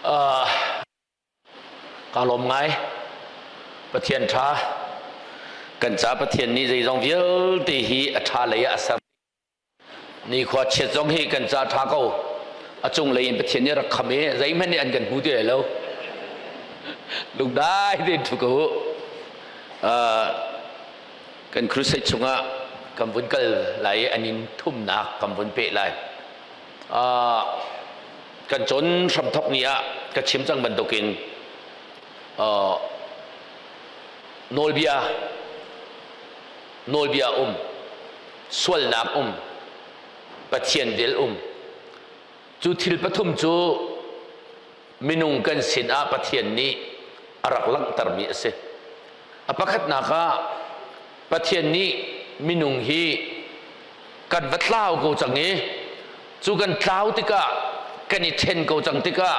Kaa lawm ngai. Pathian ṭha. Kan ca Pathian nih zeizong vialte hi a ṭha lei ah a ser. Nikhua chiat zong hi kan ca ṭha ko. A cunglei in Pathian nih rak kham i zeihmanh nih an kan hmu ti lai lo. Lungdai tein ṭhu ko u. Kan crusade chungah kan vun kal lai i an in thumnak kan vun peh lai. Kan cawn hramthok ni ah ka chim cang bantukin nawlbia nawlbia um sualnak um Pathian vel um cu thil pathum cu minung kan sin ah Pathian nih a rak langhtermi a si. A pakhatnak ah Pathian nih minung hi kan va tlau ko cang i cu kan tlau tikah kan i ṭhen ko cang tikah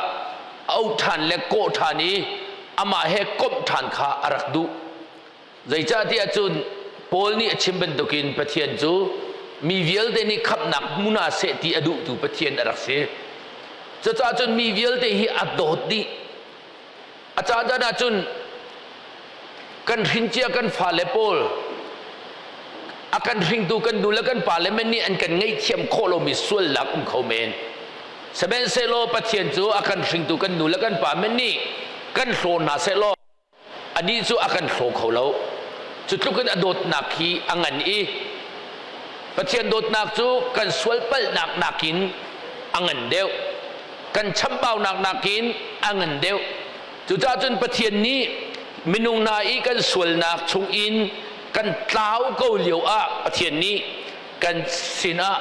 auh ṭhan le kawh ṭhan i amah he komh ṭhan kha a rak duh. Zeicahtiah cun Paul nih a chim bantukin Pathian cu mi vialte nih khamhnak hmu hna seh ti a duhtu Pathian a rak si. Cucaah cun mi vialte hi a dawt dih. A caan ah cun kan hrincia kan fale pawl a kan hringtu kan nu le kan pale men nih an kan ngaihthiam khawh lomi sualnak um kho men. Sihmanhsehlaw Pathian cu a kan hringtu kan nu le kan pa men nih kan hlaw hna sehlaw anih cu a kan hlaw kho lo. Cu tluk in a dawtnak hi a ngan i Pathian dawtnak cu kan sual palhnak nakin a ngan deuh. Kan chambaunak nakin a ngan deuh. Cucaah cun Pathian nih minung hna i kan sualnak chungin kan tlau ko lio ah Pathian nih kan sinah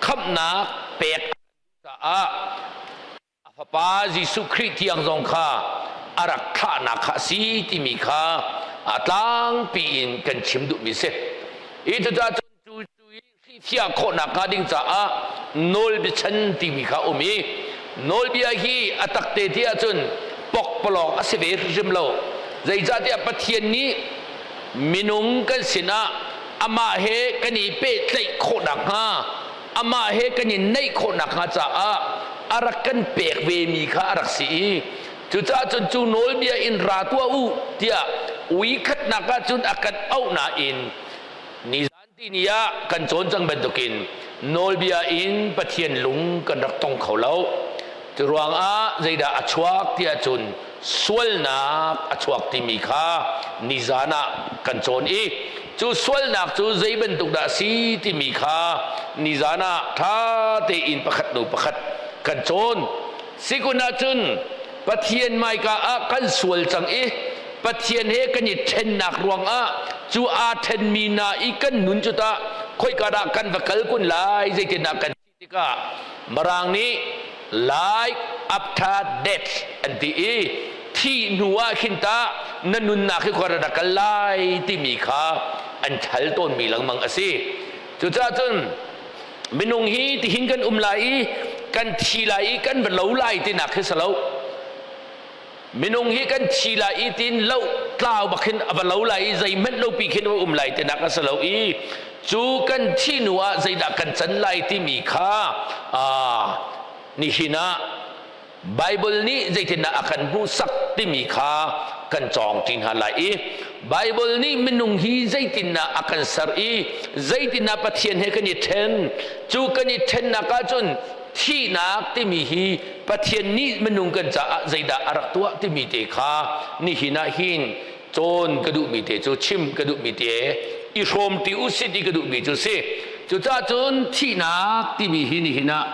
khamhnak pek caah a fapa Jesuh Khrih tiang zong kha a rak thlahnak kha a si timi kha a tlangpi in kan chim duhmi si. Hi cucaah cun cu cu i hrihthiah khawhnak hnga ding caah nawlbiachan timi kha um i nawlbia hi a takte ti ahcun pokpalawng a si ve hrimhrim lo. Zeicahtiah Pathian nih minung kan sinah amah he kan i pehtlaih khawh nakhnga amah he kan i naih khawh nakhnga caah a rak kan pek vemi kha a rak si i cucaah cun cu nawlbia in ra tuah u tiah ui khatnak ah cun a kan auh nain nizan tini ah kan cawn cang bantukin nawlbia in Pathian lung kan rak tong kho lo. Cu ruangah zeidah a chuak tiah cun sualnak a chuak timi kha nizan ah kan cawn i cu sualnak cu zei bantuk dah a si timi kha nizan ah ṭha tein pakhat hnu pakhat kan cawn. Sikun ahcun Pathian hmaika ah kan sual cang i Pathian he kan i ṭhennak ruangah cu aa ṭhenmi hna i kan nun cu tah khoika dah kan va kal kun lai zeitindah kan tikah Mirang nih life after death an ti i thih hnu ah khin tah na nunnak hi khua rak kal lai timi kha an ṭhal tawnmi lengmang a si. Cucaah cun minung hi tihin kan um lai i kan thi lai i kan va lo lai tinak khi si lo. Minung hi kan thi lai i tin lo tlau bak hin a va lo lai i zeihmanh lo pi khin va um lai tinak a si lo i cu kan thi hnu ah zeidah kan can lai timi kha nihin ah Bible nih zeitindah a kan hmuhsak timi kha kan cawng ṭi hna lai i Bible nih minung hi zeitindah a kan ser i zeitindah Pathian he kan i ṭhen cu kan i ṭhennak ahcun thihnak timi hi Pathian nih minung kan caah zeidah a rak tuah timi te kha nihin ah hin cawn ka duhmi te cu chim ka duhmi te i hrawm ti u si ti ka duhmi cu si. Cucaah cun thihnak timi hi nihin ah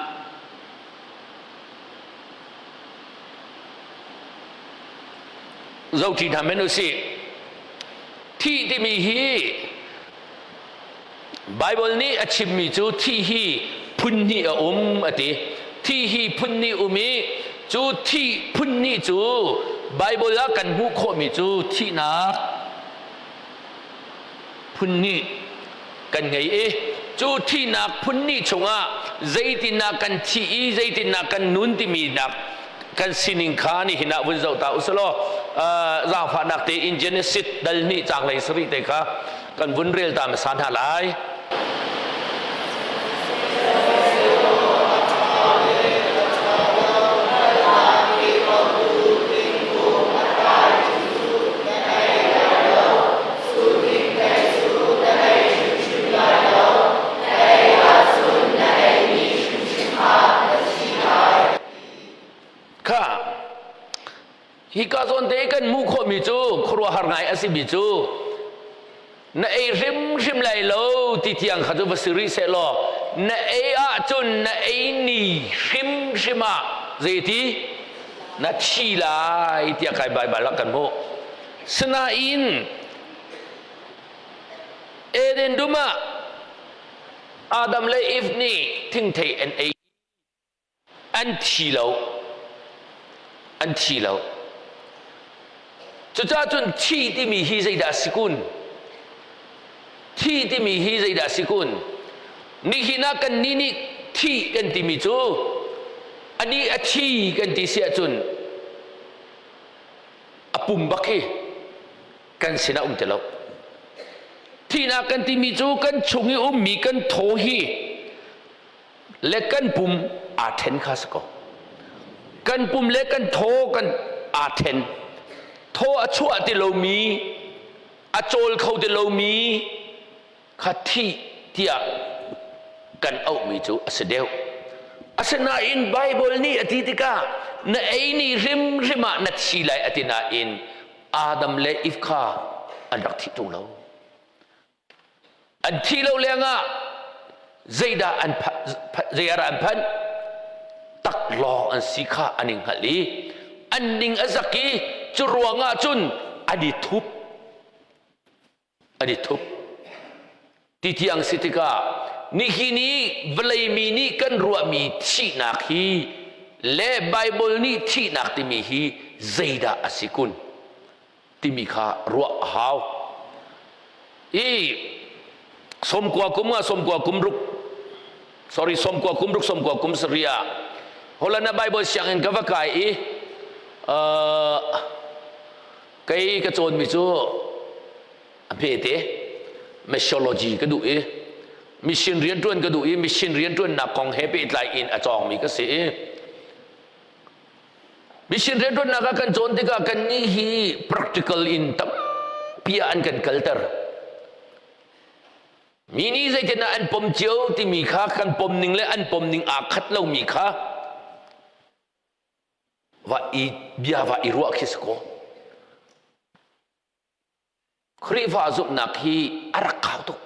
zohṭi hna men u sih. Thih timi hi Baibal nih a chimmi cu thih hi phun hnih a um a ti. Thih hi phun hnih um i cu thih phun hnih cu Baibal ah kan hmuh khawhmi cu thihnak phun hnih kan ngei i cu thihnak phun hnih chungah zeitindah kan thih i zeitindah kan nun timi nak kan sining kha nihin ah vun zoh ta usalaw zaangfahnak tein Genesis dal hnih caang lei sarih te kha kan vun rel ta hmasa hna lai. Hika zawn te kan hmuh khawhmi cu khuaruahhar ngai a simi cu na ei hrimhrim lai lo ti tiang kha cu va si rih seh law na ei ahcun na ei ni hrimhrim ah zeiti na thi lai tiah kai Baibal ah kan hmuh. Sinain Eden dum ah Adam le Eve nih thingthei an ei an thi lo an thi lo cucaah cun thi timi hi zeidah a si kun thi timi hi zeidah a si kun nihin ah kan nih nih thi kan timi cu ani a thi kan ti si ahcun a pum bak hi kan sinah um ti lo thihnak kan timi cu kan chung i ummi kan thaw hi le kan pum aa ṭhen kha si ko. Kan pum le kan thaw kan aa ṭhen. Thaw a chuah ti lomi, a cawl kho ti lomi kha thih tiah kan auhmi cu a si deuh. Asinain Baibal nih a ti tikah na ei ni hrimhrim ah na thi lai a ti nain Adam le Eve kha an rak thih ṭung lo. An thih lo lengah zeidah an zei ah an phanh? Taklawng an si kha an i hngalh i an ning a zak i cu ruangah cun an i thup. An i thup. Ti tiang si tikah nihin i vawlei mi nih kan ruahmi thihnak hi le Baibal nih thihnak timi hi zeidah a si kun? Timi kha ruah a hau. I 90 kum ah 90 kum ruk sorry 90 kum ruk 90 kum sarih ah Holland ah Bible sianginn ka va kai i uh, kei ka cawnmi cu a hmete missiology ka duh i mission rianṭuan ka duh i mission rianṭuannak kong he pehtlai in a cawngmi ka si i Mission rianṭuannak ah kan cawn tikah kannih hi practical in tampi ah an kan kalter. Mi nih zeitindah an pom cio timi kha kan pom ning le an pom ning aa khat lomi kha va i bia va i ruah khi si kaw. Khrihfa zumhnak hi a rak kau tuk.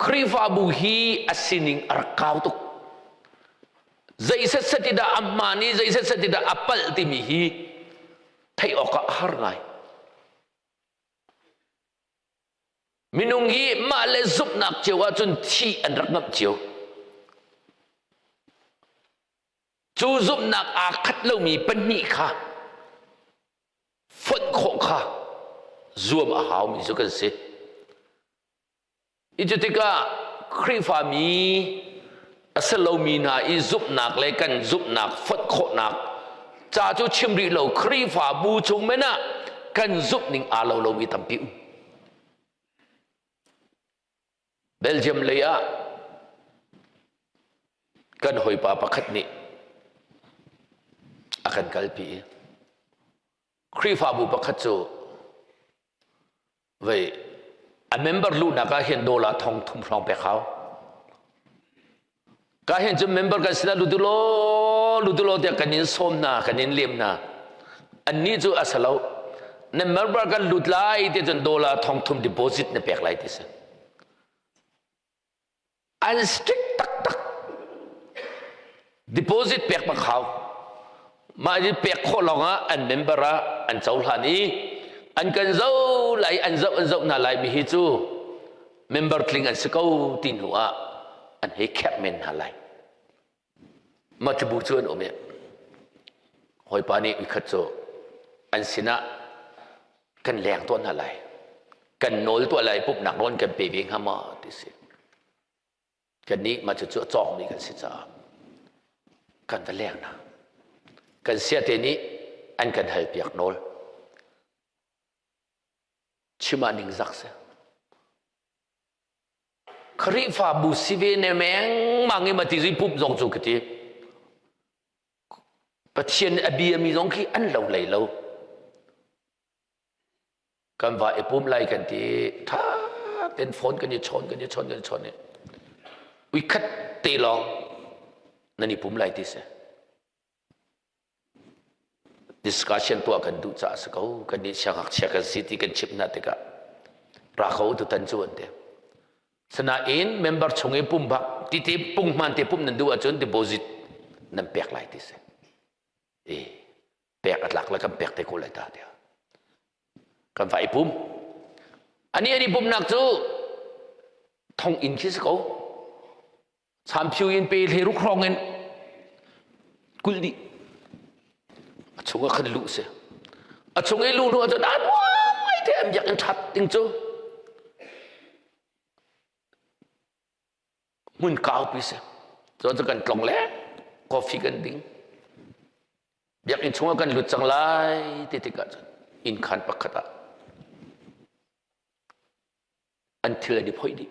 Khrihfabu hi a sining a rak kau tuk. Zei setset i dah a hmaan i zei setset i dah a palh timi hi theih awkah a har ngai. Minung hi mah le zumhnak cio ahcun thih an rak ngamh cio. Cu zumhnak aa khat lomi pahnih kha fonh khawh kha zuam a haumi cu kan si. Cu tikah Khrihfami a si lomi hna i zumhnak le kan zumhnak fonh khawhnak ca cu chim rih lo Khrihfabu chung men ah kan zumhning aa lo lomi tampi um. Belgium lei ah kan hawipa pakhat nih a kan kalpi i Khrihfabu pakhat cu vei a member luhnak ah hin dollar thong thum hrawng pek hau ka hin cu member kan sinah lutu law lutu law tiah kan in sawm hna kan in lem hna annih cu a si lo na member kan lut lai ti cun dollar thong thum deposit na pek lai ti si An strict taktak. Deposit pek bak hau. Mah hi pek khawh lawngah an member ah an cohlan i an kan zoh lai an zoh an zoh hna lai mi hi cu member tling an si ko ti hnu ah an hei kherh men hna lai. Mah cu cu an um i hawipa nih uikhat cu an sinah kan leng tuah hna lai kan nawl tuah lai pumhnak nawn kan pe ve hnga maw ti si kannih mah cucu a cawkmi kan si caah kan va leng hna kan siate nih an kan halpiak nawl chim ah ningzak si Khrihfabu si ve ne mengmang i mati ri pup zong cu ka ti Pathian a biami zong khi an lo lei lo kan va i pum lai kan ti tha ten phone kan i chawn kan i chawn kan i chawn i uikhat te lawng nan i pum lai ti si. Discussion tuah kan duh caah si ko. Kan nih siangngakchia kan si ti kan chimh hna tikah ra kho tutan cu an ti. Sinain member chung i pum bak titi punghman te pum nan duh ahcun deposit nan pek lai ti si. E pek a tlak le kan pek te ko lai ta tiah. Kan va i pum. Ani ani pumnak cu thonginn khi si ko. Champhiu in pe hle ruk hrawng in kulh dih. A chung ah khan luh si. A chung i luh hnu ahcun a nuam ngai te an biakinn ṭhat ding cu. Hmun kaupi si. Cun cu kan tlong le coffee kan ding. Biakinn chungah kan lut cang lai ti tikah cun inn khaan pakhat ah an thil an i phoih dih.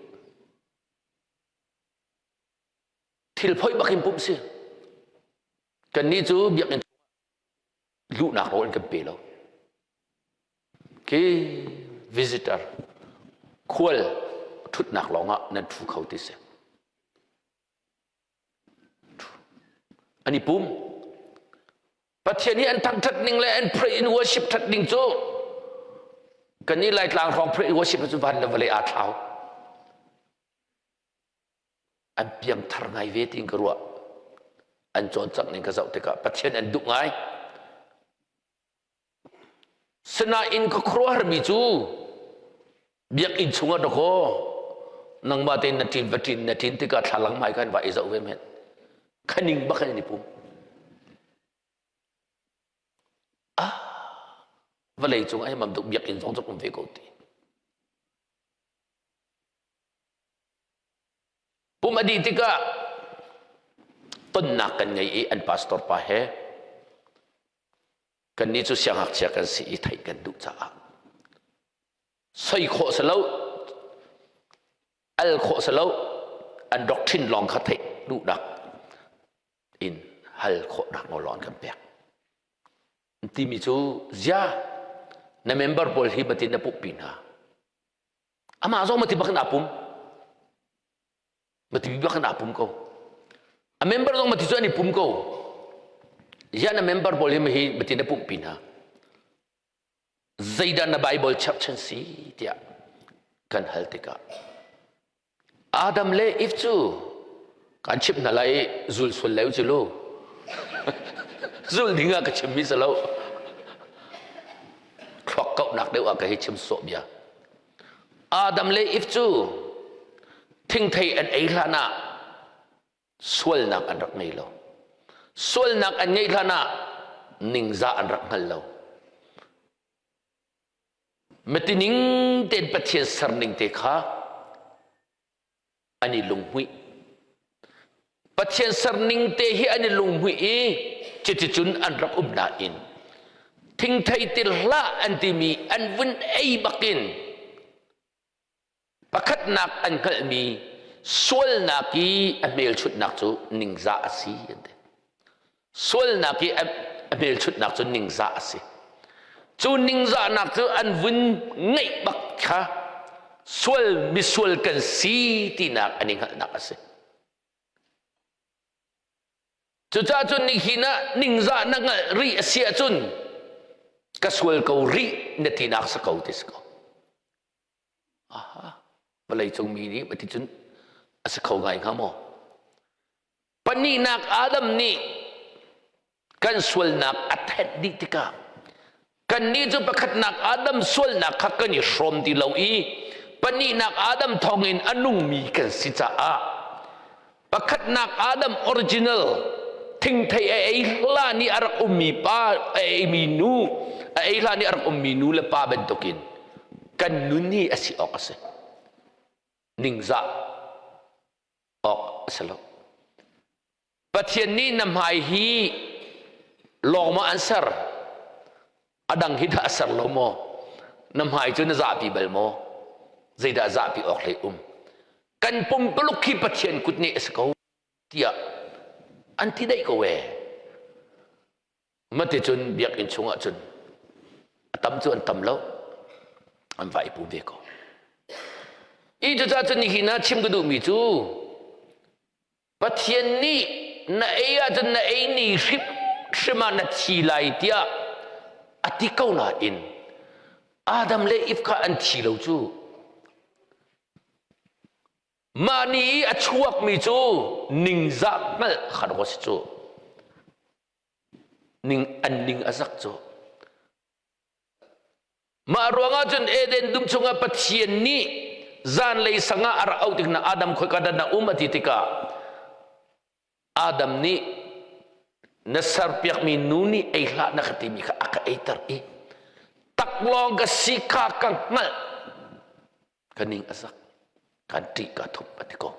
Thil phoih bak in pumh si. Kannih cu biakinn luhnak rawl an kan pe lo. Khi visitor khual ṭhutnak lawngah nan ṭhu kho ti si. An i pum. Pathian hi an thangṭhat ning le an pray in worship ṭhat ning cu kannih Laitlang hrawng pray in worship cu van le vawlei aa thlau. An piangthar ngai ve tiin ka ruah. An cawlcangh ning ka zoh tikah Pathian an duh ngai. Sinain ka khuaruahharmi cu biakinn chungah dawkaw nangmah tein na ṭin va ṭin na ṭin tikah thlalang hmai khan va i zoh ve men. Khaning bak in i pum. Ah, vawlei cung ah mam tuk biakinn zong cu um ve ko ti. Pum a dih tikah tonnak kan ngei i an pastor pa he kannih cu siangngakchia kan si i theih kan duh caah soi khawh si lo al khawh si lo an doctrine lawng kha theih duhnak in hal khawhnak nawl lawng an kan pek timi cu zia na member pawl hi batin na pumhpi hna Amah zong mati bak in aa pum. Mati bak in aa pum ko. A member zong mati cu an i pum ko. Ziah na member pawl hi hi mati na pumhpi hna. Zeidah na Bible cherhchan si tiah kan hal tikah Adam le Eve cu kan chimh hna lai i zul sual leu cu lu. Zul ding ah ka chimmi si lo. Thluak kauhnak deuh ah ka hi chim sawh bia. Adam le Eve cu thingthei an ei hlan ah sualnak an rak ngei lo. Sualnak an ngeih hlan ah ningzah an rak hngal lo. Matining tein Pathian serning te kha an i lunghmuih. Pathian serning te hi an i lunghmuih i cuticun an rak um nain thingthei til hlah an timi an vun ei bakin pakhatnak an hngalhmi sualnak i a hmelchunhnak cu ningzah a si an ti. Sualnak i a hmelchunhnak cu ningzah a si. Cu ningzahnak cu an vun ngeih bak kha sual misual kan si tinak an i hngalhnak a si. Cucaah cun nihin ah ningzah na hngalh rih a si ahcun ka sual ko rih na tinak si ko ti si ko. Aha, vawleicung mi nih ti cun a si kho ngai hnga maw? Pahnihnak Adam nih kan sualnak a thenh dih tikah kannih cu pakhatnak Adam sualnak kha kan i hrawm ti lo i pahnihnak Adam thawngin a nungmi kan si caah pakhatnak Adam original thingthei a ei hlan i a rak ummi pa a eimi nu a ei hlan i a rak ummi nu le pa bantukin kan nun hi a si awk a si ningzah awk a si lo. Pathian nih na hmai hi lawng maw an ser? A dang hi dah a ser lo maw? Na hmai cu na zahpi bal maw? Zeidah zahpi awk hlei um? Kan pumpaluk hi Pathian kut nih a si ko tiah an ti daih ko ee. Mati cun biakinn chungah cun a tam cu an tam lo an va i pu ve ko. I cucaah cun nihin ah chim ka duhmi cu Pathian nih na ei ahcun na ei ni hrimhrim ah na thi lai tiah. A ti ko nain Adam le Eve kha an thi lo cu. Mah ni i a chuakmi cu ningzah hngalh kha rak a si cu. Ning an ning a zak cu. Mah ruangah cun Eden dum chungah Pathian nih zanlei sangah a rak auh tik hna Adam khoika dah na um a ti tikah Adam nih na serpiakmi nu nih ei hlah na ka timi kha a ka eiter i taklawng ka si kha ka hngalh ka ning a zak kan ṭih ka thup a ti ko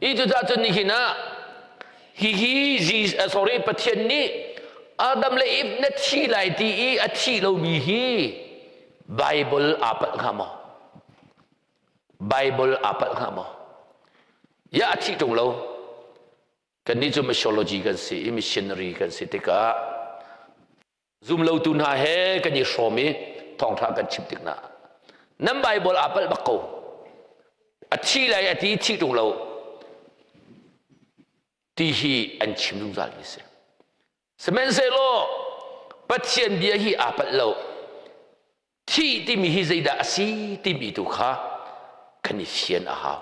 hi cucaah cun nihin ah hihi Jesus sorry Pathian nih Adam le Eve na thi lai ti i a thi lomi hi Bible aa palh hnga maw Bible aa palh hnga maw ya a thi ṭung lo kannih cu missiology kan si i missionary kan si tikah Zumlotu hna he kan i hrawm i thawngṭha kan chim tik hna. Nan Bible aa palh bak ko. A thi lai a ti thi ṭung lo ti hi an chim zungzal mi si. Sihmanhsehlaw Pathian bia hi aa palh lo. Thih timi hi zeidah a si timi tu kha kan i fian a hau.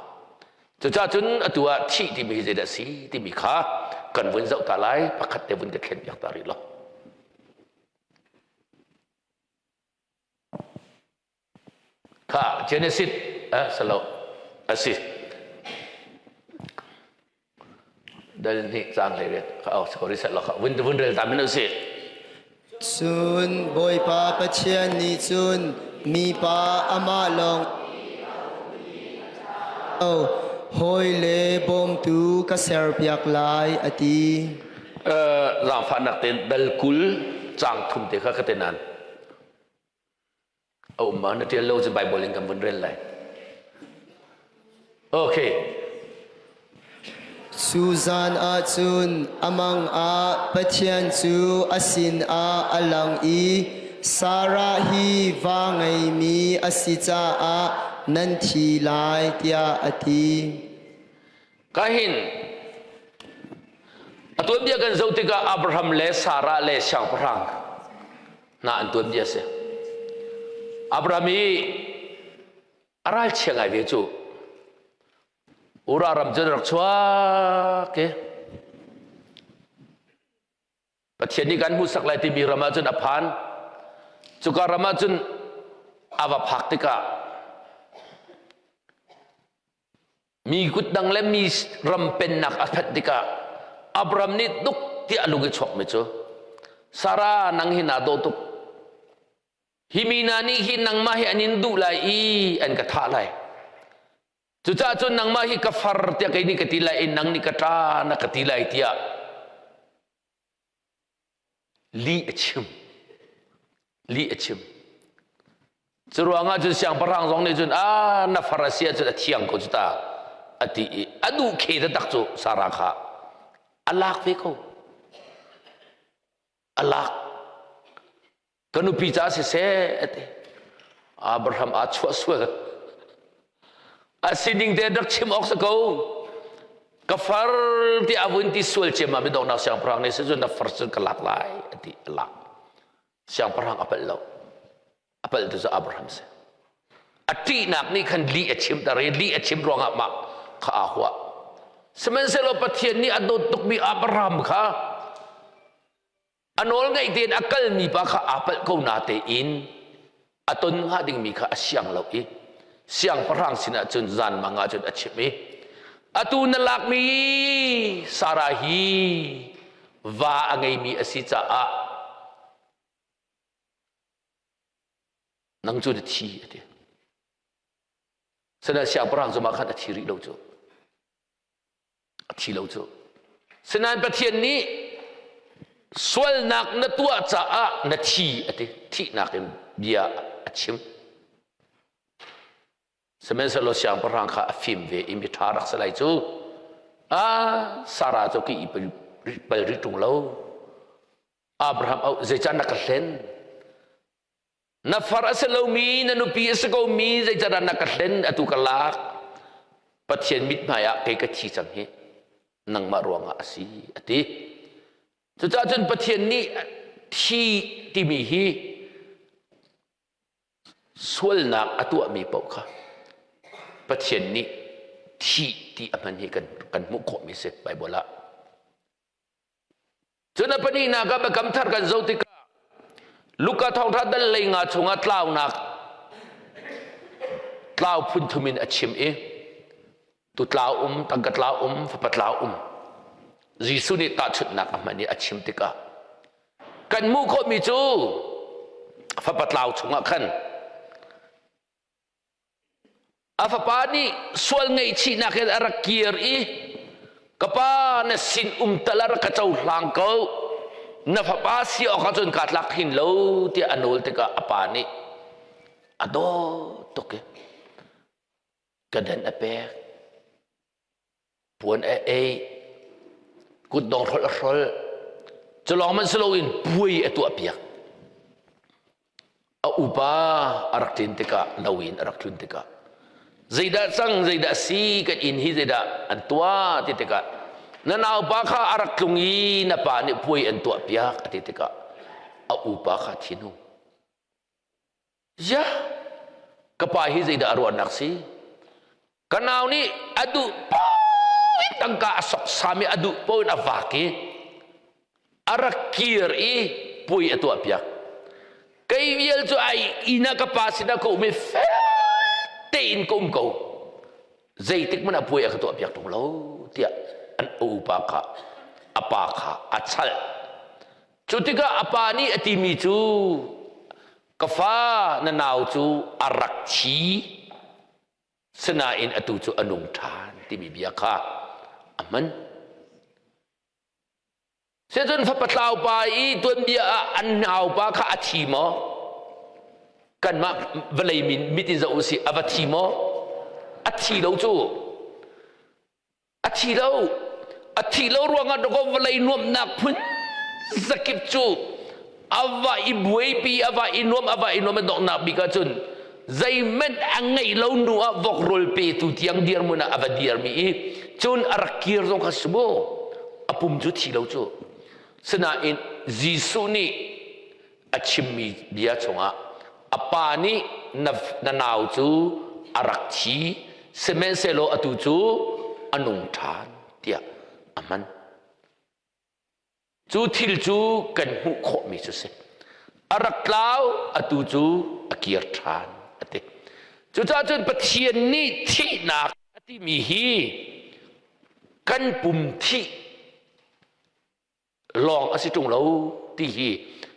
Cucaah cun atu ah thih timi hi zeidah a si timi kha kan vun zoh ta lai pakhat te vun ka thlen piak ta rih lo. Kha Genesis eh salo asi. Dal nih cang hlei riat kha oh sorry set lo kha vun vun rel ta min usih. Cun Bawipa Pathian nih cun mipa amah lawng hawi le bawmtu ka serpiak lai a ti. Zaangfahnak tein dal 20 cang thum te kha ka te nan. A um ma na ṭial lo cu Bible in kan vun rel lai. Okay. Cu zan ah cun a mang ah Pathian cu a sinah a lang i Sarah hi va ngeimi a si caah nan thi lai tiah a ti. Kahin a tuanbia kan zoh tikah Abraham le Sarah le siangpahrang hna an tuanbia a si. Abraham i a ralchia ngai ve cu Ura ram cun rak chuak i Pathian nih kan hmuhsak lai timi ram ah cun a phan. Cuka ram ah cun a va phak tikah Mi kut dang le mi ram pennak a phanh tikah Abraham nih duk tiah a lung i chuakmi cu Sarah nang hi naa dawh tuk. Hi mi hna nih hi nangmah hi an in duh lai i an ka thah lai. Cucaah cun nangmah hi ka far tiah kei nih ka ti lai i nang nih ka ṭa na ka ti lai tiah Lih a chim. Lih a chim. Cu ruangah cun siangpahrang zong nih cun a na far a si ahcun a thiang ko cu ta a ti i a duh khe taktak cu Sarah kha a lak ve ko. A lak. Ka nupi ca siseh a ti. Abraham aa chuah sual. A sining te rak chim awk si ko. Ka far ti a vun ti sual ciam ah midongnak siangpahrang nih sicun na far cun ka lak lai a ti a lak. Siangpahrang a palh lo. A palh tu cu Abraham si. A ṭihnak nih khan lih a chimter i lih a chim ruangah mah kha aa huah. Sihmanhsehlaw Pathian nih a dawt tukmi Abraham kha A nawl ngaih tein a kalmi pa kha aa palh ko natein a ton hnga dingmi kha a siang lo i siangpahrang sinah cun zanmang ah cun a chimh i atu na lakmi Sarah hi va a ngeimi a si caah nang cu na thi a ti. Sinain siangpahrang cu mah khan a thi rih lo cu. A thi lo cu. Sinain Pathian nih sualnak na tuah caah na thi a ti. Thihnak in bia a chim. Sihmanhsehlaw siangpahrang kha a fim ve i miṭha rak si lai cu. Ah, Sarah cu ki i pal rih ṭung lo. Abraham au zeicah na ka hlen? Na far a si lomi, na nupi a si komi, zeicahdah na ka hlen, atu ka lak. Pathian mithmai ah kei ka thi cang hi. Nangmah ruangah a si, a ti. Cucaah cun Pathian nih. Thi timi hi sualnak a tuahmi paoh kha Pathian nih thih ti a hman hi kan, kan hmuh khawhmi si Baibal ah. Cun a pahnihnak ah biakam thar kan zoh tikah Luka thawngṭha dal lei nga chungah tlaunak tlau phun thum in a chim i tu tlau um, tangka tlau um, fapa tlau um. Jesuh nih tahchunhnak a hman i a chim tikah kan hmuh khawhmi cu fapa tlau chungah khan A fapa nih sual ngaihchihnak in a rak kir i ka pa na sin um tal a rak ka cohlang ko na fapa si awk ahcun kaa tlak hin lo tiah a nawl tikah a pa nih a dawt tuk i ka dan a pek puan a ei kutdong hrolh a hrolh cu lawng man si loin puai a tuah piak a upa a rak tlin tikah lo in a rak tlun tikah zeidah cang zeidah si kan inn hi zeidah an tuah ti tikah na naupa kha a rak tlung i na pa nih puai an tuah piak a ti tikah a upa kha thinhung Ya, ka pa hi zeidah a ruahnak si? Ka nau nih a duh paoh in tangka a soksam i a duh paoh in a vak i a rak kir i puai a tuah piak. Kei vial cu ai inn ah ka pa sinah ka um i fel tein ka um ko. Zeitik hmanh ah puai a ka tuah piak ṭung lo tiah an upa kha a pa kha a chalh. Cu tikah a pa nih a timi cu ka fa na nau cu a rak thi sinain atu cu a nung ṭhan timi bia kha a hman. Sicun fapa tlau pa i tuanbia ah an naupa kha a thi maw? Kanmah vawlei min mit in zoh usih a va thi maw? A thi lo cu. A thi lo. A thi lo ruangah dawkaw vawlei nuamhnak phun zakip cu a va i buaipi, a va i nuam, a va i nuam a donghnak bik ahcun zeihmanh a ngeih lo hnu ah vok rawl petu tiang dirhmun ah a va dirmi i cun a rak kir zong kha si mu a pum cu thi lo cu sinain Jesuh nih a chimmi bia chungah a pa nih na, na nau cu a rak thi sihmanhsehlaw atu cu a nung ṭhan tiah a hman cu thil cu kan hmuh khawhmi cu si a rak tlau atu cu a kir ṭhan a ti cucaah cun Pathian nih thihnak a timi hi kan pum thih lawng a si ṭung lo ti hi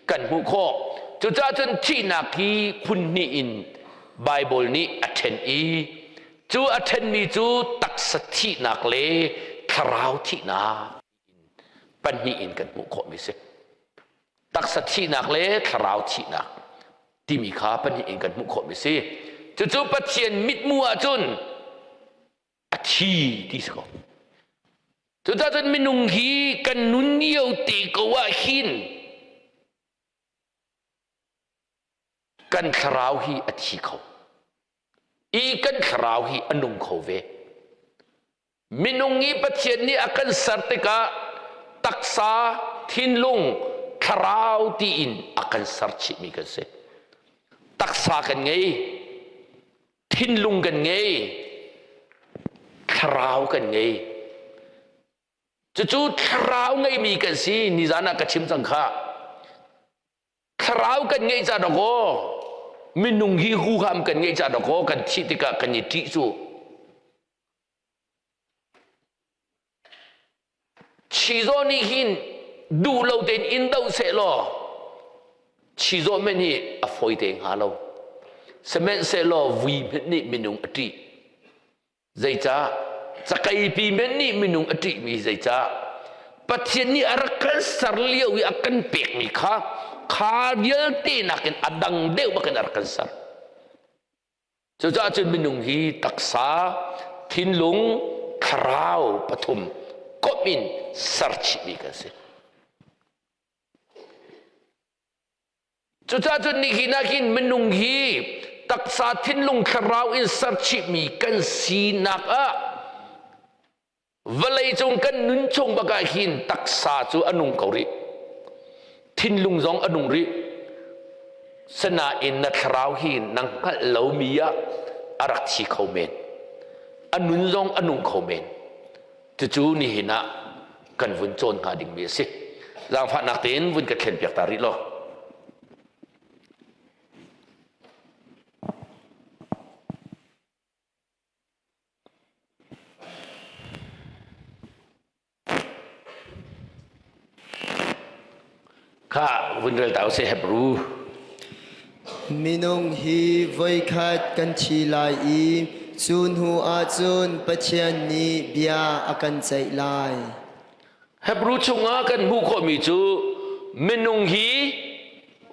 kan hmuh khawh. Cucaah cun thihnak hi phun hnih in Baibal nih a ṭhen i cu a ṭhenmi cu taksa thihnak le thlarau thihnak pahnih in kan hmuh khawhmi si. Taksa thihnak le thlarau thihnak timi kha pahnih in kan hmuh khawhmi si. Cucu Pathian mithmuh ahcun a thi ti si ko. Cucaah cun minung hi kan nun lio te ko ah hin kan thlarau hi a thi kho. I kan thlarau hi a nung kho ve. Minung i Pathian nih a kan ser tikah taksa, thinlung, thlarau tiin a kan ser chihmi kan si. Taksa kan ngei, thinlung kan ngei thlarau kan ngei cucu thlarau ngeimi kan si nizan ah ka chim cang kha thlarau kan ngeih ca dakaw minung hi huham kan ngeih ca dakaw kan thih tikah kan i ṭih cu Chizawh nih hin duh lo tein in doh sehlaw chizawh men hi a fawi te hnga lo. Sihmanhsehlaw vui hmenh nih minung a ṭih. Zeicah? Cakeipi men nih minung a ṭihmi zeicah? Pathian nih a rak kan ser lio i a kan pekmi kha kha vialte nakin a dang deuh bakin a rak kan ser. Cucaah cun minung hi taksa, thinlung, thlarau pathum komh in serchihmi kan si. Cucaah cun nihin ah hin minung hi taksa, thinlung, thlarau in serchihmi kan sinak ah vawleicung kan nun chung bak ah hin taksa cu a nung ko rih. Thinlung zong a nung rih. Sinain na thlarau hi na hngalh lomi ah a rak thi kho men. A nun zong a nung kho men. Cucu nihin ah kan vun cawn hnga dingmi a si. Zaangfahnak tein vun ka thlenpiak ta rih law. Kha vun rel ta usih Hebrew. Minung hi voikhat kan thi lai i cu hnu ahcun Pathian nih bia a kan ceih lai. Hebrew chungah kan hmuh khawhmi cu minung hi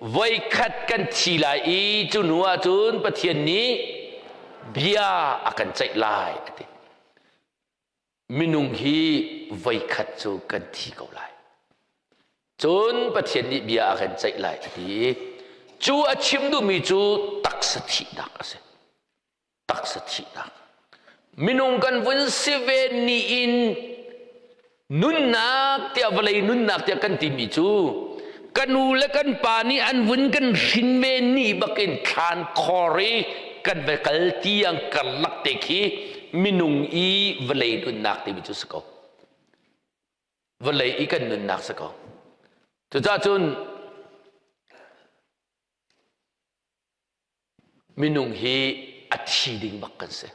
voikhat kan thi lai i cu hnu ahcun Pathian nih bia a kan ceih lai a ti. Minung hi voikhat cu kan thi ko lai. Cun Pathian nih bia a kan ceih lai a ti i cu a chim duhmi cu taksa thihnak a si. Taksa thihnak. Minung kan vun si ve ni in nunnak tiah vawlei nunnak tiah kan timi cu ka nu le kan pa nih an vun kan hrin ve ni bakin thlan khor i kan va kal tiang karlak te khi minung i vawlei nunnak timi cu si ko. Vawlei i kan nunnak si ko. Cucaah cun minung hi a thi ding bak kan si.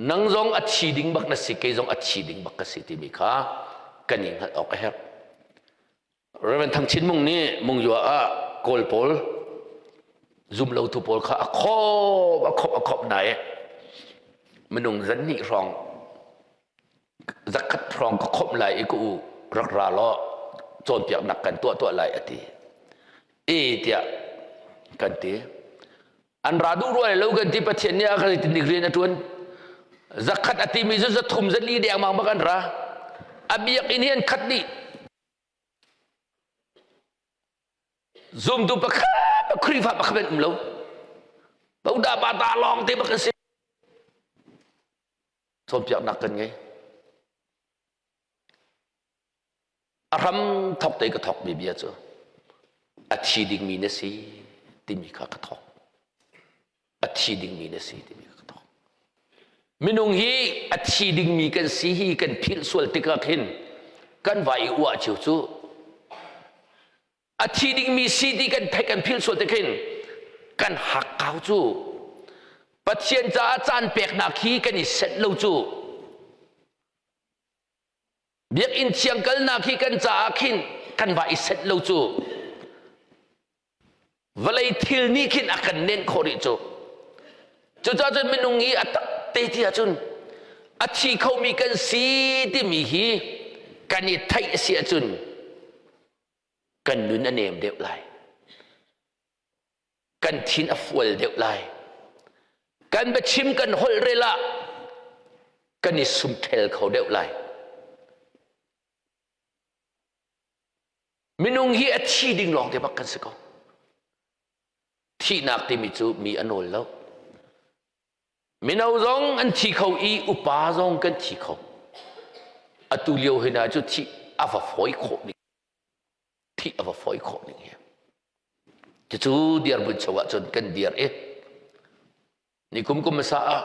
Nang zong a thi ding bak na si, kei zong a thi ding bak ka si timi kha kan i hngalh awk a herh. Reverend Thang Chin Mung nih Mungyua ah Kawl pawl zumlotu pawl kha a khop a khop a khop na i minung zan hnih hrawng zakhat hrawng ka khomh lai i ka u rak ra law cawnpiaknak kan tuah tuah lai a ti. E tiah kan ti. An ra duh rua lo kan ti Pathian nih a kan tindik rian a ṭuan. Zakhat a timi cu zathum zali dengmang bak an ra. A biakinn hi an khat dih. Zumtu pakhat Khrihfa pakhat an um lo. Boda bata lawng te bak an si. Cawnpiaknak kan ngei. A hram thok te ka thok mi bia cu a thi dingmi na si timi kha ka thok. A thi dingmi na si timi kha ka thok. Minung hi a thi dingmi kan si hi kan philh sual tikah khin kan vai i uah cio cu a thi dingmi si ti kan theih kan philh sual tik hin kan hakkau cu Pathian caah caan peknak hi kan i set lo cu Biakinn thiang kalnak hi kan caah khin kan va i set lo cu vawlei thil nih khin a kan nenh khawh rih cu. Cucaah cun minung hi a tak te ti ahcun a thi khomi kan si timi hi kan i theih a si ahcun kan nun a nem deuh lai. Kan thin a fual deuh lai. Kan biachim kan holh rel ah kan i sumthel kho deuh lai. Minung hi a thi ding lawng te bak kan si ko. Thihnak timi cu mi a nawl lo. Mino zong an thi kho i upa zong kan thi kho. Atu lio hina cu thih a va fawi khawh ning. Thih a va fawi khawh ning hi. Cucu dirhmun chung ahcun kan dir i nikum kum hmasa ah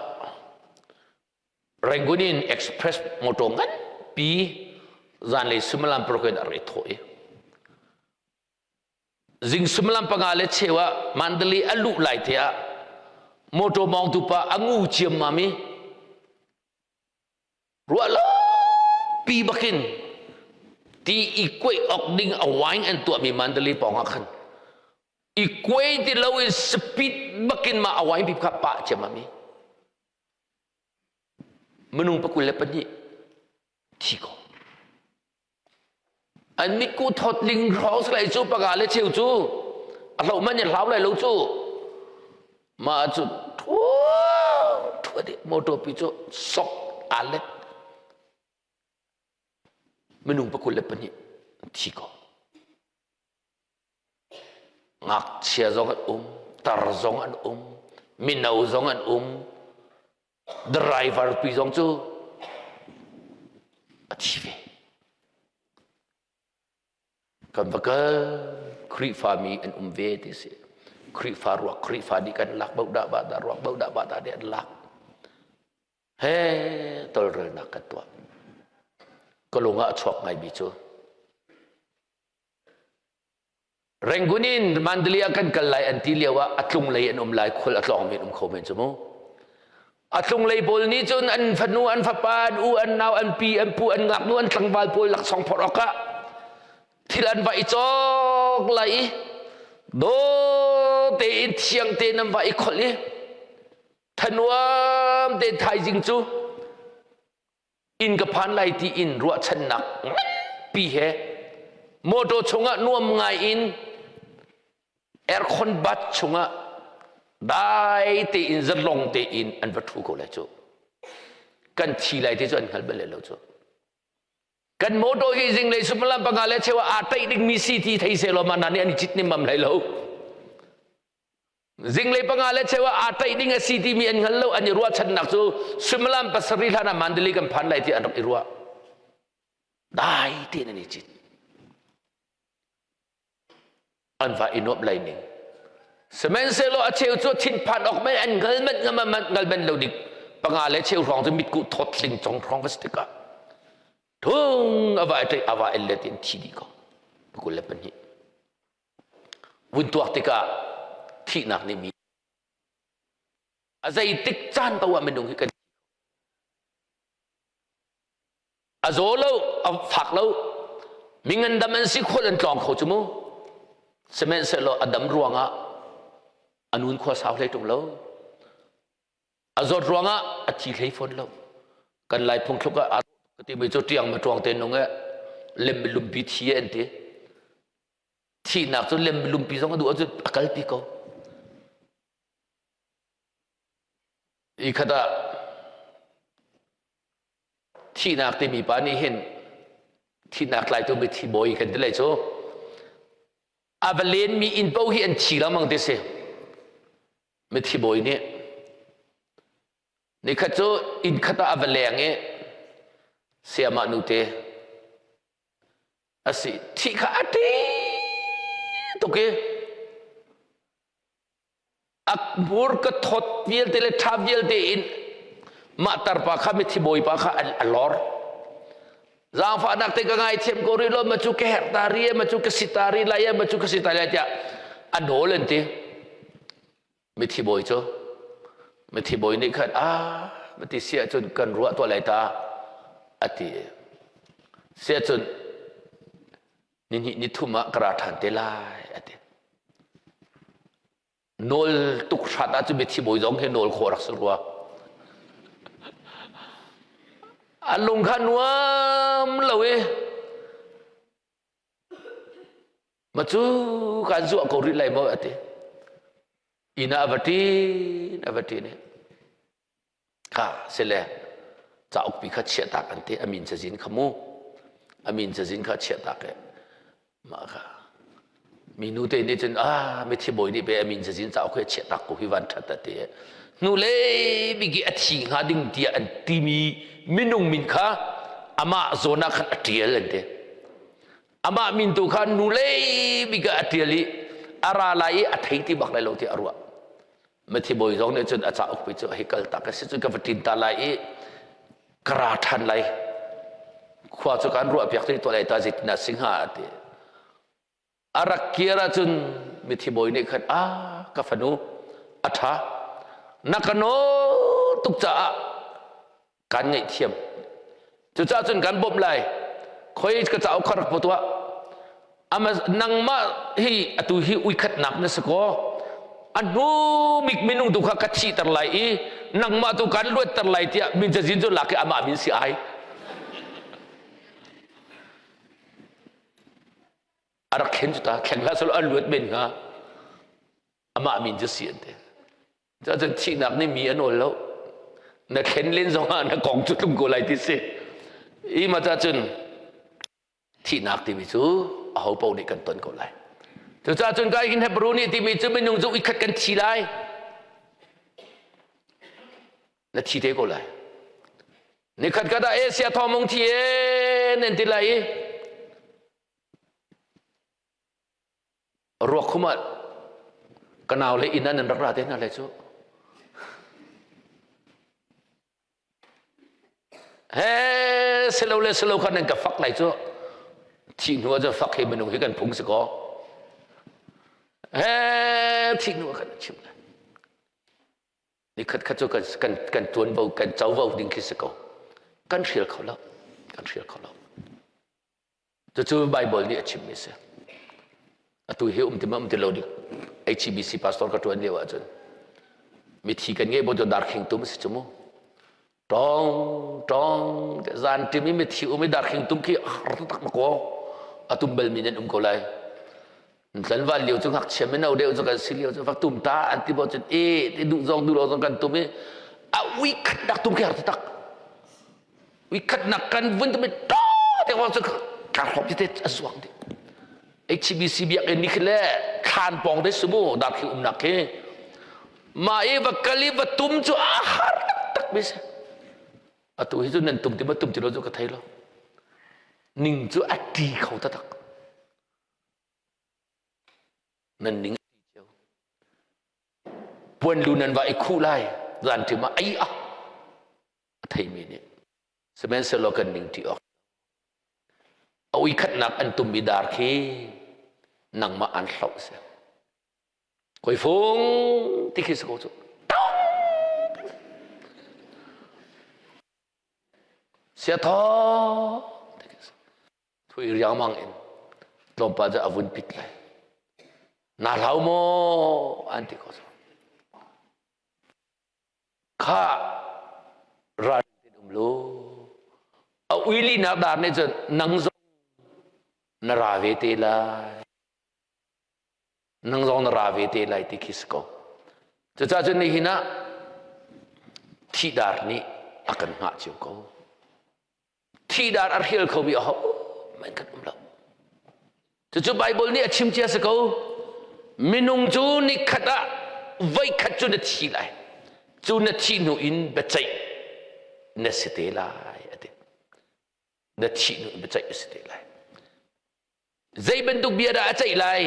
Rangoon in express motor nganpi zanlei suimilam paruk in a rak i thawh i zing suimilam panga le cheu ah Mandalay a luh lai te ah motor mawngtu pa a ngu ciammam i Ruah lo pi bakin ti i kuai awk ding a wine an tuahmi Mandalay pawng ah khan i kuai ti lo in speed bakin ma a wine pi kha pah ciammam i minung pakul le pahnih thi ko. An mitku thawt ling hrawng si lai cu panga le cheu cu a hloh man in hlau lai lo cu mah cu thua thua dih motor pi cu sok aa let minung pakul le pahnih thi ko ngakchia zong an um tar zong an um mino zong an um driver pi zong cu a thi ve. Kan va kal Khrihfami an um ve ti si. Khrihfa ruak Khrihfa nih kan lak bodah ba dah ruak bodah ba dah nih an lak. He tolrelnak kan tuah. Ka lung ah a chuak ngaimi cu Rangoon in Mandalay ah kan kal lai an ti lio ah a tlung lei an um lai khual a tlawng men um kho men cu mu. A tlung lei pawl nih cun an fanu an fapa an u an nau an pi an pu an ngaknu an tlangval pawl laksawng phorh awk ah thil an va i cawk lai i daw tein thiang tein an va i kholh i thanuam tein thaizing cu inn ka phan lai ti in ruahchannak nganpi he motor chungah nuam ngai in aircon bat chungah dai tein zalong tein an va ṭhu ko lai cu kan thi lai ti cu an hngal bal lo cu kan motor hi zinglei suimilam panga le cheu ah aa taih dingmi si ti thei seh law ma na nih an i cit nim lai lo Zinglei panga le cheu ah aa ṭaih ding a si timi an hngal lo an i ruahchannak cu suimilam pasarih hlan ah Mandalay kan phan lai ti an rak i ruah. Dai tein an i cit. An va i nuamh lai ning. Sihmanhsehlaw a cheu cu thinphan awk men an hngal manh ngam hngal manh lo dik panga le cheu hrawng cu mitkuh thawt hling cong hrawng va si tikah thung a va i ṭaih a va el le tiin thi dih ko. 22. Vun tuak tikah thihnak nih mi a zeitik caan paoh ah minung hi kan a zaw lo a fak lo mi ngandam an si khual an tlawng kho cu mu sihmanhsehlaw a dam ruangah a nun khua sau hlei ṭung lo a zawt ruangah a thi hlei fawn lo kan lai phungthluk ah ka timi cu ṭiang ma ṭuang te nung e lem lumpi thi an ti Thihnak cu lem lumpi zong a duh ahcun a kalpi ko. I khat ah thihnak timi pa nih hin thihnak tlaitu mithi bawi kan ti lai cu a va lenmi inn paoh hi an thi lengmang ti si. Mithi bawi nih nikhat cu inn khat ah a va leng i sayamah nute A si thih kha a ṭih tuk i a hmur ka thawt vialte le ṭha vialte in mah tarpa kha mithi bawipa kha a lor. Zaangfahnak te ka ngaithiam ko rih lo ma cu ka herh ta ri ma cu ka si ta rih lai ma cu ka si ta lai tiah a nawl an ti. Mithi bawi cu mithi bawi nih khan a mati si ahcun kan ruah tuah lai ta a ti. Si ahcun nihnih nithum ah ka ra ṭhan te lai a ti. Nawl tuk hrat ahcun mithi bawi zong hi nawl khawh rak si rua. A lung kha nuam lo i Ma cu kan zuah ko rih lai maw a ti. Inn ah a va ṭin a va ṭin i kha sile cauk pi kha chiahtak an ti a min cazin kha mu a min cazin kha chiahtak e mah kha minu te nih cun ah mithi bawi nih pe a min cazin cauk hi chiahtak ko hi van ṭhat a ti hnulei bik i a thi hnga ding tiah an timi minung min kha amah zawn ah khan a ṭial an ti Amah min tu kha nulei bik ah a ṭial i a ra lai i a thei ti bak lai lo tiah a ruah. Mithi bawi zong nih cun a cauk pi cu hei kal tak a si cun ka va ṭin ta lai i ka ra ṭhan lai. Khua cu kan ruah piak tuah lai ta zeitin dah si hnga a ti. A rak kir ahcun mithi bawi nih khan a ka fanu a ṭha na ka nawl tuk caah kan ngaihthiam cucaah cun kan bawmh lai khoi ka cauk kha rak pu tuah ama nangmah hi atu hi uikhatnak na si ko a hnu bik minung tu kha ka thihter lai i nangmah tu kan luatter lai tiah min cazin cu lak i amah min si ai a rak thlen cu ta thleng hlah selaw a luat men hnga amah min cu si an ti Cuahcun thihnak nih mi a nawl lo. Na thlen len zongah na kong cu tlung ko lai ti si. I ma cun thihnak timi cu aho paoh nih kan ton ko lai. Cucaah cun kai hin Hebrew nih timi cu minung cu ikhat kan thi lai. Na thi te ko lai. Nikhat khat ah Asia thawmung thi e nan ti lai i. Ruak khum ah ka nau le inn ah nan rak ra te hna lai cu. He silo le silo kha nan ka fak lai cu. Thih hnu ah cun fak hi minung hi kan phung si kaw. He thih hnu ah kan chim lai. Nikhat khat cu kan kan kan tuanvo kan covo ding khi si ko. Kan hrial kho lo. Kan hrial kho lo. Cucu Bible nih a chimmi a si. Atu hi um ti ma um ti lo dik. HCBC pastor ka ṭuan lio ahcun mithi kan ngeih bu darkhing tum a si cu mu. Tong tong zan ṭim i mithi um i darkhing tum khi har taktak ma kaw a tum balmi nan um ko lai. Tlanval lio cu ngakchia mino deuh cu kan si lio cu fak tum ta an ti bo cun e ti duh zong duh lo zong kan tum i a ui khat nak tum khi har taktak. Ui khat nak kan vun tum i ta te wang cu ka hlop ti te a zuang dih. HBC biakinn ni khi le thlan pawng te sumu dar khi umnak khi ma i va kal i va tum cu a har taktak mi si. Atu hi cu nan tum ti ma tum ti lo cu ka thei lo. Ning cu a ṭi kho taktak. Nan ning cio. Puan lu nan va i khuh lai zan ṭim ah ai ah a theimi nih sihmanhsehlaw kan ning ṭi awk a ui khatnak an tummi dar khi nangmah an hloh si. Koi fung ti khi si ko cu. Sia thaw ti khi si. Thui riangmang in tlawmpal cu a vun pit lai. Na hlau maw an ti ko cu. Kha ral in um lu. A uili nak dar nih cun nang zong na ra ve te lai. Nang zong na ra ve te lai ti khi si ko. Cucaah cun nihin ah thih dar nih a kan hngah cio ko. Thih-dar a hrial khomi aho hmanh kan um lo. Cucu Baibal nih a chim cia si ko. Minung cu nikhat ah voikhat cu na thi lai. Cu na thih hnu in biaceih na si te lai a ti. Na thih hnu in biaceih na si te lai. Zei bantuk bia dah a ceih lai?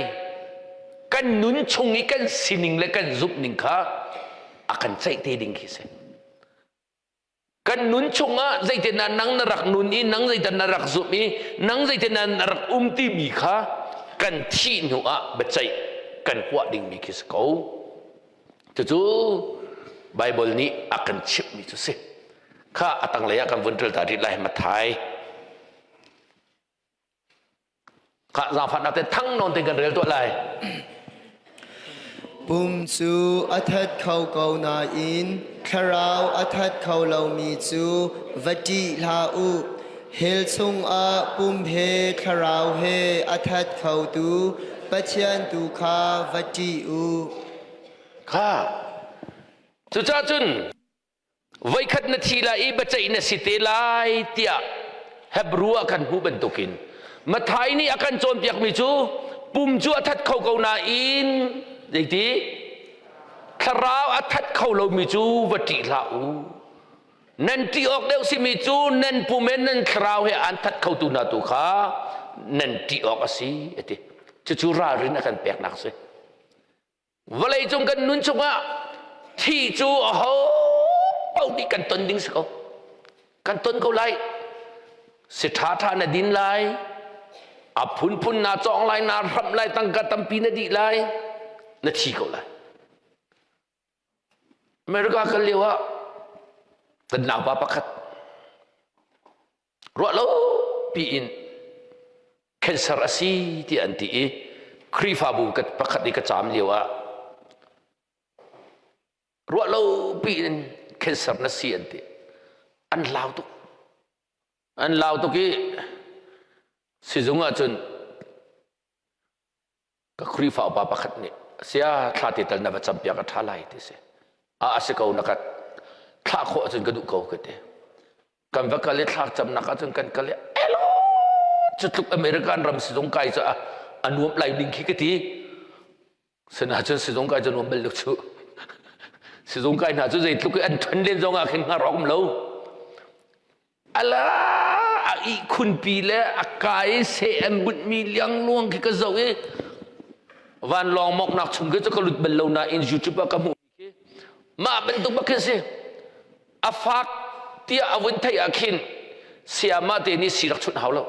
Kan nun chung i kan sining le kan zumhning kha a kan ceih te ding khi si. Kan nun chungah zeitindah nang na rak nun i nang zeitindah na rak zumh i nang zeitindah na rak um timi kha kan thih hnu ah biaceih kan huah dingmi khi si ko. Cucu Bible nih a kan chimhmi cu si. Kha a tanglei ah kan vun ṭil ta rih lai Mathai. Khah zaangfahnak te thang nawn te kan rel tuah lai. Pum cu a that kho ko nain thlarau a that kho lomi cu va ṭih hlah u. Hell chungah pum he thlarau he a that khotu Pathian tu kha va ṭih u. Kha cucaah cun voikhat na thi lai i biaceih na si te lai tiah Hebrew ah kan hmuh bantukin Mathai nih a kan cawnpiakmi cu pum cu a that kho ko nain zeiti thlarau a that kho lomi cu va ṭih hlah u nan ṭih awk deuh simi cu nan pum he nan thlarau he an that khotu hna tu kha nan ṭih awk a si a ti cucu ralrin a kan peknak si Vawleicung kan nun chungah thi cu aho paoh nih kan ton ding si ko. Kan ton ko lai. Si ṭha ṭha na din lai. A phunphun na cawng lai, na hramh lai, tangka tampi na dih lai. Na thi ko lai. America kal lio ah kan naupa pakhat ruah lo piin cancer a si ti an ti i Khrihfabu pakhat i ka caam lio ah ruah lo piin cancer na si an ti an lau tuk an lau tuk i sizung ah cun ka Khrihfa upa pakhat nih sia thla te tal na va campiak a ṭha lai ti si a a si ko na ka thlah khawh ahcun ka duh ko ka ti kan va kal i thla camnak ahcun kan kal i elo cu tluk American ram sizung kai cu a nuam lai ding khi ka ti sinah cun sizung kai cu nuam bal lo cu sizung kai hna cu zeitluk i an ṭhan len zong ah khin hngar awk um lo Ala a ihkhunpi le a ka i seh an bunhmi liangluang khi ka zoh i. Vanlawng mawknak chung khi cu ka lut bal lo nain YouTube ah ka hmuh khi mah bantuk bak khi si. A fak tiah a vun theih ah khin sayama te nih si rak chunh hau lo.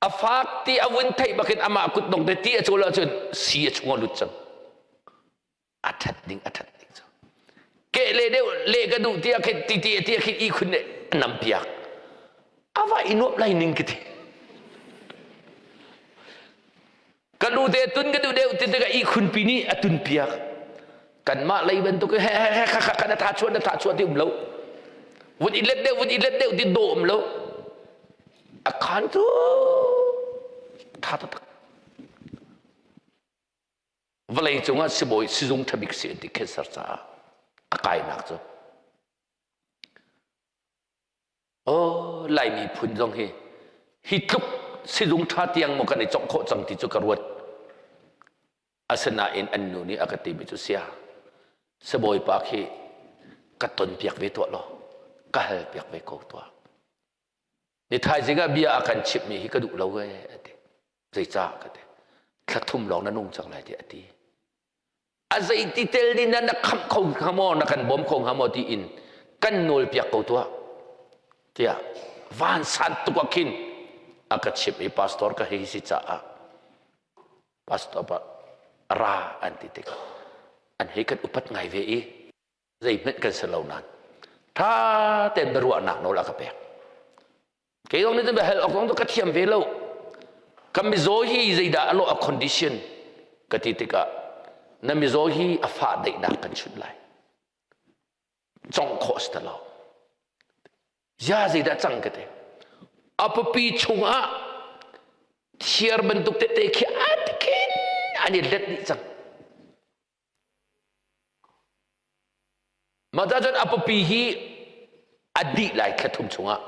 A fak ti a vun theih bakin amah kutdong te ti a cawl ahcun si a chung a lut cang. A that ding a that ding cu. Ke le deuh le ka duh tiah khin ti ti tiah khin ihkhun nih a nam piak. A va i nuamh lai ning ka ti. Ka nu te tun ka duh deuh ti tikah ihkhun pi nih a tun piak. Kanmah lei bantuk he he he kha kha kha na tha chuah na tha chuah ti um lo. Vun i let deuh vun i let deuh ti dawh um lo. A khaan cu tha taktak. Vawlei cungah sibawi sizung ṭhabik si an ti cancer caah a kainak cu. Oh, Laimi phun zong hi hi tluk sizung ṭha tiang maw kan i cawk khawh cang ti cu ka ruat. Asinain an nu nih a ka timi cu sia sibawipa khi ka tonpiak ve tuah law ka halpiak ve ko tuah. Ni thaizing ah bia a kan chimhmi hi ka duh lo ee a ti. Zeicah ka ti. Thla thum lawng na nung cang lai tiah a ti. A zeiti tel nih na na khamh kho hnga maw, na kan bawm kho hnga maw tiin kan nawl piak ko tuah tiah vansan tuk ah khin a ka chimh i pastor ka hei si caah pastor pa ra an ti tikah an hei kan upat ngai ve i zeihmanh kan si lo nain ṭha tein biaruahnak nawl a ka pek. Kei zong nih cun biahal awk zong cu ka thiam ve lo. Ka mizaw hi zeidah a lawh a condition ka ti tikah na mizaw hi a fah daihnak kan chunh lai. Congh khawh si ti lo. Zia zeidah cang ka ti. A papi chungah thiar bantuk tete khi a tikhin an i let dih cang. Mah cun a papi hi a dih lai thla thum chungah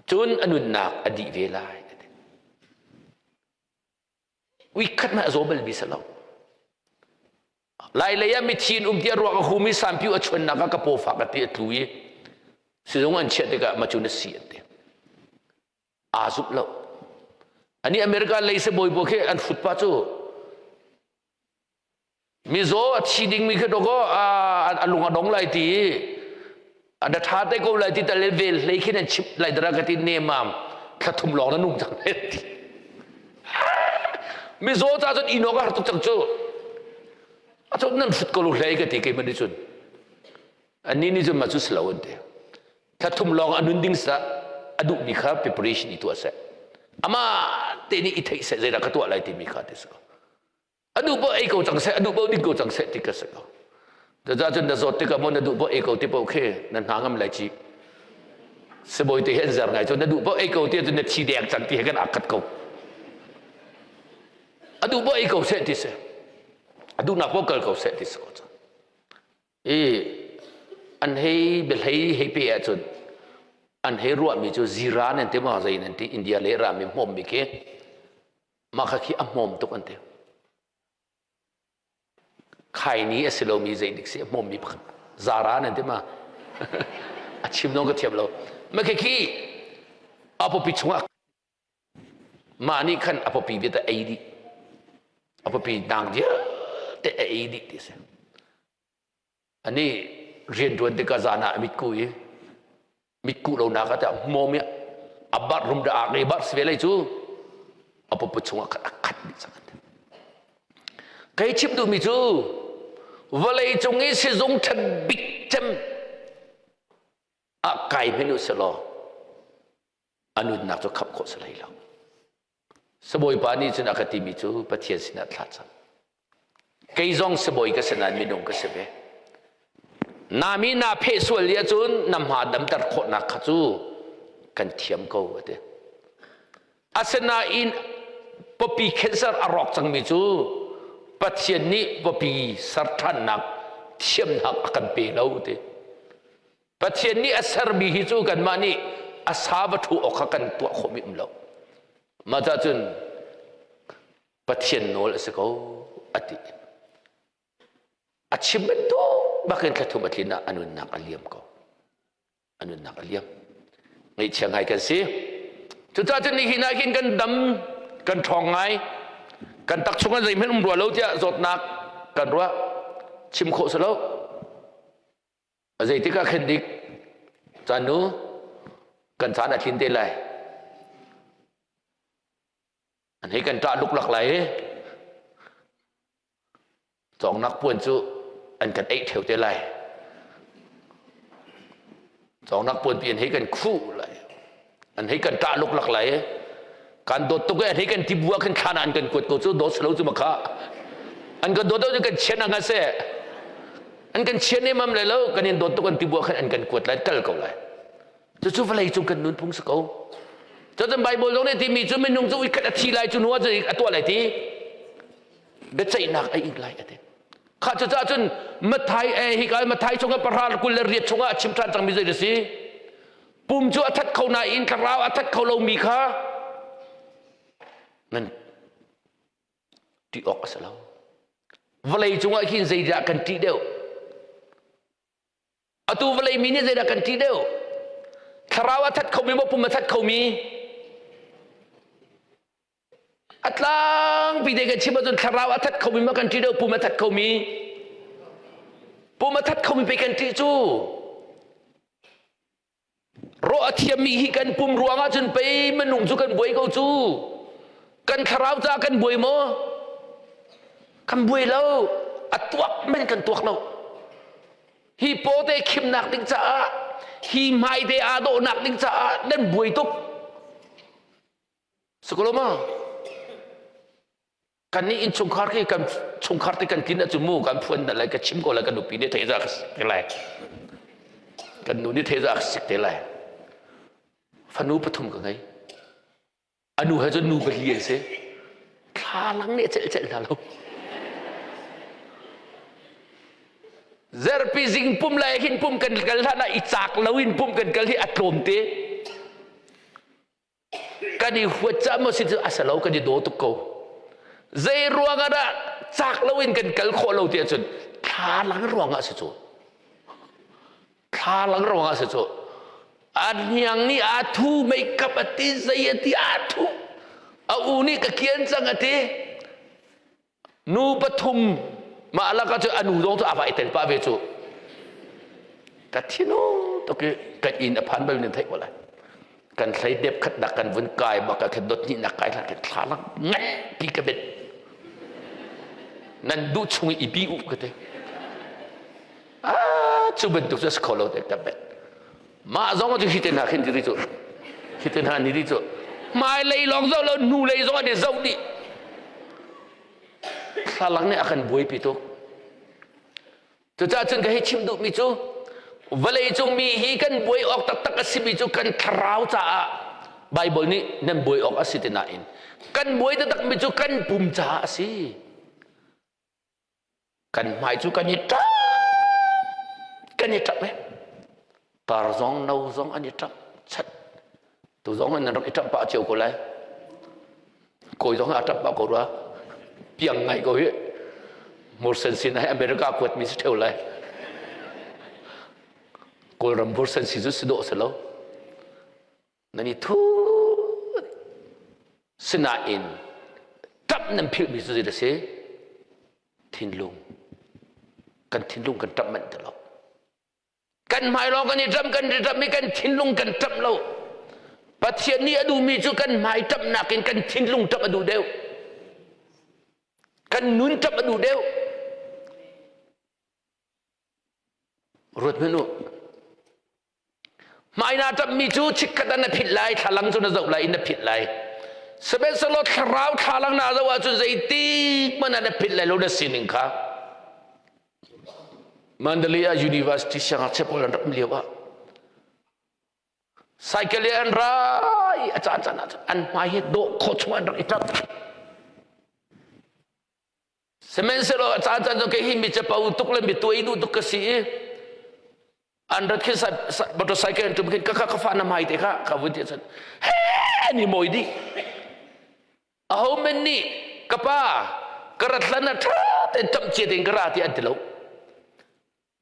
cun a nunnak a dih ve lai. Ui khat hmanh a zaw balmi si lo. Lai lei ah mithi in um tiah ruak a hum i sampiu a chuannak ah ka paw fak a ti a tlu i sizung an chiah tikah ma cu na si an ti. Aa zumh lo. Ani America lei sibawi pawl khi an hrut pa cu Mizaw a thi dingmi khi dawkaw a lung a dong lai ti a na ṭha te ko lai ti tal le vel hlei khin an chimh lai dara ka ti nemam thla thum lawng na nung cang lai ti. Mizaw ca cun inok a har tuk cang cu. A cun nan hrut ko lu hlei ka ti keimah nih cun. Annih nih cun mah cu si lo an ti. Thla thum lawng a nun ding sa a duhmi kha preparation i tuah seh. Amah te nih i theih seh zeidah ka tuah lai timi kha ti si ko. A duh paoh ei ko cang seh, a duh paoh ding ko cang seh ti ka si ko. Cucaah cun na zawt tikah maw na duh paoh ei ko ti paoh khi na hna ngam lai ci. Sibawi te hi an zer ngai cu na duh paoh ei ko ti ahcun na thi deng cang ti he kan aa khat ko. A duh paoh ei ko seh ti si. A duhnak paoh kal ko seh ti si ko cang. I an hei biahlei hei pe ahcun an hei ruahmi cu zira nan ti maw zei nan ti India le rami hmawmmi khi mah kha khi a hmawm tuk an ti khaini a si lomi zei dik si a hmawmmi pakhat zara nan ti ma a chim zong ka thiam lo mah khi khi a pawpi chungah mah nih khan a pawpi bia ei dih a pawpi nang vialte a ei dih ti a si Ani rianṭuan tikah zan ah a mitku i mitkuh lonak ah tiah hmawm i a barh rum dah ak i barh si ve lei cu a pawpaw chungah khan a khat dih cang. Kei chim duhmi cu vawlei cung i sizung ṭhat bik cem ah kai hmanh u selaw a nunnak cu khamh khawh si hlei lo. Sibawipa nih cun a ka timi cu Pathian sinah thla cam. Kei zong sibawi ka si nain minung ka si ve. Na mi naa pheh sual li ahcun na hma damter khawhnak kha cu kan thiam ko a ti. Asinain pawpi cancer a rawk cangmi cu Pathian nih pawpi ser ṭhannak thiamnak a kan pe lo ti. Pathian nih a sermi hi cu kanmah nih a sa va ṭhu awk kha kan tuah khawhmi um lo. Mah cah cun Pathian nawl a si ko a ti. A chim bantuk bakin thla thum a tlin ah a nunnak a liam ko. A nunnak a liam. Ngaihchia ngai kan si. Cucaah cun nihin ah hin kan dam, kan ṭhawng ngai. Kan tak chung ah zeihmanh um rua lo tiah zawtnak kan ruah chim khawh si lo. Zeitik ah khen dik caan nu kan caan a tlin te lai. An hei kan ṭah luklak lai i cawngnak puan cu an kan eih ṭheo te lai. Cawngnak puanpi an hei kan khuh lai. An hei kan ṭah luklak lai i kan dawt tuk i an hei kan ti bu ah khin thlan ah an kan kuat ko cu dawt silo cu makha. An kan dawt cu kan chian ang seh. An kan chian emam lai lo kan in dawt tuk an ti bu ah khan an kan kuat lai kal ko lai. Cucu vawlei cung kan nunphung si ko. Cun Bible zong nih timi cu minung cu uikhat a thi lai cu hnu ah a tuah lai ti biaceihnak a ing lai a ti. Kha cucaah cun Mathai eh hi ka Mathai chungah pahra 28 chungah a chim ṭhan cangmi zei a si? Pum cu a that kho nain thlarau a that kho lomi kha nan ṭih awk a si lo. Vawlei cungah hin zeidah kan ṭih deuh? Atu vawlei mi nih zeidah kan ṭih deuh? Thlarau a that khomi maw pum a that khomi? A tlangpi te kan chim ahcun thlarau a that khomi maw kan ṭih deuh pum a that khomi? Pum a that khomi pei kan ṭih cu. Rawh a thiammi hi kan pum ruangah cun pei minung cu kan buai ko cu. Kan thlarau caah kan buai maw? Kan buai lo. A tuak men kan tuak lo. Hi paw te khimnak ding caah, hi hmai te aa dawhnak ding caah nan buai tuk. Sukuloma, kan nih innchungkhar khi kan chungkhar te kan tlin ahcun mu kan phuan na lai ka chim ko lai kan nupi nih thei za ka sik te lai kan nu nih thei za ka sik te lai fanu pathum ka ngei anu he cun nu pali an si thlalang nih celh celh hna lo Zerpi zing pum lai hin pum kan kal hlan ah i cak lo in pum kan kal hi a tlawm te kan i huat ca maw si cu a si lo kan i daw tuk ko zei ruang ah dah cak lo in kan kal khawh lo ti ahcun thlalang ruang ah si cu thlalang ruang ah si cu a hniang nih aa thu makeup a ti zei a ti aa thu a u nih ka kian cang a ti Nu pathum mah lakah cu a nu zong cu a va i tel pah ve cu. Ka thinu tuk i kan inn a phan bal nan theih ko lai. Kan thlei dep khat nak kan vun kai bak ka dot hnih nak kai hlan kan thla lang ngan pi ka bet. Nan duh chung i bi u ka te. Ah cu bantuk cu a si kho lo te ka bet. Mah zong cu hi te hna khin ti cu. Hi te hna ni ti cu. Hmailei lawng zoh lo hnulei zong an i zoh dih. Thlalang nih a kan buaipi tuk. Cucaah cun ka hei chim duhmi cu vawleicung mi hi kan buai awk taktak a simi cu kan thlarau caah Baibal nih nan buai awk a si ti nain kan buai taktakmi cu kan pum caah a si. Kan hmai cu kan i ṭap kan i ṭap eh. Tar zong no zong an i ṭap chat. Tu zong an rak i ṭap pah cio ko lai. Kawi zong a ṭap pah ko rua. Piang ngai ko hi. Mursen sin ai America kuat mi si ṭheo lai. Kawlram mursen si cu si dawh si lo. Nan i thu sinain ṭap nan philhmi cu zei a si? Thinlung. Kan thinlung kan ṭap manh ti lo. Kan hmai lawng kan i ṭamh kan i ṭamh i kan thinlung kan ṭamh lo. Pathian nih a duhmi cu kan hmai ṭamhnak in kan thinlung ṭamh a duh deuh. Kan nun ṭamh a duh deuh. Ruat hmanh u. Hmai naa ṭapmi cu chikkhat ah na philh lai, thlalang cu na zoh lai i na philh lai. Sihmanhsehlaw thlarau thlalang naa zoh ahcun zeitik hmanh ah na philh lai lo na sining kha. Mandalay ah University siangngakchia pawl an rak um lio ah cycle in an ra i a caan caan ah cun an hmai hi dawh khawh chung an rak i ṭap. Sihmanhsehlaw a caan caan cu kei hi mi capo tuk le mi tuai duh tuk ka si i an rat khin motorcycle an tum khin ka ka fa na mai te kha ka vun ti cun he ni mawi dih aho men nih ka pa ka rat hlan ah ṭha tein ṭamh cia tein ka ra ti an ti lo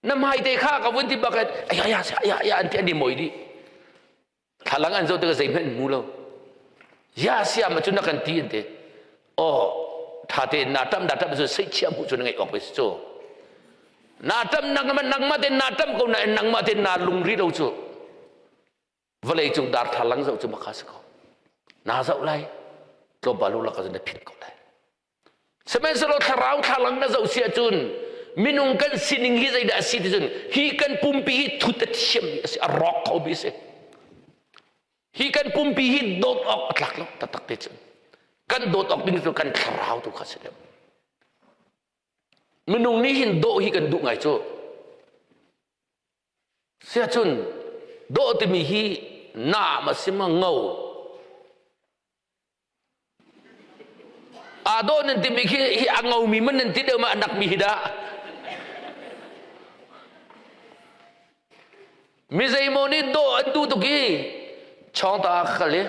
na hmai te kha ka vun ti bak aya aya aya aya an ti an i mawi dih thlalang an zoh tikah zeihmanh an hmu lo ya siam cun na kan ti an ti aw. Ṭha tein naa ṭamh naa ṭamh cu seihchiah hmuh cu na ngeih awk ve si cu. Naa ṭamh nangmah nangmah tein naa ṭamh ko nain nangmah tein naa lung rih lo cu. Vawlei cung dar thlalang zoh cu makha si ko. Naa zoh lai tlawmpal lu lak ah na phit ko lai. Sihmanhsehlaw thlarau thlalang na zoh si ahcun minung kan sining hi zeidah a si ti cun hi kan pumpi hi thut a thiammi a si a rawk khomi a si. Hi kan pumpi hi dawt awk a tlak lo taktak te cun. Kan dawt awk ding cu kan thlarau tu kha si deuh. Minung nih hin dawh hi kan duh ngai cu. Siacun dawh timi hi naam a si ma ngo Aa dawh nan timi khi hi a ngomi man nan ti deuh ma a nakmi hi dah? Mi zeimaw nih dawh an duh tuk i chawngta ah ka kal i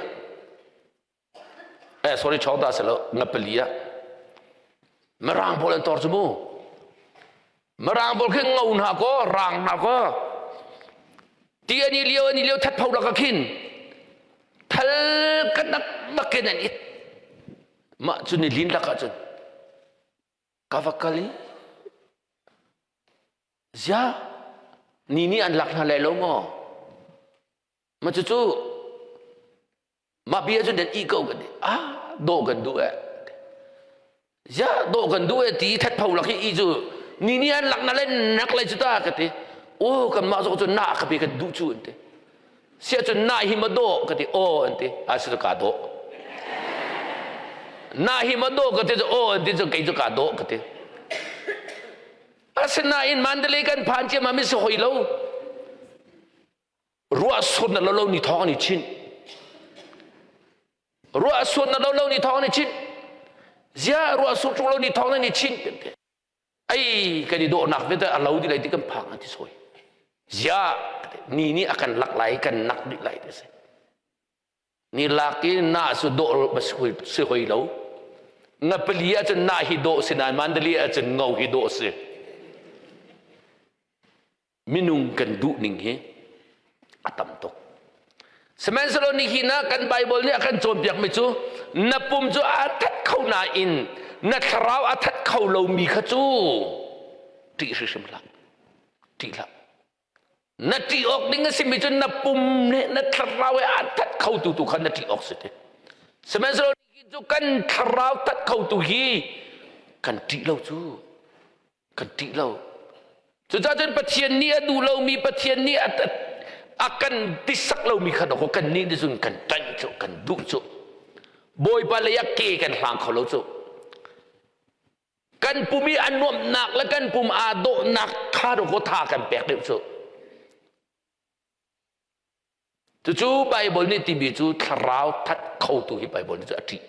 eh sorry chawngta si lo ngapali ah Mirang pawl an tor cu mu. Mirang pawl khi ngo hna kaw rang hna kaw ti an i lio an i lio that pho lak khin thal ka nak bak in an it mah cu ni lin lak ah cun ka va kal i zia ni nih an lak hna lai lo maw ma cucu Mah bia cu nan i ko kan ti. Ah, dawh kan duh eh. Zia dawh kan duh eh ti that pho lak hi i cu ni ni an lak na le nak lai cu ta ka ti. Oh, kan mah zong cu na ka pe kan duh cu an ti. Sia cu na hi ma dawh ka ti. Oh an ti. Ah si ka dawh. Na hi ma dawh ka ti cu oh an ti cu kei cu ka dawh ka ti. Asinain Mandalay kan phan ciam ah mi si hoi lo. Ruah sur na lo lo ni thawng an i chinh. Ruah sur na lo lo ni thawng an i chinh. Zia ruah sur ṭung lo ni thawng nan i chinh kan ti. Ai kan i dawhnak vialte a lo di lai ti kan phang an ti sawi. Zia ni nih a kan lak lai kan nak dih lai ti si. Ni lak i na cu dawh si hoi lo. Ngapali ahcun na hi dawh si nain Mandalay ahcun ngo hi dawh si. Minung kan duhning hi a tam tuk. Sihmanhsehlaw nihin ah kan Bible nih a kan cawnpiakmi cu na pum cu a that kho nain na thlarau a that kho lomi kha cu ṭih hrimhrim hlah. Ṭih hlah. Na ṭih awk ding a simi cu na pum nih na thlarau he a that khotu tu kha na ṭih awk si ti. Sihmanhsehlaw nihin cu kan thlarau that khotu hi kan ṭih lo cu. Kan ṭih lo. Cucaah cun Pathian nih a duh lomi Pathian nih a, a kan tisak lomi kha dawkaw kan nih nih cun kan ṭanh cu kan duh cu. Bawipa lei ah ke kan hlang kho lo cu. Kan pum i a nuamhnak le kan pum aa dawhnak kha dawkaw tha kan pek deuh cu. Cucu Baibal nih timi cu thlarau that khotu hi Baibal nih cu a ṭih.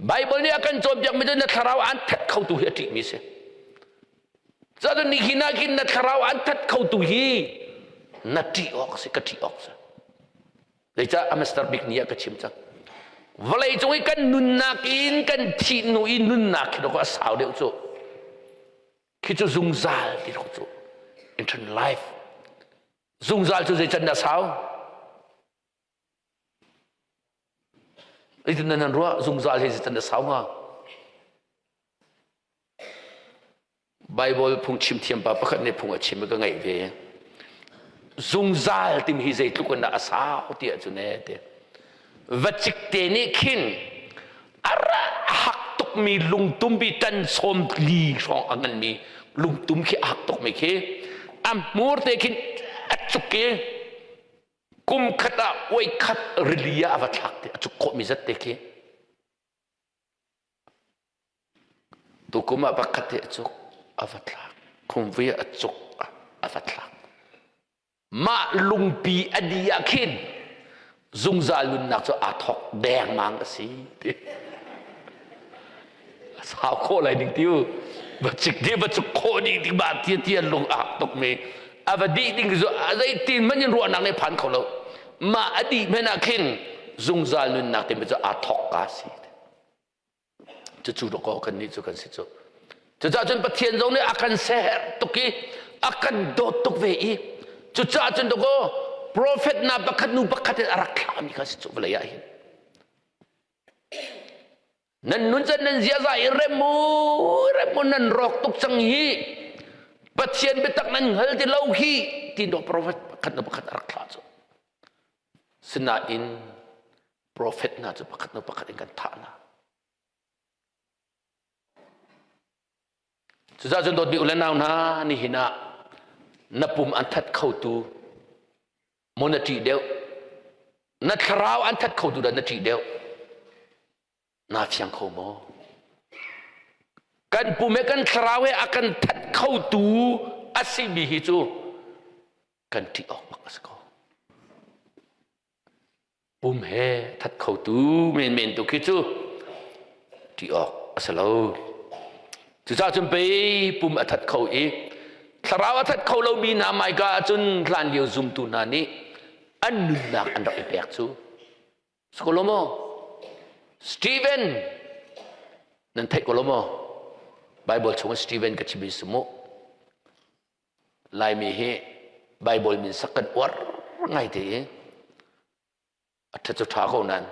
Baibal nih a kan cawnpiakmi cu na thlarau an that khotu hi a ṭihmi si. Cun nihin ah khin na thlarau an that khotu hi na ṭih awk si, ka ṭih awk si. Zeicah a Master bik ni ah ka chim cang. Vawlei cung i kan nunnak in kan thih hnu i nunnak khi a sau deuh cu. Khi cu zungzal ti cu. Eternal life. Zungzal cu zei can dah sau? Zeitin nan ruah zungzal hi zeitin a sau hnga? Bible phungchim thiam pa pakhat nih phung a chim i ka ngaih ve. Zungzal timi hi zeitluk in dah a sau ti ahcun ee ti. Vacik te nih khin a ra a hak tukmi lungtumpi tan sawm li hrawng a nganmi lungtum khi a hak tukmi khi a hmur te khin a cuk i kum khat ah oi khat rili ah a va thlak te a cuk khawhmi zat te khi tukum ah pakhat te a cuk a va thlak khumvui ah a cuk a va thlak mah lungpi a di ah khin zungzal nunnak cu aa thawk dengmang a si ti a sau khawh lai ding tiu va cik di va cuk khawh ding ding ba ti ti an lung a hak tuk mi a va dih ding cu a zeitin man in ruahnak nih phan kho lo mah a dih men ah khin zungzal nunnak timi cu aa thawk ka si cucu dawkaw kan nih cu kan si cu cucaah cun Pathian zong nih a kan ser tuk i a kan dawt tuk ve i cucaah cun dawkaw prophet na pakhat nu pakhat in a rak thlahmi kha si cu vawlei ah hin. Nan nun can nan ziaza i rem u, rem u nan rawk tuk cang hi. Pathian biatak nan hngal ti lo hi ti no prophet pakhat no pakhat a rak thlah cu. Sinain prophet hna cu pakhat no pakhat in kan thah hna. Cucaah cun dawtmi u le nau hna nihin ah na pum an that khotu maw na ṭih deuh na thlarau an that khotu dah na ṭih deuh naa fiang kho maw kan pum he kan thlarau he a kan that khotu a simi hi cu kan ṭih awk bak a si ko Pum he that khotu menmen tu khi cu ṭih awk a si lo. Cucaah cun pei pum a that kho i thlarau a that kho lomi hna hmaika ahcun hlanlio zumtu hna nih an nunnak an rak i pek cu. Si ko lo maw? Stephen nan theih ko lo maw? Bible chung Stephen ka chim si mu. Laimi hi Baibal min sak kan uar ngai te i a ṭha cu ṭha ko nain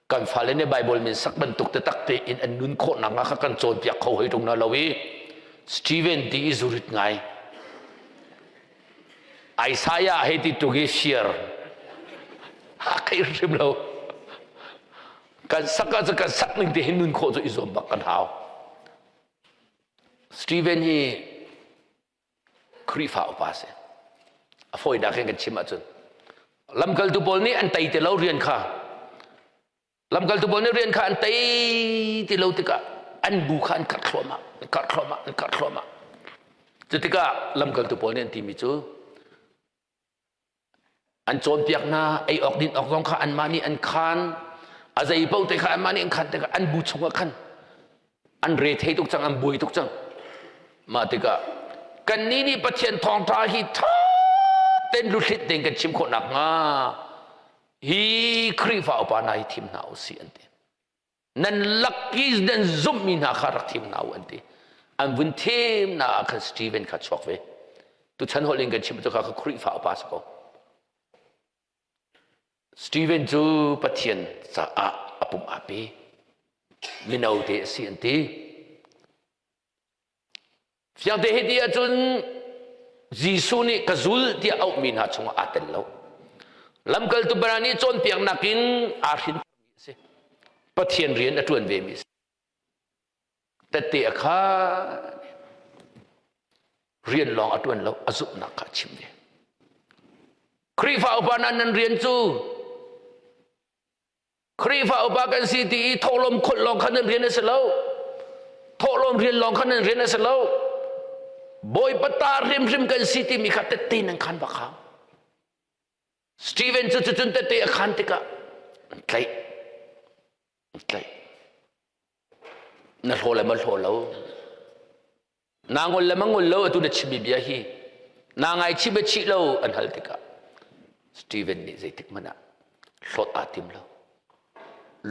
kan fale nih Baibal min sak bantuk taktak tein an nun khawh nakhnga kha kan cawnpiak kho hoi ṭung hna lo i Steven ti i zurit ngai Isaiah hei ti tuk i share a kai hrim lo kan sak ahcun kan sak ning te hin nun khawh cu i zuam bak kan hau Stephen hi Khrihfa upa a si. A fawinak in kan chim ahcun lamkaltu pawl nih an tei ti lo rian kha lamkaltu pawl nih rian kha an tei ti lo tikah an bu kha an karh thluahmah an karh thluahmah an karh thluahmah cu tikah lamkaltu pawl nih an timi cu An cawnpiak hna, ei awk din awk zong kha anmah nih an khaan. A zei paoh te kha anmah nih an khaan tikah an bu chungah khan an re thei tuk cang, an buai tuk cang. Mah tikah kannih nih Pathian thawngṭha hi ṭha tein luhlit tein kan chim khawh nakhnga hi Khrihfa upa hna hi thim hna u sih an ti. Nan lak i nan zumhmi hna kha rak thim hna u an ti. An vun thim hna ah khan Stephen kha chuak ve. Tuchan holh in kan chim cu kha Khrihfa upa si ko. Stephen cu Pathian caah a pum aa pe. Mino te a si an ti. Fiangte hi ti ahcun Jesuh nih ka zul tiah auhmi hna chungah aa tel lo. Lamkaltu Bana nih cawnpiaknak in aa hrin a si. Pathian rian a ṭuan vemi a si. Tette a khan rian lawng a ṭuan lo, a zumhnak kha a chim ve. Khrihfa upa hna nan rian cu Khrihfa upa kan si ti i thawhlawm kholh lawng kha nan rian a si lo. Thawhlawm rian lawng kha nan rian a si lo. Bawipa ta hrimhrim kan si timi kha tette nan khan bak hau. Stephen cu cucun tette a khan tikah an tlaih. An tlaih. Na hlaw le ma hlaw lo. Naa ngol le ma ngol lo atu na chimmi bia hi naa ngaichih ma chih lo an hal tikah Stephen nih zeitik hmanh ah hlawt aa tim lo.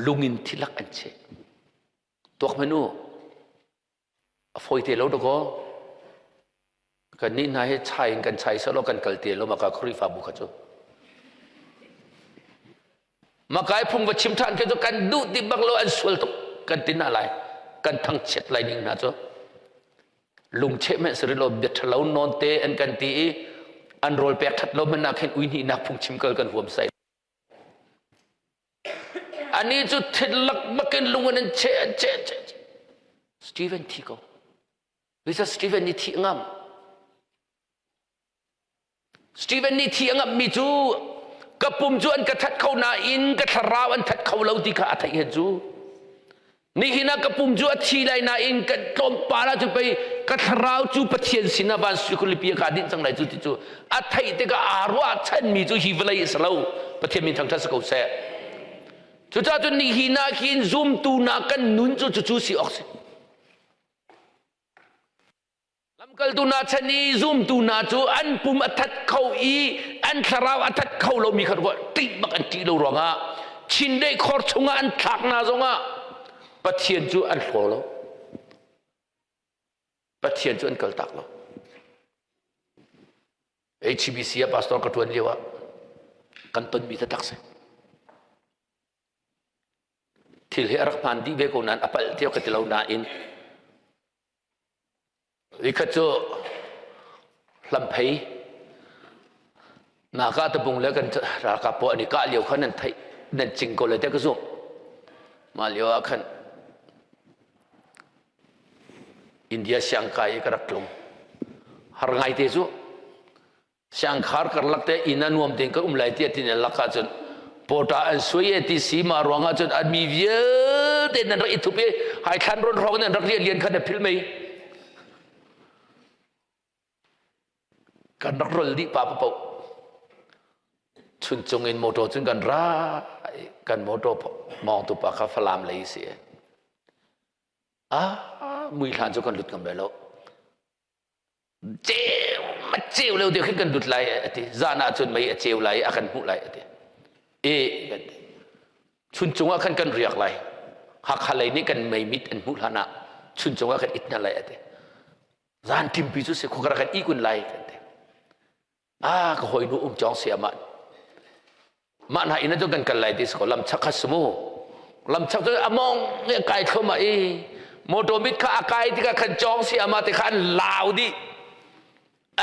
Lungin thilak an cheh. Tuak hmanh u, a fawi te lo dakaw. Kannih hna hi chai in kan chai selaw kan kal te lo maka Khrihfabu kha cu. Makai phung va chim ṭhan khi cu kan duh ti bak lo an sual tuk kan ti hna lai kan thangchiat lai ning hna cu lungcheh hmanh si lo bia ṭhalo nawn te an kan ti i an rawl pek ṭhat lo hmanh ah khin ui hnih nak phung chim kal kan huam sai ani cu thil lak bakin lung in an cheh an cheh an cheh Stephen thi ko Lisa Stephen nih thi ngam Stephen nih thi a ngamhmi cu ka pum cu an ka that kho nain ka thlarau an that kho lo ti kha a theih hen cu. Nihin ah ka pum cu a thi lai nain ka tlawmpal ah cu pei ka thlarau cu Pathian sinah van suikulipi ka dinh cang lai cu ti cu a theih tikah aa ruahchanmi cu hi vawlei a si lo Pathian min thangṭhat si ko seh. Cucaah cun nihin ah hin zumtu na kan nun cu cucu si awk si. Lamkaltu hna chan i zumtu hna cu an pum a that kho i an thlarau a that kho lomi kha ṭih bak an ṭih lo ruangah chindeih khor chungah an thlak hna zongah Pathian cu an hlaw lo. Pathian cu an kaltak lo. HBC ah pastor ka ṭuan lio ah kan tonmi taktak si. Thil hi a rak hmaan dih ve ko nain a palh tiah ka ti lo nain Nikhat cu hlamphei naka tabung le kan ralkap pawl an i kah lio kha nan theih nan cing ko lai tiah ka zumh. Mah lio ah khan India siangkai i ka rak tlung. Har ngai te cu Siangkhar karlak te inn ah nuam tein kan um lai tiah tin an lak ahcun pawṭa an suai e ti si mah ruang ahcun an mi vialte nan rak i thup i haithlan rawn hrawng nan rak riah lian kha na philh mei kan rak rol dih pa paoh chuncung in motor cun kan ra kan motor mawngtu pa kha Falam lei si ah mui hlan cu kan lut ngam lai lo ceu ma ceu lo deuh khin kan lut lai a ti zan ah cun mei a ceu lai a kan hmuh lai a ti e kan ti chuncung ah khan kan riak lai Hakha lei nih kan mei mit an hmuh hlan ah chuncung ah kan it hna lai a ti zan ṭimpi cu si khuakar kan ikun lai kan ti ah ka hawinu um cawng si amah mah hna inn ah cun kan kal lai ti si ko lam chak kha si mu lam chak cu among nge kai thlum ah i motor mit kha a kai tikah khan cawng si ama te kha an lau dih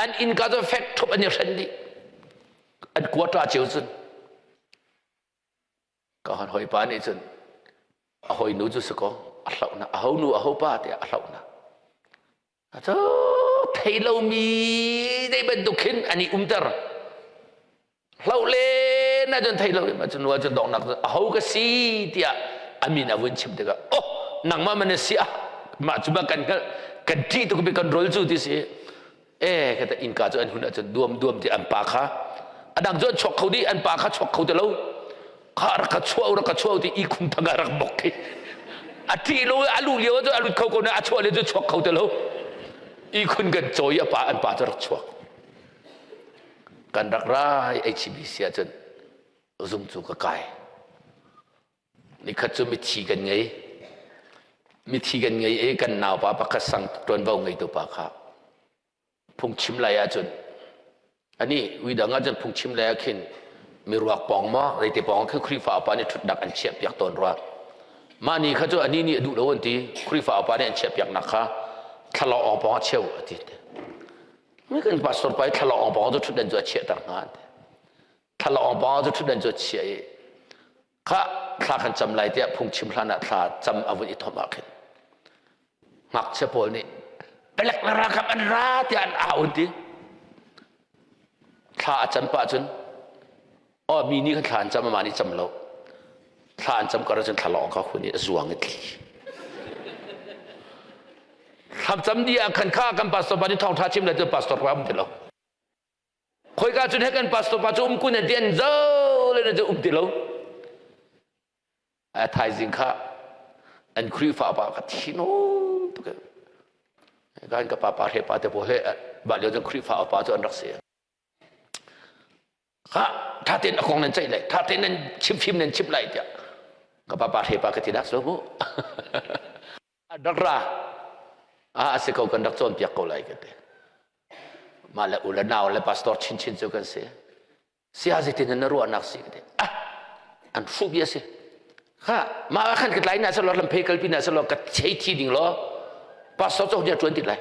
an inn ka cu fek thup an i hren dih an kuata ceu cun ka han hoi pa nih cun a hoi nu cu si ko a hloh na a ho nu a ho pa tiah a hloh na Cu thei lomi dei bantuk khin an i umter. Hloh len ahcun thei lo in cun cun donghnak aho ka si tiah a min a vun chim tikah oh nangmah man na si ah mah cu ma kan hngalh kan ṭih tuk bi kan rol cu ti si eh kata innka cu an hun ahcun duam duam ti an pa kha a dang cu an chuak kho dih an pa kha chuak kho ti lo kha rak ka chuah rak ka chuah ti i khum thang ah rak bok khi a ṭih lo a luh lio cu a lut kho ko na a chuah le cu chuak kho te lo i khun kan cawi a pa an pa cu rak chuak kan rak rai HBC ahcun zung cu ka kai nikhat cu mithi kan ngei mithi kan ngei i kan naupa pakhat sang ṭuanvo ngeitu pa kha phungchim lai ahcun ani uidang ahcun phungchim lai ah khin miruak pawng maw zeiti pawng khin Khrihfa upa nih ṭhutnak an chiah piak tawn rua mah ni kha cu ani nih a duh lo an ti Khrihfa upa nih an chiah piaknak kha thlalawng awng pawng ah cheu a ti mi kan pastor pa i thlalawng awng pawng cu ṭhutdan cu a chiahter hnga an ti thlalawng awng pawng cu ṭhutdan cu a chiah i kha thla kan cam lai tiah phungchim hlan ah thla cam a vun i thom ah khin ngakchia pawl nih palek le ralkap an ra tiah an au an ti thla a cam pah cun oh mi nih khan thla an cam amah nih cam lo thla an cam kar cun thla lawng kha hun i a zuang i tli thlam cam di ah khan kha kan pastor pa nih thawngtha chim le cu pastor pa um ti lo Khoika cun he kan pastor pa cu um kun ti an zo le cu um ti lo. A thaizing kha an Khrihfa pa ka thinung tuk. Kan ka pa pa he pa te pawl he mah lio cun Khrihfa pa cu an rak si. Kha tha tein a kong nan ceih lai, tha tein nan chimfim nan chimh lai tiah ka pa pa he pa ka ti dak so mu. rak ra a si ko kan rak cawnpiak ko lai ka ti mah le u le nau le pastor chinchin cu kan si sia zeitin na ruahnak si ka ti ah an hruh bia si kha mah ah khan ka tlai na salo lam phei kalpi na salo ka chei thi ding lo pastor cu nia tuan ti lai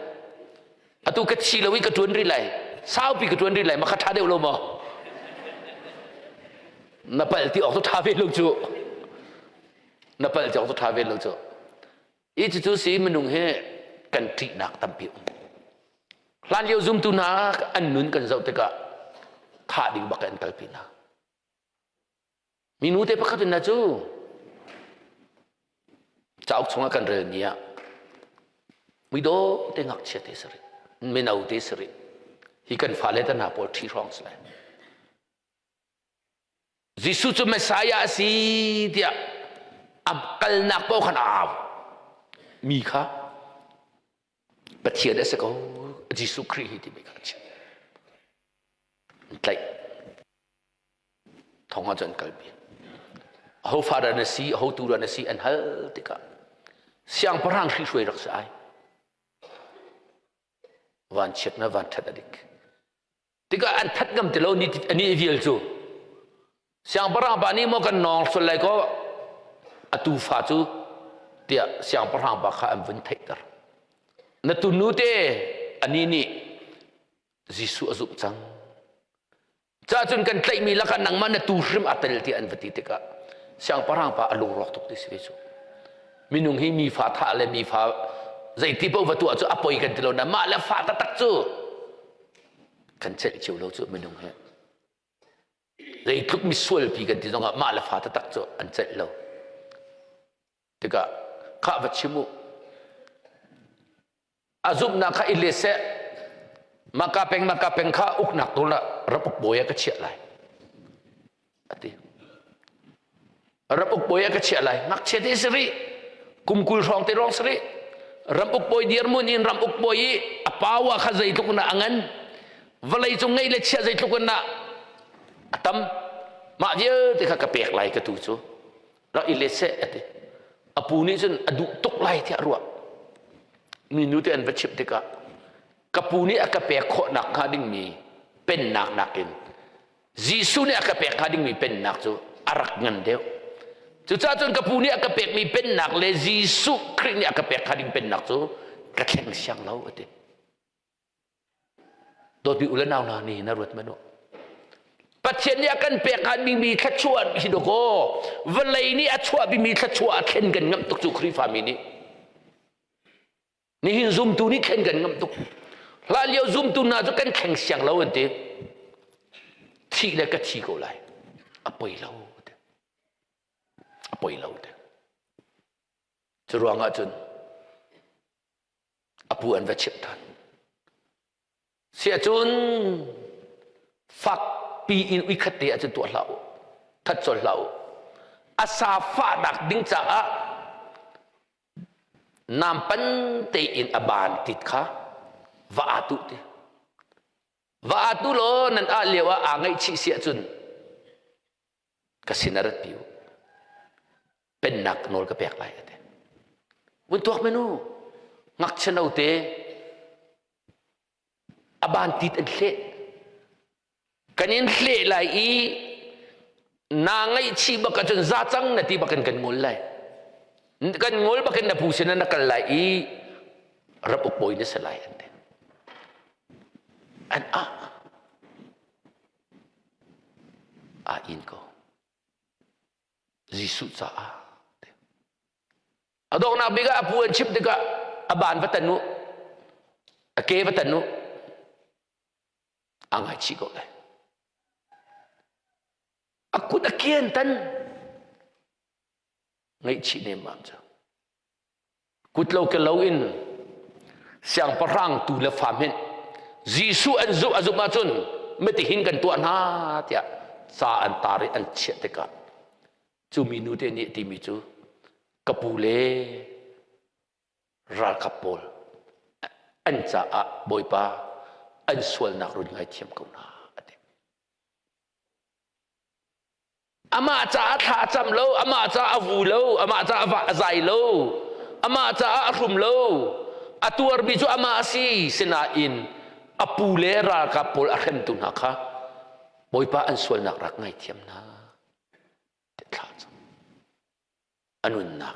atu ka thi lo i ka tuan rih lai saupi ka tuan rih lai ma kha tha deuh lo maw na palh ti awk cu tha ve lo cu na palh cawk cu ṭha ve lo cu i cucu si minung hi kan ṭihnak tampi um hlan lio zumtu hna an nun kan zoh tikah thah ding bak an kalpi hna minu te pakhat in na cu cauk chungah kan relmi ah muidaw te ngakchia te sari mino te sari hi kan fale te hna pawl ṭhi hrawng si lai Jesuh cu Messiah a si tiah a kalnak paoh khan a au. Mi kha Pathian a si ko Jesuh Khrih hi timi kha a chim. An tlaih. Thong ah cun an kalpi. Aho fa dah na si, aho tu dah na si an hal tikah siangpahrang hrihhruai rak si ai. Vanchiat na vanṭhat a dik. Tikah an that ngam ti lo ni ani vial cu. Siangpahrang pa nih maw kan nawng sual lai ko. A tufa cu tiah siangpahrang pa kha an vun theihter. Na tunu te ani nih Jesuh a zumh cang. Cah cun kan tlaihmi lakah nangmah na tu hrim a tel tiah an va ti tikah siangpahrang pa a lungrawk tuk ti si ve cu. Minung hi mi fa thah le mi fa zeiti paoh va tuah cu a poi kan ti lo na mah le fa taktak cu kan celh cio lo cu minung hi. Zeitluk misualpi kan ti zongah mah le fa taktak cu an celh lo. Tikah khah va chim u. A zumhnak kha i let seh. Maka peng maka peng kha uknak nawl ah ram uk bawi ah ka chiah lai. A ti. Ram uk bawi ah ka chiah lai. Ngakchia te si rih. Kum 20 hrawng te lawng si rih. Ram uk bawi dirhmun in ram uk bawi i a power kha zeitluk in a ngan. Vawlei cung ngeih le chiah zeitluk in a tam. Mah vialte kha ka pek lai ka tu cu. Rak i let seh a ti. A pu nih cun a duh tuk lai tiah a ruah. Mi nu te an va chimh tikah ka pu nih a ka pek khawhnak hnga dingmi pennak nakin Jesuh nih a ka pek hnga dingmi pennak cu a rak ngan deuh. Cucaah cun ka pu nih a ka pekmi pennak le Jesuh Khrih nih a ka pek hnga ding pennak cu ka thleng siang lo a ti. Dawtmi u le nau hna nih na ruat manh u. Pathian nih a kan pek hnga mi thluachuah hi dawkaw vawlei nih a chuahpimi thluachuah a thlen kan ngamh tuk cu Khrihfa mi nih. Nihin zumtu nih thlen kan ngamh tuk. Hlan lio zumtu hna cu kan thleng siang lo an ti. Thih le ka thi ko lai. A poi lo. A poi lo. Cu ruangah cun a pu an va chimh ṭhan. Siahcun fakpi in uikhat te ahcun tuah hlah u, that colh hlah u. A sa fahnak ding caah nam pan tein a ban tit kha va aa tuh ti. Va aa tu law nan ah lio ah aa ngaihchih si ahcun ka sin a rat pi u. Pennak nawl ka pek lai a ti. Vun tuak menu ngakchia note a ban tit an hleh. Kan in hleh lai i naa ngaihchih bak ahcun za cang na ti bakin kan ngol lai. Kan ngol bakin na pu sin na kal lai i ram uk bawi na si lai an ti. An ah aa in ko. Jesuh caah. A donghnak bik ah a pu an chimh tikah a ban va tan u, a ke va tan u, aa ngaichih ko lai. A kut a ke an tan. Ngaihchih nemmam cu. Kut lo ke lo in siangpahrang tu le fa hmenh Jesuh an zumh a zumh ahcun mitihin kan tuah hna tiah ca an tar i an chiah tikah cu minu te nih timi cu ka pu le ralkap pawl an caah Bawipa an sualnak run ngaithiam ko hna a ti. Amah caah thla a cam lo, amah caah a vu lo, amah caah a zai lo, amah caah a hrum lo. A tuarmi cu amah a si. Sinain a pu le ralkap pawl a hremtu hna kha Bawipa an sualnak rak ngaithiam hna. Thla cam. A nunnak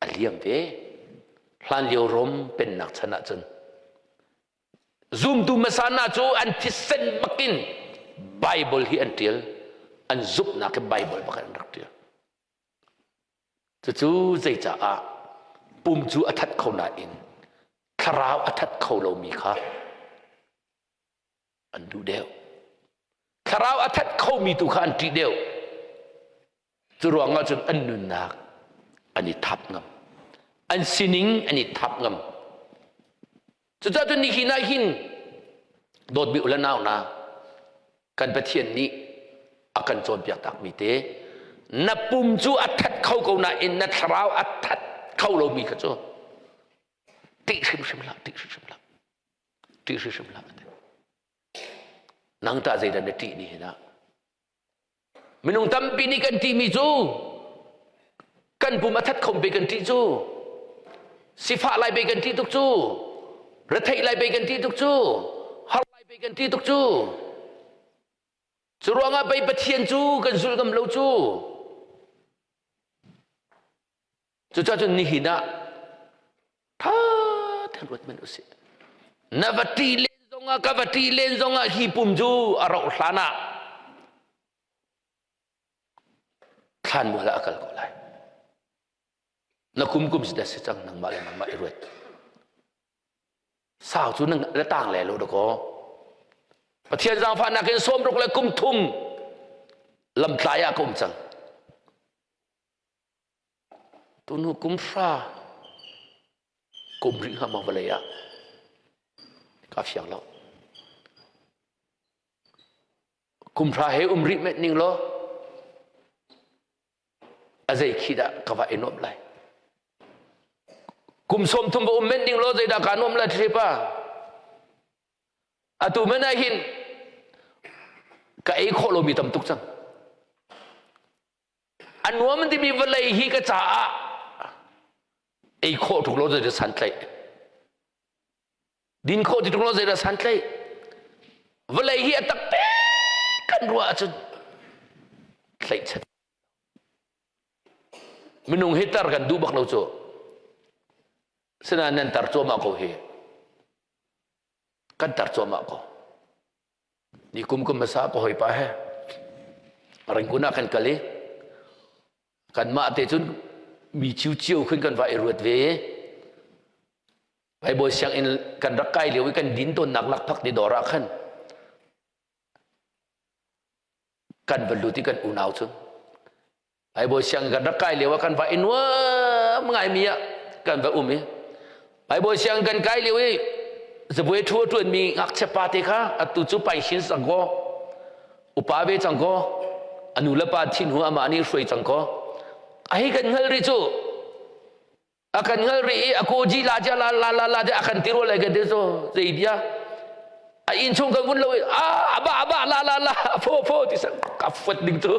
a liam ve. Hlanlio Rom pennak chan ahcun zumtu hmasa hna cu an thisen bakin Bible hi an ṭial. An zumhnak hi Bible bak an rak ṭial. Cucu zeicaah pum cu a that kho nain thlarau a that kho lomi kha an duh deuh. Thlarau a that khomi tu kha an ṭih deuh. Cu ruangah cun an nunnak an i thap ngam. An sining an i thap ngam. Cucaah cun nihin ah hin dawtmi u le nau hna kan Pathian nih a kan cawnpiak takmi te na pum cu a that kho ko nain na thlarau a that kho lomi kha cu ṭih hrimhrim hlah, ṭih hrimhrim hlah. Ṭih hrimhrim hlah. Nang tah zeidah na ṭih ni hin ah? Minung tampi nih kan ṭihmi cu kan pum a that kho pe kan ṭih cu sifah lai pe kan ṭih tuk cu retheih lai pe kan ṭih tuk cu har lai pe kan ṭih tuk cu cu ruangah pei Pathian cu kan zulh ngam lo cu. Cucaah cun nihin ah tha tein ruat hmanh usih. Na va ṭih len zongah ka va ṭih len zongah hi pum cu a rauh hlan ah thlanmual ah a kal ko lai. Na kum kum si dah si cang nangmah le nangmah i ruat. Sau cu na na tang le lo dakaw. Pathian zaangfahnak in sawmruk le kum thum lamtlai ah ka um cang. Tunu kum hra kum rih hnga maw vawlei ah ka fiang lo. Kum hra he um rih met ning law a zei khi dah ka va i nuamh lai. Kum sawm thum va um men ding law zeidah kaa nuam lai thlipa. Atu men ah hin ka ei khawh lomi tam tuk cang. A nuam timi vawlei hi ka caah ei khawh tuk lo zeidah santlaih. Din khawh ti tuk lo zeidah santlaih. Vawlei hi a tak kan ruah ahcun tlaihchan. Minung hi tar kan duh bak lo cu. Sinain nan tar cuahmah ko hi. Kan tar cuahmah ko. Ni kum kum hmasa ka hawipa he Rangoon ah kan kal i kanmah te cun mi cio khin kan va i ruat ve i Bible sianginn kan rak kai lio i kan din tawnnak lakphak ti dawr ah khan kan va lut i kan unau cun Bible siang kan rak kai lio ah kan va i nuam ngaimi ah kan va um i Bible siang kan kai lio i zabuai thu a ṭuanmi ngakchia pa te kha atu cu paishin cang kaw upa ve cang kaw a nu le pa thin hu amah nih hruai cang kaw a hei kan hngal rih cu a kan hngal rih i a koji la ja la la la la a kan ti rual ai kan ti so zei bia a inn chung kan vun lo i a aba aba la la la pho pho ti sang ka fuat ding cu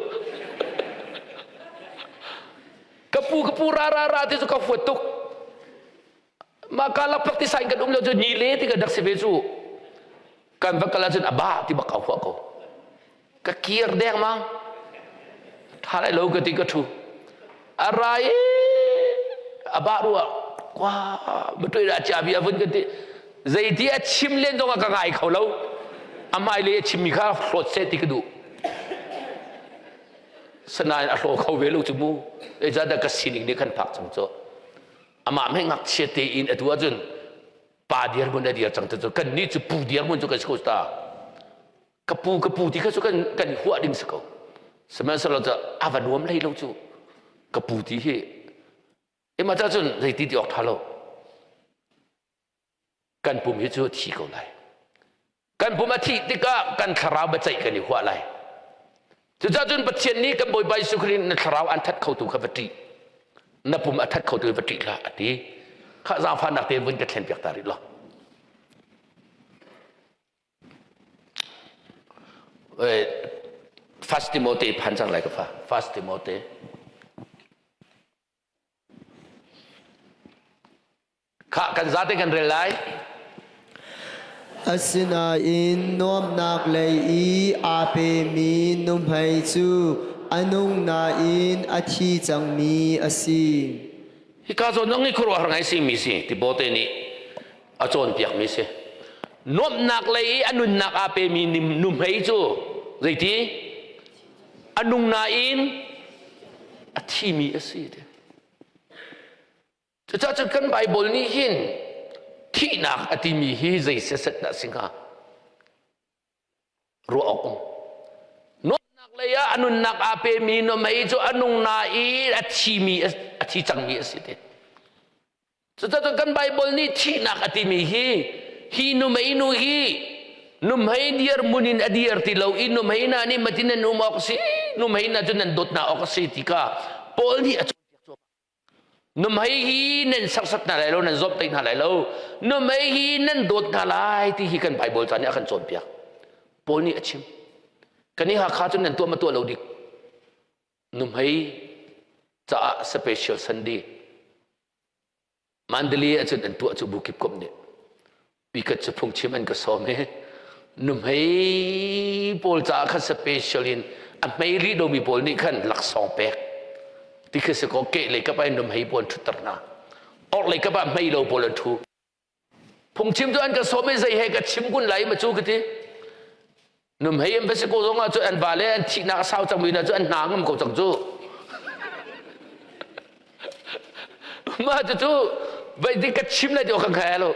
ka pu ka pu ra ra ra ti cu ka fuat tuk ma ka lakpak ti sain kan um lo cu ni le ti ka dak si ve cu kan va kal ahcun a ba ti bak ka huah ko ka kir deng mang tha lai lo ka ti ka thu a rai a ba ruah kwa matoi da cha bi a vun ka ti zeiti a chim len zong ka ngai kho lo a hmai le a chimmi kha hlawt seh ti ka duh sanain a hlaw kho ve lo cu mu zeicahdah ka sining nih khan phak cang cu amah meh ngakchia te in atu ahcun pa dirhmun a dir cang te cu kan nih cu pu dirhmun cu kan si ko ta ka pu ka pu ti kha cu kan kan huah ding si ko sihmanhsehlaw cu a va nuam hlei lo cu ka pu ti hi ema ta cun zeiti ti awk tha lo kan pum hi cu thi ko lai kan pum a thih tikah kan thlarau biaceih kan i huah lai Cucaah cun Pathian nih kan Bawipa Jesuh Khrih na thlarau an that khotu kha va ṭih. Na pum a that khotu va ṭih hlah a ti. Khah zaangfahnak tein vun ka thlen piak ta rih law. First Timothy phan cang lai ka fa. First Timothy. Khah kan zate kan rel lai. Asinain nuamhnak lei i aa pemi nuhmei cu a nung nain a thi cangmi a si. Hika zawn zong hi khuaruahhar ngai simi si Timote nih a cawnpiakmi si. Nuamhnak lei i a nunnak aa pemi nuhmei cu zeiti? A nung nain a thimi a si. Cucaah cun kan Baibal nih hin thihnak a timi hi zei siaset dah si hnga? Ruah awk um. Nuamhnak lei ah a nunnak aa pemi nuamhei cu a nung nain a thimi a thi cangmi a si te. Cucaah cun kan Baibal nih thihnak a timi hi hi numei nu hi numhei dirhmun in a dir ti lo i numhei hna nih matin nan um awk a si numhei hna cu nan dawt hna awk a si ti kha Paul nih a cawnpiak cuahmah. Nuhmei hi nan serhsat hna lai lo, nan zawmhtaih hna lai lo. Nuhmei hi nan dawt hna lai ti hi kan Baibal ca nih a kan cawnpiak. Paul nih a chim. Kan i Hakha cun nan tuah ma tuah lo dik. Nuhmei caah special Sunday. Mandalay ahcun an tuah cu bukip kom nih. Pikat cu phungchim an ka sawm i nuhmei pawl caah khan special in a hmei rih lomi pawl nih khan laksawng pek. Ti khi si ko ke lei kap ah nuhmei pawl an ṭhutter hna. Orh lei kap ah hmei lo pawl an ṭhu. Phungchim cu an ka sawm i zei he ka chim kun lai ma cu ka ti. Nuhmei an va si ko zong ah cun an vale an thihnak a sau cang mi hna cu an hna ngam ko cang cu. Mah cucu vai ding ka chim lai ti awk kan khai lo.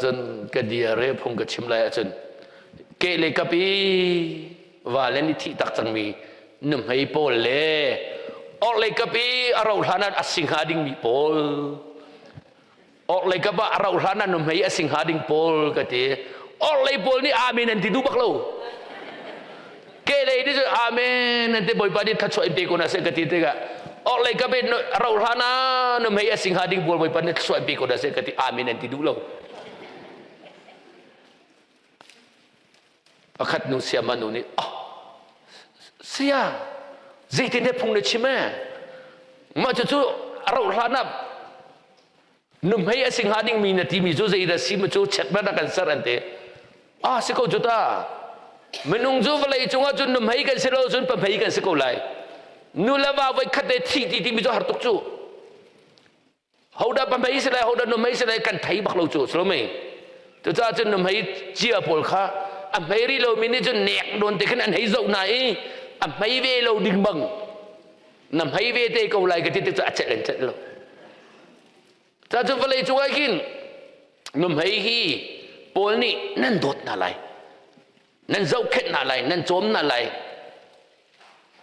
Cun ka diare phung ka chim lai ahcun ke le kap i vale nih thih tak cangmi nuhmei pawl le orhlei kap i a rauh hlan ah a si hnga dingmi pawl orhlei kap ah a rauh hlan ah nuhmei a si hnga ding pawl ka ti. Orhlei pawl nih amen an ti duh bak lo. Kehlei nih cun amen an ti, Bawipa nih thluachuah in pe ko hna seh ka ti tikah orhlei kap in rauh hlan ah nuhmei a si hnga ding pawl Bawipa nih thluachuah in pe ko hna seh ka ti, amen an ti duh lo. Pakhat nu siama nu nih, oh saya, zeitin he phung na chim ee? Mah cucu a rauh hlan ah nuhmei a si hnga dingmi na timi cu zeidah si ma cu checkmat a kan ser an ti. Ah, si ko cu ta. Minung cu vawlei cungah cun nuhmei kan si lo cun pahmei kan si ko lai. Nu le va voi khat te thi ti timi cu har tuk cu. Hodah pahmei si lai, hodah nuhmei si lai kan thei bak lo cu silo mei. Cucaah cun nuhmei cia pawl kha a hmei rih lomi nih cun nek nawn te khin an hei zoh hna i a hmei ve lo ding bang na hmei ve te ko lai ka ti te cu a celh an celh lo. Ca cu vawlei cung ah khin nuhmei hi Paul nih nan dawt hna lai, nan zohkhenh hna lai, nan cawm hna lai.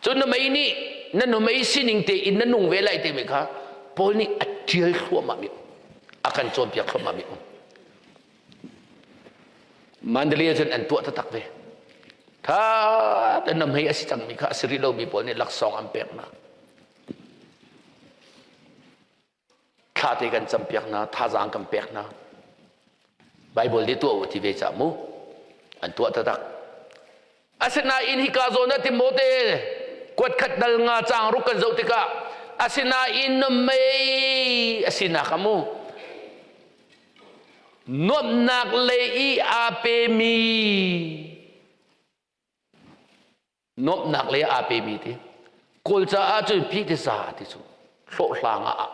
Cun nuhmei nih na nuhmei sining tein na nung ve lai timi kha Paul nih a ṭial thluahmah mi a kan cawnpiak thluahmah mi um. Mandalay cun an tuah taktak ve. Tha te nuhmei a si cangmi kha a si rih lomi pawl nih laksawng an pek hna. Thla te kan campiak hna, thazaang kan pek hna. Bible nih tuah u ti ve cah mu. An tuah taktak. Asinain hika zawn ah Timote kuat khat dal nga caang ruk kan zoh tikah asinain na mei a sinak a mu nuamhnak lei i aa pemi Nuamhnak lei aa pemi ti. Kawl caah cun pi ti za ti cu hlawhhlang ah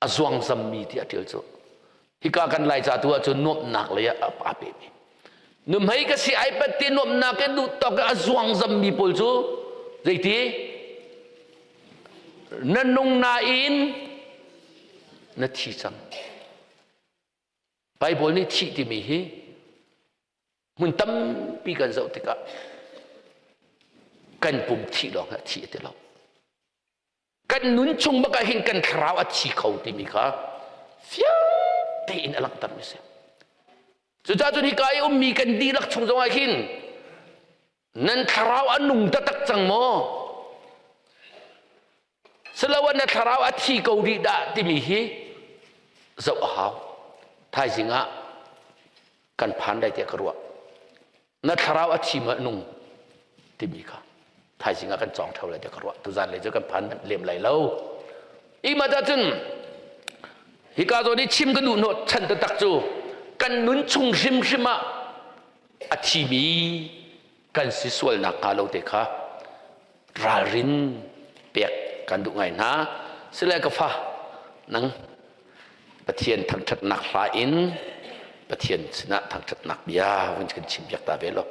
a zuangzammi ti a ṭial cu. Hika kan Laica tu ahcun nuamhnak lei ah aa pemi. Nuhmei ka si ai pat ti nuamhnak in duh tawk a zuangzammi pawl cu zeiti? Na nung nain na thi cang. Bible nih thih timi hi hmun tampi kan zoh tikah kan pum thih lawng ah thih a ti lo. Kan nun chung bak ah hin kan thlarau a thi kho timi kha fiang tein a langhter mi si. Cucaah cun hika i ummi kan dihlak chung zong ah hin nan thlarau a nung taktak cang maw? Siloah na thlarau a thi ko rih dah timi hi zoh a hau. Thaizing ah kan phan lai tiah ka ruah. Na thlarau a thi ma nung timi kha thaizing ah kan cawng theo lai tiah ka ruah. Tuzan lei cu kan phan lem lai lo. Ima dah cun hika zawn i chim ka duh hnawh chan taktak cu kan nun chung hrimhrim ah a thimi kan si sualnak hnga lo te kha ralrin pek kan duh ngai hna. Sile ka fa, nang Pathian thangṭhatnak hla in Pathian sinah thangṭhatnak bia vun kan chim piak ta ve lo.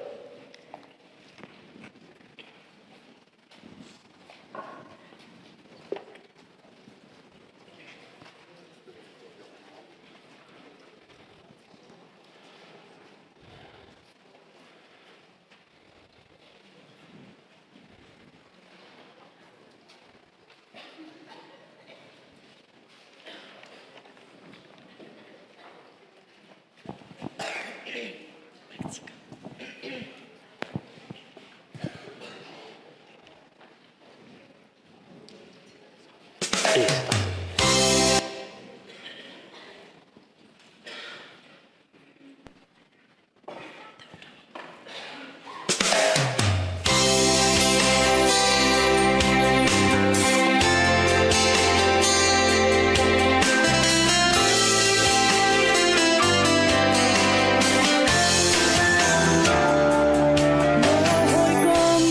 Hawikom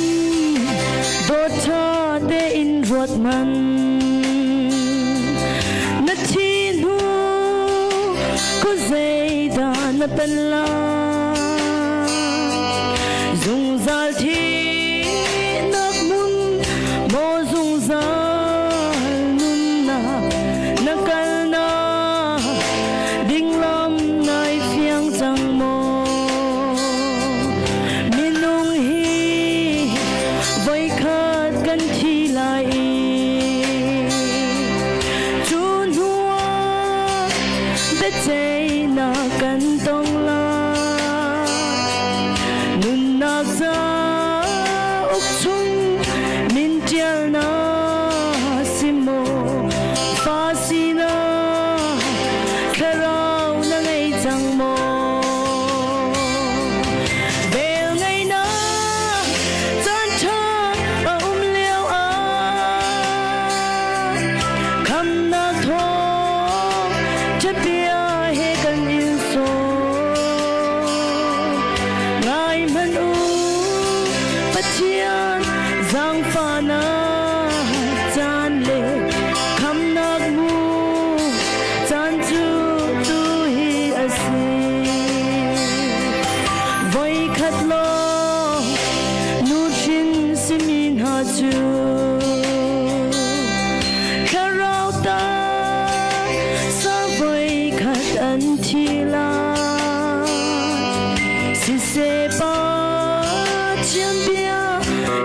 dawt ṭha tein ruat. Ruat hmanh. Na thi hnu khuazeidah na pen lai? Zungzal thihnak hmun maw zungzal nunnak na kalnak ding lam nai fiang cang maw? Minung hi voikhat kan thi lai i cu hnuah biaceihnak kan tong lai. Nunnak cauk chung min ṭialnak si maw fa sinak thlarau na ngei cang maw? Vel ngeihnak caan ṭha a um lio ah khamnak thawng ṭhabia he kan in sawm. Ngai hmanh u, Pathian zaangfahnak caan le khamnak mu caan cu tu hi a si. Voikhat lawng nuhrin simi hna cu thlarau ta sa voikhat an thi lai. Siseh Pathian bia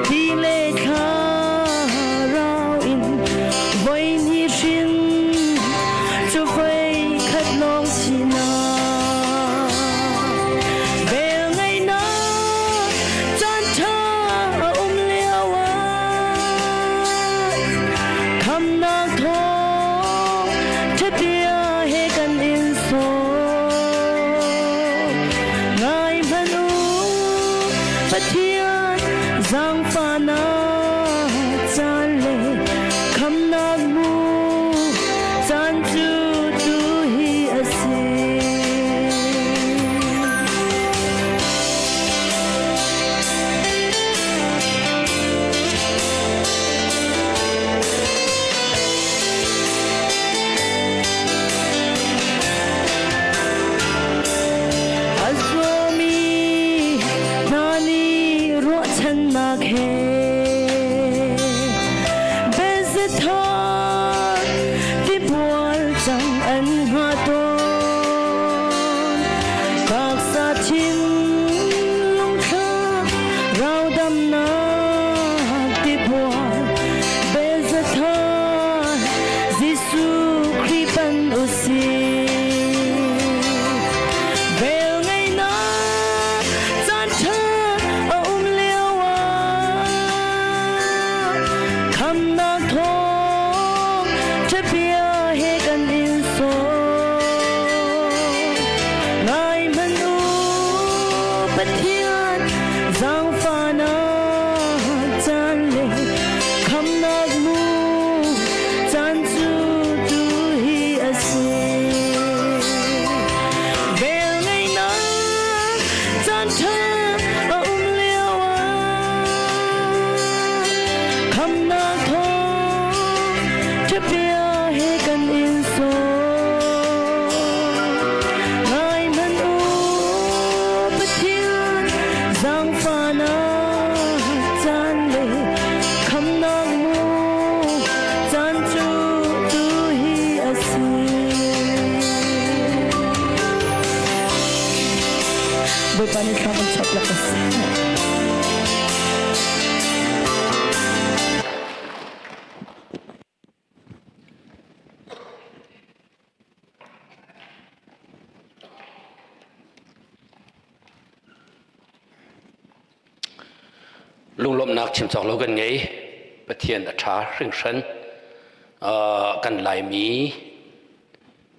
ti le thlarau in voi hnih hrin cu voikhat lawng sinak. Vel ngeihnak caan ṭha a um lio ah khamnak thawng ṭhabia he kan in sawm. Ngai hmanh u, Pathian zaangfahnak caan le khamnak mu caan cu tu hi a si. A zawmi hna nih ruahchannak he Bezethan tibual cang an hnga tawn. Taksa thinlung thla raudamnak tibual Bezethan Jesuh Khrih pan u sih. Vel ngeihnak caan ṭha a um lio ah khamnak thawng ṭhabia he kan in sawm. Ngai hmanh u, Pathian zaangfahnak caan le khamnak mu caan cu tu hi a si. Vel ngeihnak caan ṭha a um lio ah khamnak thawng ṭhabia he kan in sawm. Ngai hmanh u, Pathian zaangfahnak caan le khamnak mu caan cu tu hi a si. Bawipa nih thla kan chuah piak a si. Lunglawmhnak chim cawk lo kan ngei. Pathian a ṭha hringhran. Kan Laimi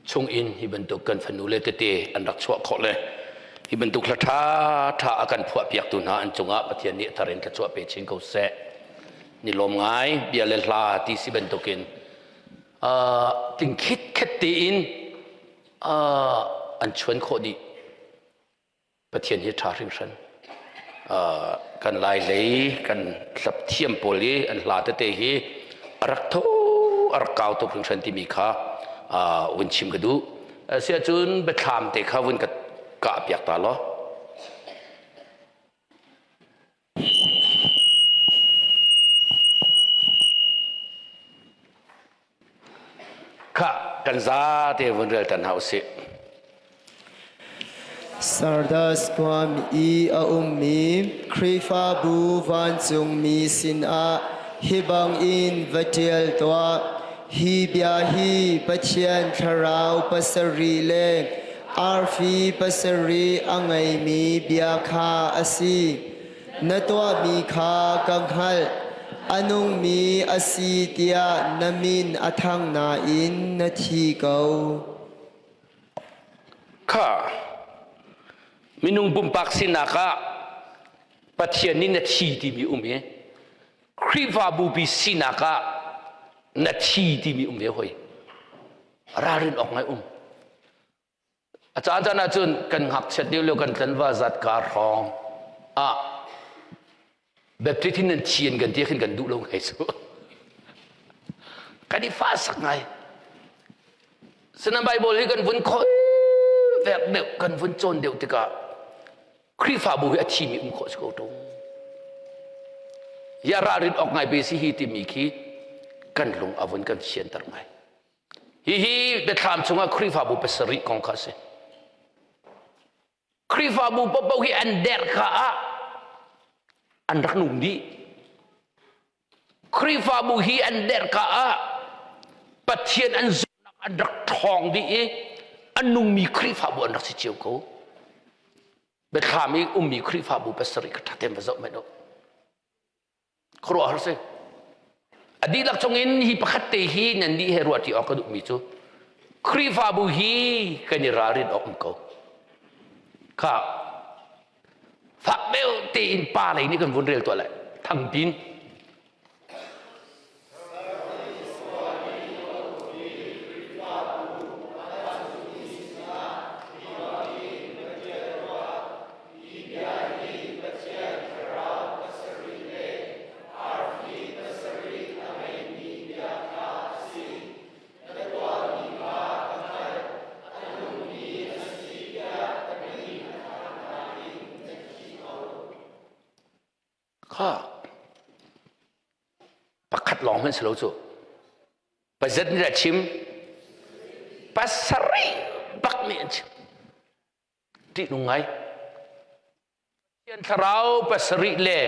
chung in hi bantuk kan fanu le tete an rak chuah khawh le hi bantuk hla ṭha ṭha a kan phuah piaktu hna an cungah Pathian nih a thar in thluachuah pe chin ko seh. Ni lawm ngai bia le hla ti si bantukin tingkhit khet tein an chuan khawh dih. Pathian hi ṭha hringhran. Kan lai lei kan hlap thiam pawl i an hla tete hi A rak tho a rak kau tuk hringhran timi kha vun chim ka duh. Asiahcun biathlam te kha vun ka kah piak ta law. Khah, kan zate vun rel tan hna usih. Sardas khuami i a ummi Khrihfabu vancungmi sinah hi bangin va ṭial tuah. Hi bia hi Pathian thlarau pasarih le arfi pasarih a ngeimi bia kha a si. Na tuahmi kha ka hngalh. A nungmi a si tiah na min a thang nain na thi ko. Kha minung pumpak sinak ah Pathian nih na thi timi um hi Khrihfabu pi sinak ah na thi timi um ve hoi. Ralrin awk ngai um. A caan caan ahcun kan ngakchiat lio lio kan tlanval zat kar hrawng ah Baptist hin nan thi an kan ti khin kan duh lo ngai cu. Kan i fa sak ngai. Sinan Bible hi kan vun khoi vek deuh kan vun cawn deuh tikah Khrihfabu hi a thimi um khawh si ko ṭung. Ya ralrin awk ngai be si hi timi khi kan lung a vun kan sianter ngai. Hihi biathlam chungah Khrihfabu pasarih kong kha a si. Khrihfabu paohpaoh hi an derh kha ah an rak nung dih. Khrihfabu hi an derh ka ah Pathian an zumhnak an rak ṭhawng dih i a nungmi Khrihfabu an rak si cio ko. Biathlam i ummi Khrihfabu pasarih kha ṭha tein va zoh hmanh u. Khuaruahhar si. A dihlak chungin hi pakhat te hi nan nih he ruahṭi awk ka duhmi cu Khrihfabu hi kan i ralrin awk um ko. Kha fak deuh tein pa lei nih kan vun rel tuah lai. Thangpin. Kha pakhat lawng hmanh si lo cu. Pazat nih a chim pasarih bak nih an chim. Ṭihnung ngai. Pathian thlarau pasarih le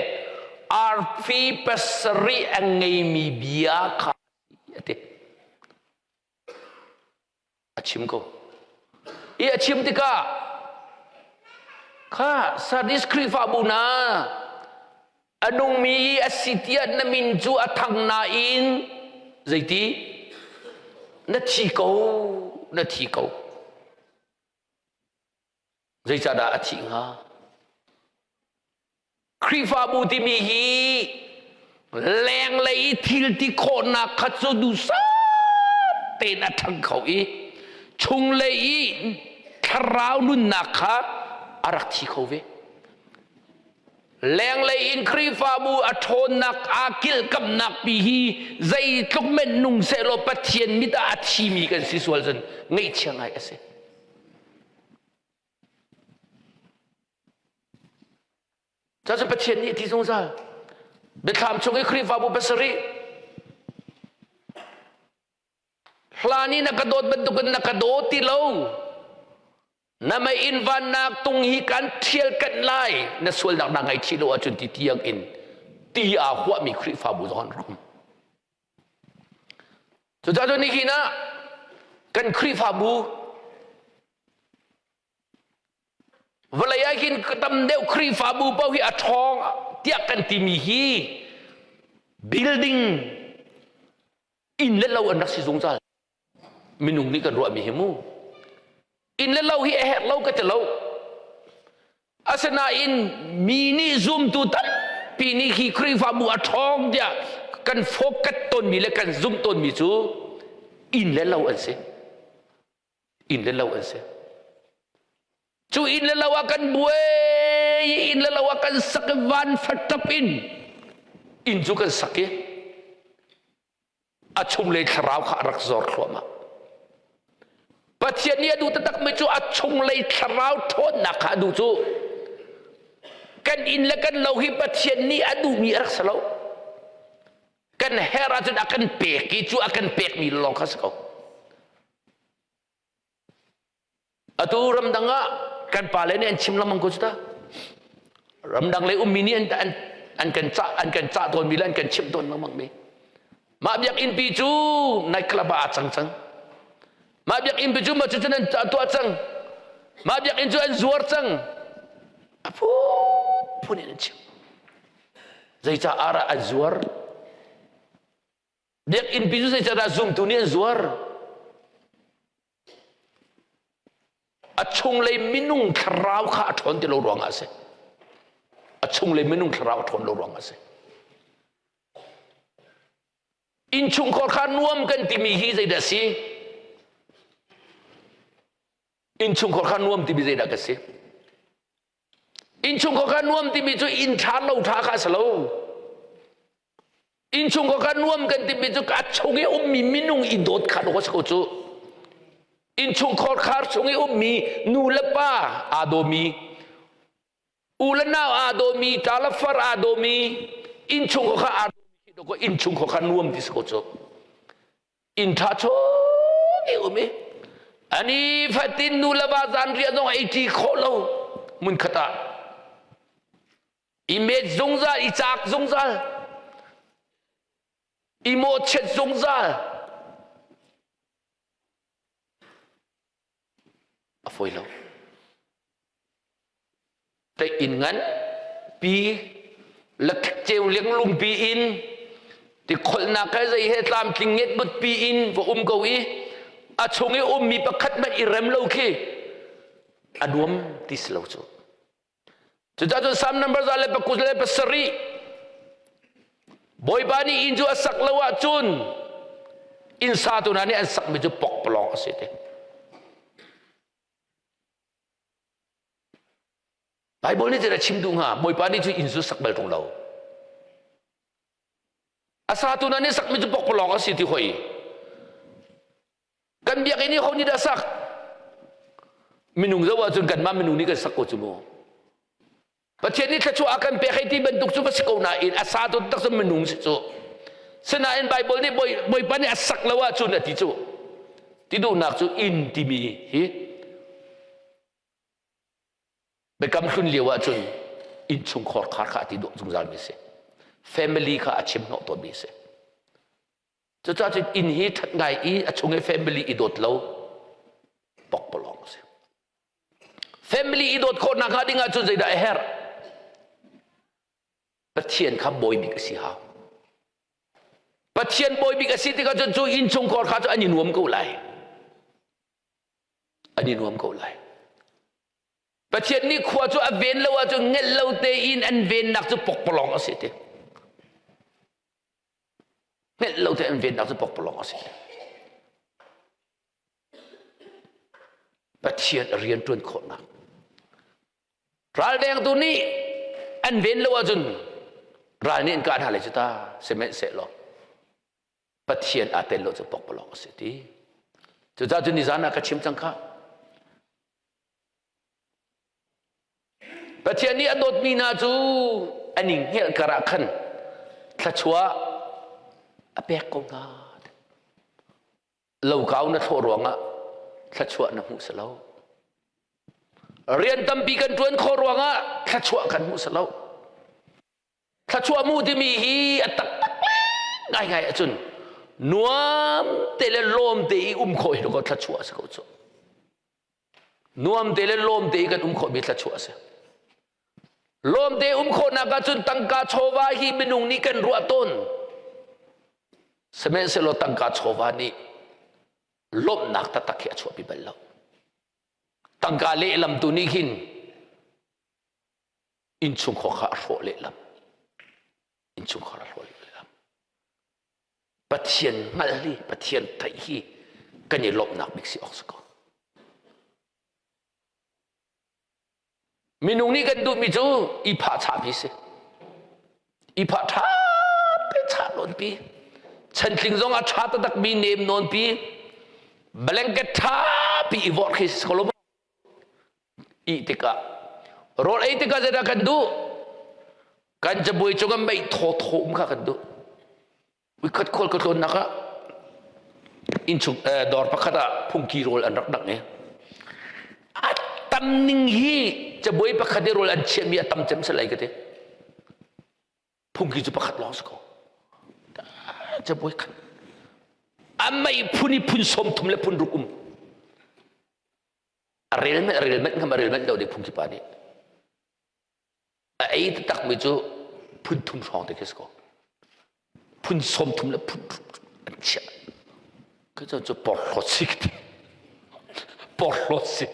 arfi pasarih a ngeimi bia kha a ti. A chim ko. I a chim tikah kha Sardis Khrihfabu hna a nungmi a si tiah na min cu a thang nain zeiti na thi ko na thi ko Zeicahdah a thih hnga? Khrihfabu timi hi lenglei i thil ti khawhnak kha cu duhsah tein a ṭhang kho i chunglei i thlarau nunnak kha a rak thi kho ve. Lenglei in Khrihfabu a ṭhawnnak aa kilhkamhnak pi hi zeitluk men nung sehlaw Pathian mit ah a thimi kan si sual cun ngaihchia ngai a si. Cucu Pathian nih a ti zungzal. Biathlam chung i Khrihfabu pasarih hlan i na ka dawt bantukin na ka daw ti lo. Na mei inn vannak tung hi kan ṭhial kanh lai. Na sualnak na ngaihchih lo ahcun ti tiang in ti aa huahmi Khrihfabu zong an rak um. Cucaah cun nihin ah kan Khrihfabu vawlei ah hin tam deuh Khrihfabu paoh hi a ṭhawng tiah kan timi hi building inn le lo an rak si zungzal. Minung nih kan ruahmi hi mu. Inn le lo hi a herh lo ka ti lo. Asinain mi nih zumtu tampi nih hi Khrihfabu a ṭhawng tiah kan focus tawnmi le kan zumh tawnmi cu inn le lo an si. Inn le lo an si. Cu inn le lo ah kan buai i inn le lo ah kan sak i van fatap in inn cu kan sak i. A chunglei thlarau kha a rak zor thluahmah. Pathian nih a duh taktakmi cu a chunglei thlarau ṭhawnnak kha a duh cu. Kan inn le kan lo hi Pathian nih a duhmi a rak si lo. Kan herh ahcun a kan pek i cu a kan pekmi lawng kha si ko. Atu ramdang ah kan pale nih an chim lengmang ko cu ta. Ramdang lei ummi nih an, an, an kan cah an kan cah tawnmi le an kan chimh tawn lengmang mi. Mah biakinn pi cu night club ah aa cang cang. Mah biakinn pi cu mah cucun an tuah cang. Mah biakinn cu an zuar cang. A phunphun in an chim. Zeicah ara an zuar? Biakinn pi cu zeicahdah zumtu nih an zuar? A chunglei minung thlarau kha a ṭhawn ti lo ruangah a si. A chunglei minung thlarau a ṭhawn lo ruangah a si. Innchungkhar kha nuam kan timi hi zeidah a si? Innchungkhar kha nuam timi zeidah ka si? Innchungkhar kha nuam timi cu inn ṭha lo ṭha kha a si lo. Innchungkhar kha nuam kan timi cu a chung i ummi minung i dawt kha a si ko cu. Innchungkhar khar chung i ummi nu le pa aa dawmi, u le nau aa dawmi, ṭa le far aa dawmi, innchungkhar kha aa dawmi innchungkhar kha nuam ti si ko cu. Inn ṭha chung i um i ani fatin nu le va zanriah zong ei ṭi khawh lo hmunkhat ah i met zungzal i caak zungzal i mawhchiat zungzal a fawi lo Tei inn ngan pi ceu lenglung pi in ti kholhnak he zei he tlamtling nget but pi in va um ko i a chung i ummi pakhat hmanh i rem lo khi a nuam ti si lo cu. Cucaah cun Psalm number 127 Bawipa nih inn cu a sak lo ahcun inn satu hna nih an sakmi cu pokpalawng a si te. Baibal nih zeidah chim duh hnga? Bawipa nih cu inn cu sak bal ṭung lo. A satu hna nih sakmi cu pokpalawng a si ti hoi. Kan biakinn hi ho nih dah sak? Minung zoh ahcun kanmah minung nih kan sak ko cu mu. Pathian nih thluachuah a kan pek hei ti bantuk cu va si ko nain a satu tak cu minung si cu. Sinain Baibal nih Bawipa nih a sak lo ahcun a ti cu. Ti duhnak cu inn timi hi Biakam hlun lio ahcun innchungkhar khar kha a ti duh zungzalmi a si. Family kha a chim hnawh tawnmi a si. Cucaah cun inn hi ṭhat ngai i a chung i family i dawt lo pokpalawng a si. Family i dawt khawh nakhnga ding ahcun zeidah a herh? Pathian kha bawi bik a si hau. Pathian bawi bik a si tikah cun cu innchungkhar kha cu an i nuam ko lai. An i nuam ko lai. Pathian nih khua cu a ven lo ahcun ngelh lo tein an vennak cu pokpalawng a si ti. Ngelh lo tein an vennak cu pokpalawng a si. Pathian a rian ṭuan khawhnak. Ralvengtu nih an ven lo ahcun ral nih an kah hna lai cu ta sihmanhsehlaw Pathian aa tel lo cu pokpalawng a si ti. Cucaah cun nizan ah ka chim cang kha. Pathian nih a dawtmi hna cu an i hngelh kar ah khan thluachuah a pek ko hna. Lo kau na thlawh ruangah thluachuah na hmuh si lo. Rian tampi kan ṭuan khawh ruangah thluachuah kan hmuh si lo. Thluachuah mu timi hi a taktak ngaingai ahcun nuam te le lawm te i um khawh hi ko thluachuah a si ko cu. Nuam te le lawm te i kan um khawhmi thluachuah a si. Lawm te um khawhnak ahcun tangka chawva hi minung nih kan ruah tawn. Sihmanhsehlaw tangka chawva nih lawmhnak taktak hi a chuahpi bal lo. Tangka lehlam tu nih hin innchungkhar kha a hrawh lehlam. Innchungkhar a hrawh lehlam. Pathian hngalh hi, Pathian theih hi kan i lawmhnak bik si awk si ko. Minung nih kan duhmi cu i phah chahmi si. I phah ṭha te chah lawnpi. Chantling zong a ṭha taktakmi nem nawnpi blanket ṭhapi i vorh khi si ko lo maw? Ih tikah rawl ei tikah zeidah kan duh? Kan cabuai cungah mei thawthaw um kha kan duh. Uikhat khual ka tlawnnak ah innchung dawr pakhat ah phungki rawl an rak dang i a tam ning hi cabuai pakhat i rawl an chiahmi a tam cem si lai ka ti. Phungki cu pakhat lawng si ko. Cabuai khat. A mei phun i phun 30 le phun ruk um. A rel manh a rel manh ngam a rel manh lo ding phungki pa nih. A ei taktakmi cu phun thum hrawng te khi si ko. Phun 30 le phun an chiah. Khi cu cu porhlawt si ka ti. Porhlawt si.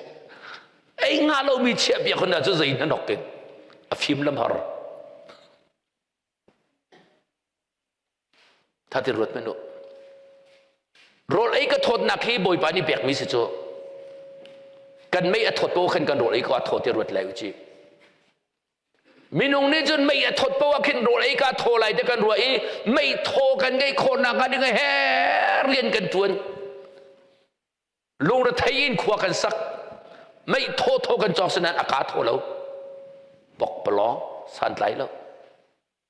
Ei nga lomi chiah piak hun cu zei na nok in a fim lam har. Tha ti ruat men u. Rawl ei ka thawtnak hi Bawipa nih pekmi si cu. Kan mei a thawt po khan kan rawl ei ko a thawt ti ruat lai u ci. Minung nih cun mei a thawt poah khin rawl ei ka thaw lai te kan ruah i mei thaw kan ngeih khawhnak hnga ding he rian kan ṭuan. Lungrethei in khua kan sak. Mei thaw thaw kan cawk sinain a ka thaw lo. Pokpalawng santlai lo.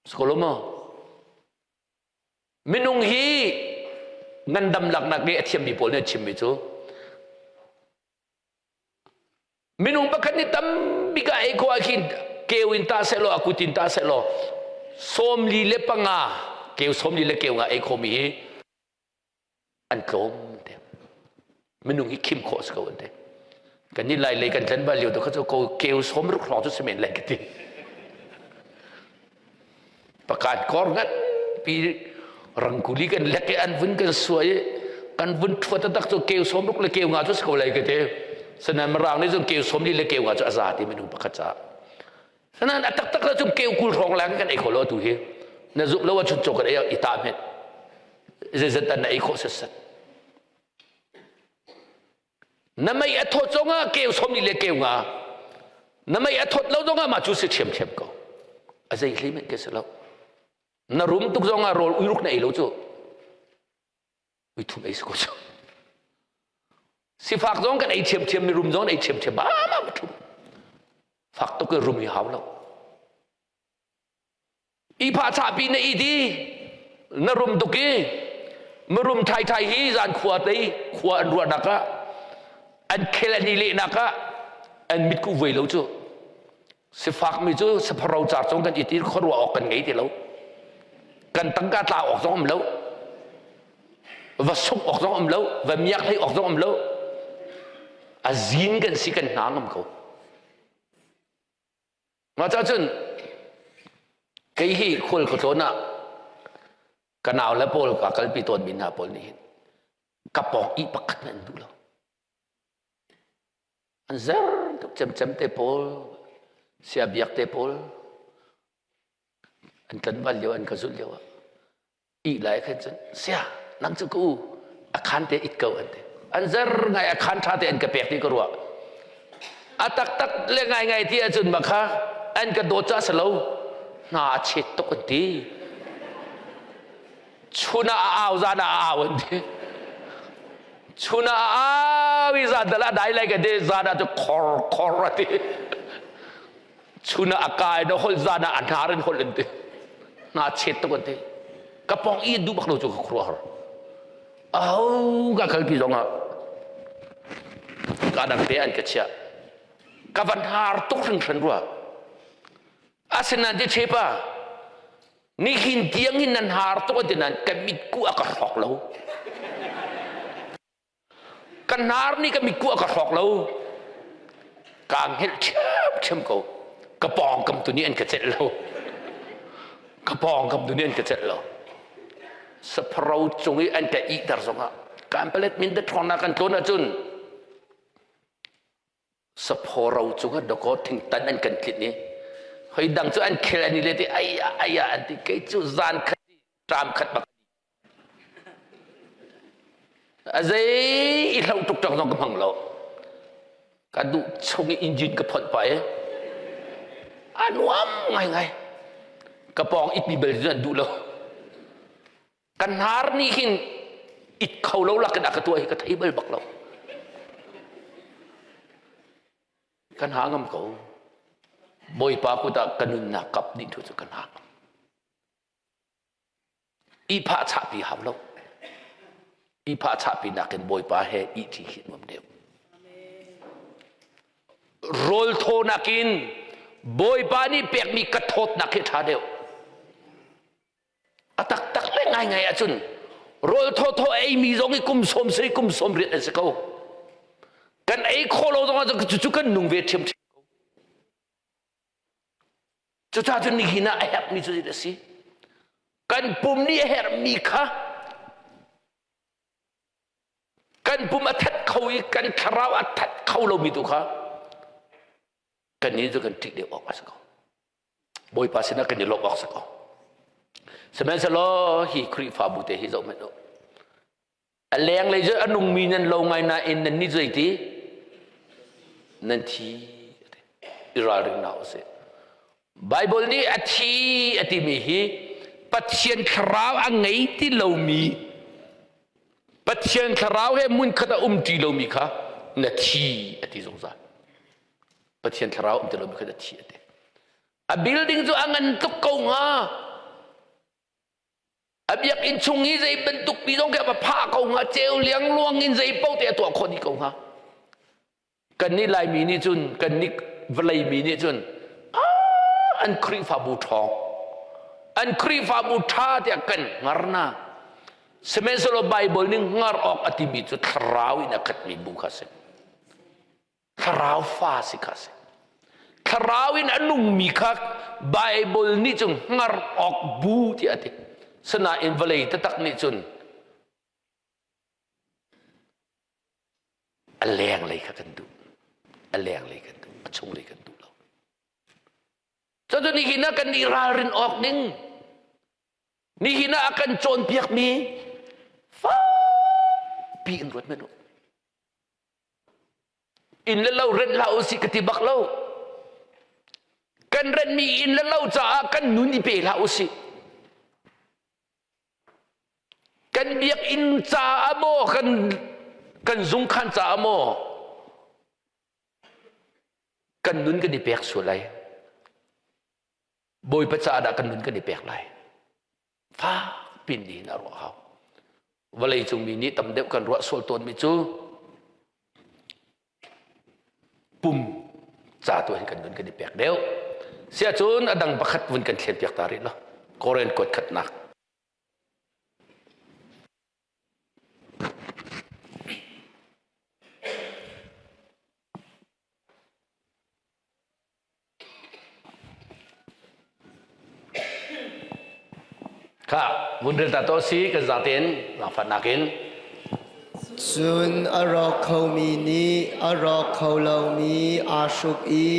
Skolo maw? Minung hi ngandam laknak nih a thiammi pawl nih an chimmi cu Minung pakhat nih tampi ka ei khawh ah khin keu in tah sehlaw a kut in tah sehlaw 45 keu 40 le keu nga ei khomi hi an tlawm te. Minung hi khim khawh si ko an ti. Kan nih lai lei kan tlen bal lio tu kha cu ko keu 60 hrawng cu si men lai ka ti. Pakat kor ngan pi rangkuli kan lek i an vun kan suai i kan vun ṭhua taktak cu keu 60 le keu nga cu si ko lai ka ti. Sanan mirang nih cun keu 40 le keu nga cu a za ti minung pakhat caah. Sanan a taktak la cun keu 20 hrawng lang kan ei kho lo tu hi. Na zumh lo ahcun cawk kan ei i tah hmet. Zeizat dan na ei khawh setset. Na mei a thawt zongah keu 40 le keu nga. Na mei a thawt lo zongah mah cu si ṭhiamṭhiam ko. A zei hlei men ke si lo. Na rum tuk zongah rawl uiruk na ei lo cu. Ui thum ei si ko cu. Sifak zong kan ei ṭhiamṭhiam, mirum zong kan ei ṭhiamṭhiam. Ma ma ṭhum. Fak tuk in rum hi hau lo. Ihphah chahpi na it i na rum tuk i mirum thaithai hi zan khua tei khua an ruahnak ah an khel an i lehnak ah an mitkuh voi lo cu sifakmi cu sapharo car cung kan it i khuaruah awk kan ngei ti lo kan tangka tla awk zong um lo va sungh awk zong um lo va miak hlei awk zong um lo a zin kan si kan hna ngam ko Mah cun kei hi khual ka tlawn ah ka nau le pawl ka kalpi tawnmi hna pawl nih hin ka pawng ih pakhat hmanh an duh lo. An zer tuk cemcem te pawl, sia biak te pawl, an tlanval lio an ka zulh lio ah ih lai khan cun sia nang cu ka u a khan te it ko an ti an zer ngai a khan tha te an ka pek ti ka ruah a taktak le ngai ngai ti ahcun ma kha an ka dawt ca si lo hna a chet tuk an ti chun ah a au zan ah a au an ti chun ah a au i zan dal a dai lai ka ti zan ah cu khor khor a ti chun ah a kai na holh zan ah a hnar in holh an ti hna chet tuk an ti ka pong i duh bak lo cu ka khuaruahhar aho ka kalpi zong ah ka dang te an ka chiah ka van har tuk hringhran rua asinain ti chepa nihin tiang hin nan har tuk an ti nan ka mitku a ka hrawk lo Ka hnar nih ka mitku a ka hrawk lo. Kaa hngilh ṭhiamṭhiam ko. Ka pawngkam tu nih an ka celh lo. Ka pawngkam tu nih an ka celh lo. Sapharo cung i an ka ihter zongah Kanpalet mindat hrawngnak kan tlawn ahcun saphoro cungah dawkaw thingtan an kan tlinh i hoi dang cu an khel an i let i ai ai an ti kei cu zan khat ṭam khat bak a zei i hloh tuk ṭang zong ka hmang lo ka duh chung i engine ka phonh pah i a nuam ngaingai ka pawng itmi bel cu an duh lo. Ka hnar nih hin it kho lo lakin a ka tuah hi ka thei bal bak lo. Kan ha ngam ko. Bawipa kut ah ka nunnak kap dih thu cu kan ha ngam. Ihphah chahpi hau lo. Ihphah chahpi nakin Bawipa he ihṭi khi nuam deuh. Rawl thaw nakin Bawipa nih pekmi ka thawtnak hi ṭha deuh. A taktak le ngaingai ahcun rawl thawthaw eimi zong hi kum sawm sari kum sawm riat an si ko. Kan ei khawh lo zong ahcun cucu kan nung ve ṭhiamṭhiam ko. Cucaah cun nihin ah a herhmi cu zeidah a si? Kan pum nih a herhmi kha kan pum a that kho i kan thlarau a that kho lomi tu kha kannih cu kan ṭih deuh awk a si ko. Bawipa sinah kan i lawmh awk a si ko. Sihmanhsehlaw hi Khrihfabu te hi zoh hmanh u. A lenglei cu a nungmi nan lo ngai nain nan nih zeiti nan thi i ralring hna usih. Bible nih a thi a timi hi Pathian thlarau a ngei ti lomi Pathian thlarau he hmunkhat a um ti lomi kha na thi a ti zungzal. Pathian thlarau um ti lomi kha na thi a ti. A building cu a ngan tuk ko hnga. A biakinn chung i zei bantuk pi zong khi a va phah ko hnga ceu liangluang in zei paoh te a tuah khawh dih ko hnga kannih Laimi nih cun kannih vawlei mi nih cun an Khrihfabu ṭhawng an Khrihfabu ṭha tiah kan hngar na sihmanhsehlaw Bible nih hngar awk a timi cu thlarau in a khatmi bu kha a si Thlarau fa si kha si. Thlarau in a nungmi kha Bible nih cun hngar awk bu tiah a ti. Sinain vawlei taktak nih cun a lenglei kha kan duh. A lenglei kan duh. A chunglei kan duh lo. Cucu nihin ah kan i ralrin awk ding nihin ah a kan cawnpiakmi fakpi in ruat hmanh u. Inn le lo rent hlah usih ka ti bak lo. Kan rentmi inn le lo caah kan nun i pe hlah usih. Kan biakinn caah maw kan kan zungkhan caah maw kan nun kan i pek sual lai. Bawipa caah dah kan nun kan i pek lai. Fak pin in a ruah hau. Vawlei cung mi nih tam deuh kan ruah sual tawnmi cu pum ca tu hin kan nun kan i pek deuh. Siahcun a dang pakhat vun kan thlen piak ta rih lo. Korean kuat khatnak. Kha vun rel ta to si kan zaten zaangfahnak in. Cun a rawk khomi nih a rawk kho lomi aa hruk i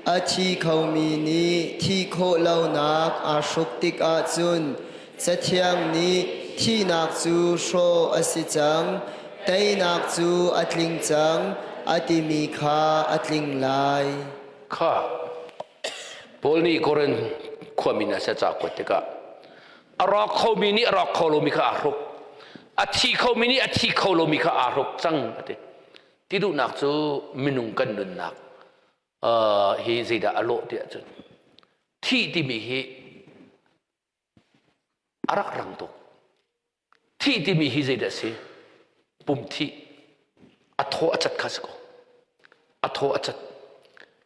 a thi khomi nih thi khawh lonak aa hruk tikah cun Cathiang nih thihnak cu hrawh a si cang, teinak cu a tling cang a timi kha a tling lai. Kha Paul nih Korin khuami hna sin ca a kuat tikah a rawk khomi nih a rawk kho lomi kha aa hruk a thi khomi nih a thi kho lomi kha aa hruk cang a ti ti duhnak cu minung kan nunnak uh, hi zeidah a lawh ti ahcun thih timi hi a rak rang tuk Thih timi hi zeidah a si? Pum thih. A thaw a cat kha si ko. A thaw a cat.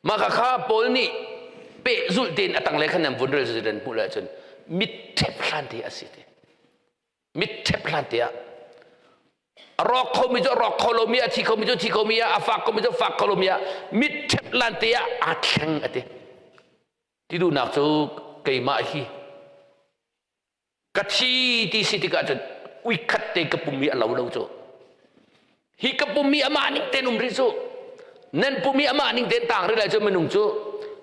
Mah kha kha Paul nih pehzulh tein a tanglei khan nan vun rel nan hmuh lai ahcun mit ṭhep hlan te a si ti. Mit ṭhep hlan te ah a rawk khomi cu a rawk kho lomi a thi khomi cu thi khomi ah a fak khomi cu fak kho lomi ah mit ṭhep hlan te ah aa thleng a ti. Ti duhnak cu keimah hi Ka thi ti si tikah cun uikhat te ka pum hi a lo lo cu. Hi ka pum hi amah ning ten um rih cu. Nan pum hi amah ning ten tang rih lai cu minung cu.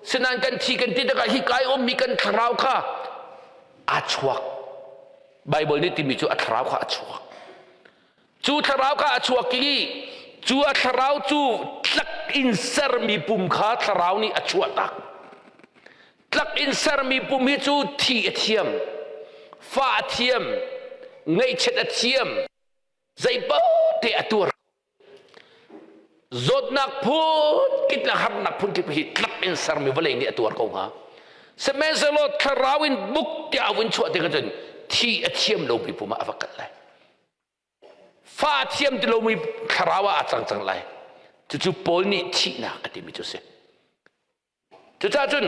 Sinain kan thi kan ti tikah hi kai ummi kan thlarau kha aa chuak. Bible nih timi cu a thlarau kha a chuak. Cu thlarau kha a chuak i cu a thlarau cu tlak in sermi pum kha thlarau nih a chuahtak. Tlak in sermi pum hi cu thi a thiam, fa a thiam, Ngaihchiat a thiam. Zeipaoh te a tuar. Zawtnak phun kip le harnak phun kip hi tlak in sermi vawlei nih a tuar ko hnga. Sihmanhsehlaw thlarau in buk tiah a vun chuah tikah cun thi a thiam lomi pum ah a va kal lai. Fa a thiam ti lomi thlarau ah a cang cang lai. Cucu Paul nih thihnak a timi cu a si. Cucaah cun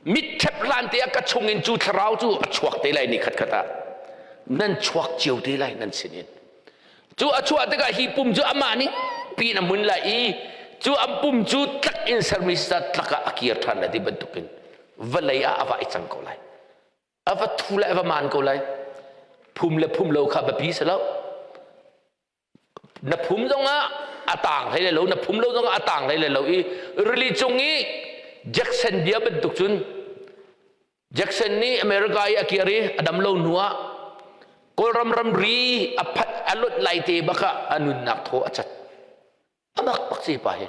mitṭhep hlan te ah ka chungin cu thlarau cu a chuak te lai ni khatkhat ah nan chuak cio te lai nan sinin. Cu a chuah tikah hi pum cu amah ning piin a mun lai i cu an pum cu tlak in sermi sa tlak ah a kir ṭhan lai ti bantukin vawlei ah a va i cang ko lai. A va thu lai, a va maan ko lai. Phum le phum lo kha biapi si lo. Na phum zongah a tang hlei lo na phum lo zongah a tang hlei lo i rili cung i Jackson bia bantuk cun Jackson nih America i a kir i a dam lo hnu ah Kawlram ramri a phat a lonh lai te bak ah a nunnak thaw a cat a mak bak si pa hi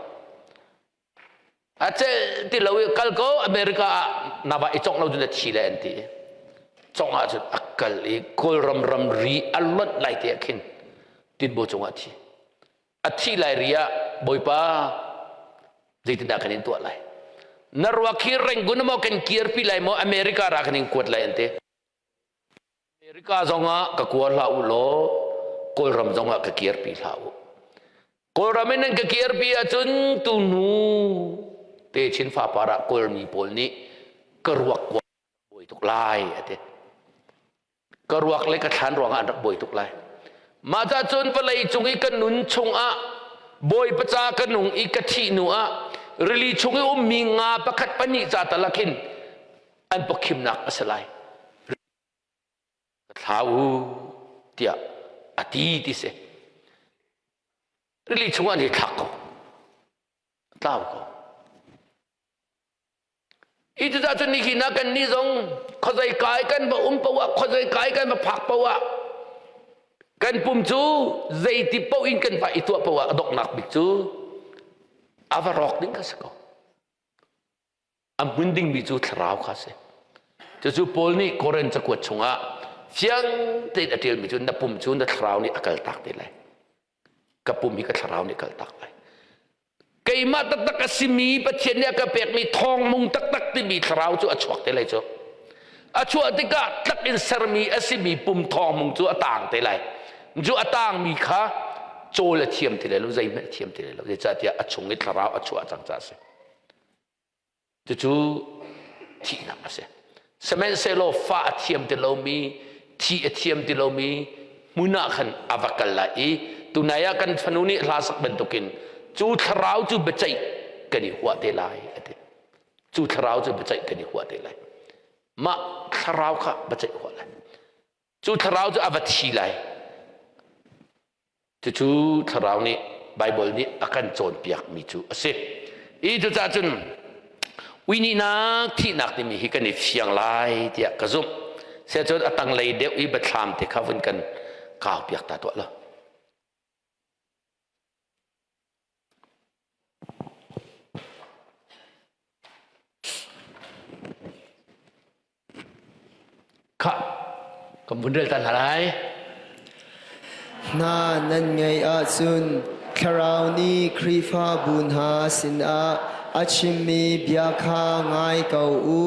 A celh ti lo i kal ko America ah na va i congh lo cun na thi lai an ti. Congh ah cun a kal i Kawlram ramri a lonh lai te ah khin tinbaw cungah a thi. A thi lai ri ah Bawipa zeitindah kan in tuah lai? Na ruak hi Rangoon maw kan kirpi lai maw America ra kan in kuat lai an ti. America zongah ka kua hlah u law Kawlram zongah ka kirpi hlah u. Kawlram in nan ka kirpi ahcun tuhnu techin fapar ah Kawlmi pawl nih ka ruak kua buai tuk lai a ti. Ka ruak le ka thlan ruangah an rak buai tuk lai. Mah ca cun vawlei cung i ka nun chungah Bawipa ca ka nung i ka thih hnu ah rili chung i ummi nga pakhat pahnih ca tal ah khin an pawkhimnak a si lai. Ka thla u tiah a ti ti si. Rili chungah an i thlak ko. Tlau ko. I cucaah cun nihin ah kan nih zong khuazei kai kan va um poah khuazei kai kan va phak poah kan pum cu zeiti paoh in kan va i tuah poah a donghnak bik cu a va rawk ding kha si ko. A hmun dingmi cu thlarau kha a si. Cucu Paul nih Korin cakuat chungah fiang tein a ṭialmi cu na pum cu na thlarau nih a kaltak te lai. Ka pum hi ka thlarau nih a kaltak lai. Keimah taktak a simi Pathian nih a ka pekmi thawngmung taktak timi thlarau cu a chuak te lai cu. A chuah tikah tlak in sermi a simi pum thawngmung cu a taang te lai. Cu a taangmi kha cawl a thiam ti lai lo, zeihmanh a thiam ti lai lo. Zeicahtiah a chung i thlarau a chuah cang caah a si. Cucu thihnak a si. Sihmanhsehlaw fa a thiam ti lomi, thi a thiam ti lomi hmun ah khan a va kal lai i tunai ah kan fanu nih hla sak bantukin cu thlarau cu biaceih kan i huah te lai a ti. Cu thlarau cu biaceih kan i huah te lai. Mah thlarau kha biaceih huah lai. Cu thlarau cu a va thi lai. Cucu thlarau nih Baibal nih a kan cawnpiakmi cu a si. I cucaah cun uinihnak thihnak timi hi kan i fiang lai tiah ka zumh. Siacun a tanglei deuh i biathlam te kha vun kan kaupiak ta tuah lo. Khah, kan vun rel ta hna lai. Hna nan ngeih ahcun Thlarau nih Khrihfabu hna sinah a chimmi bia kha ngai ko u.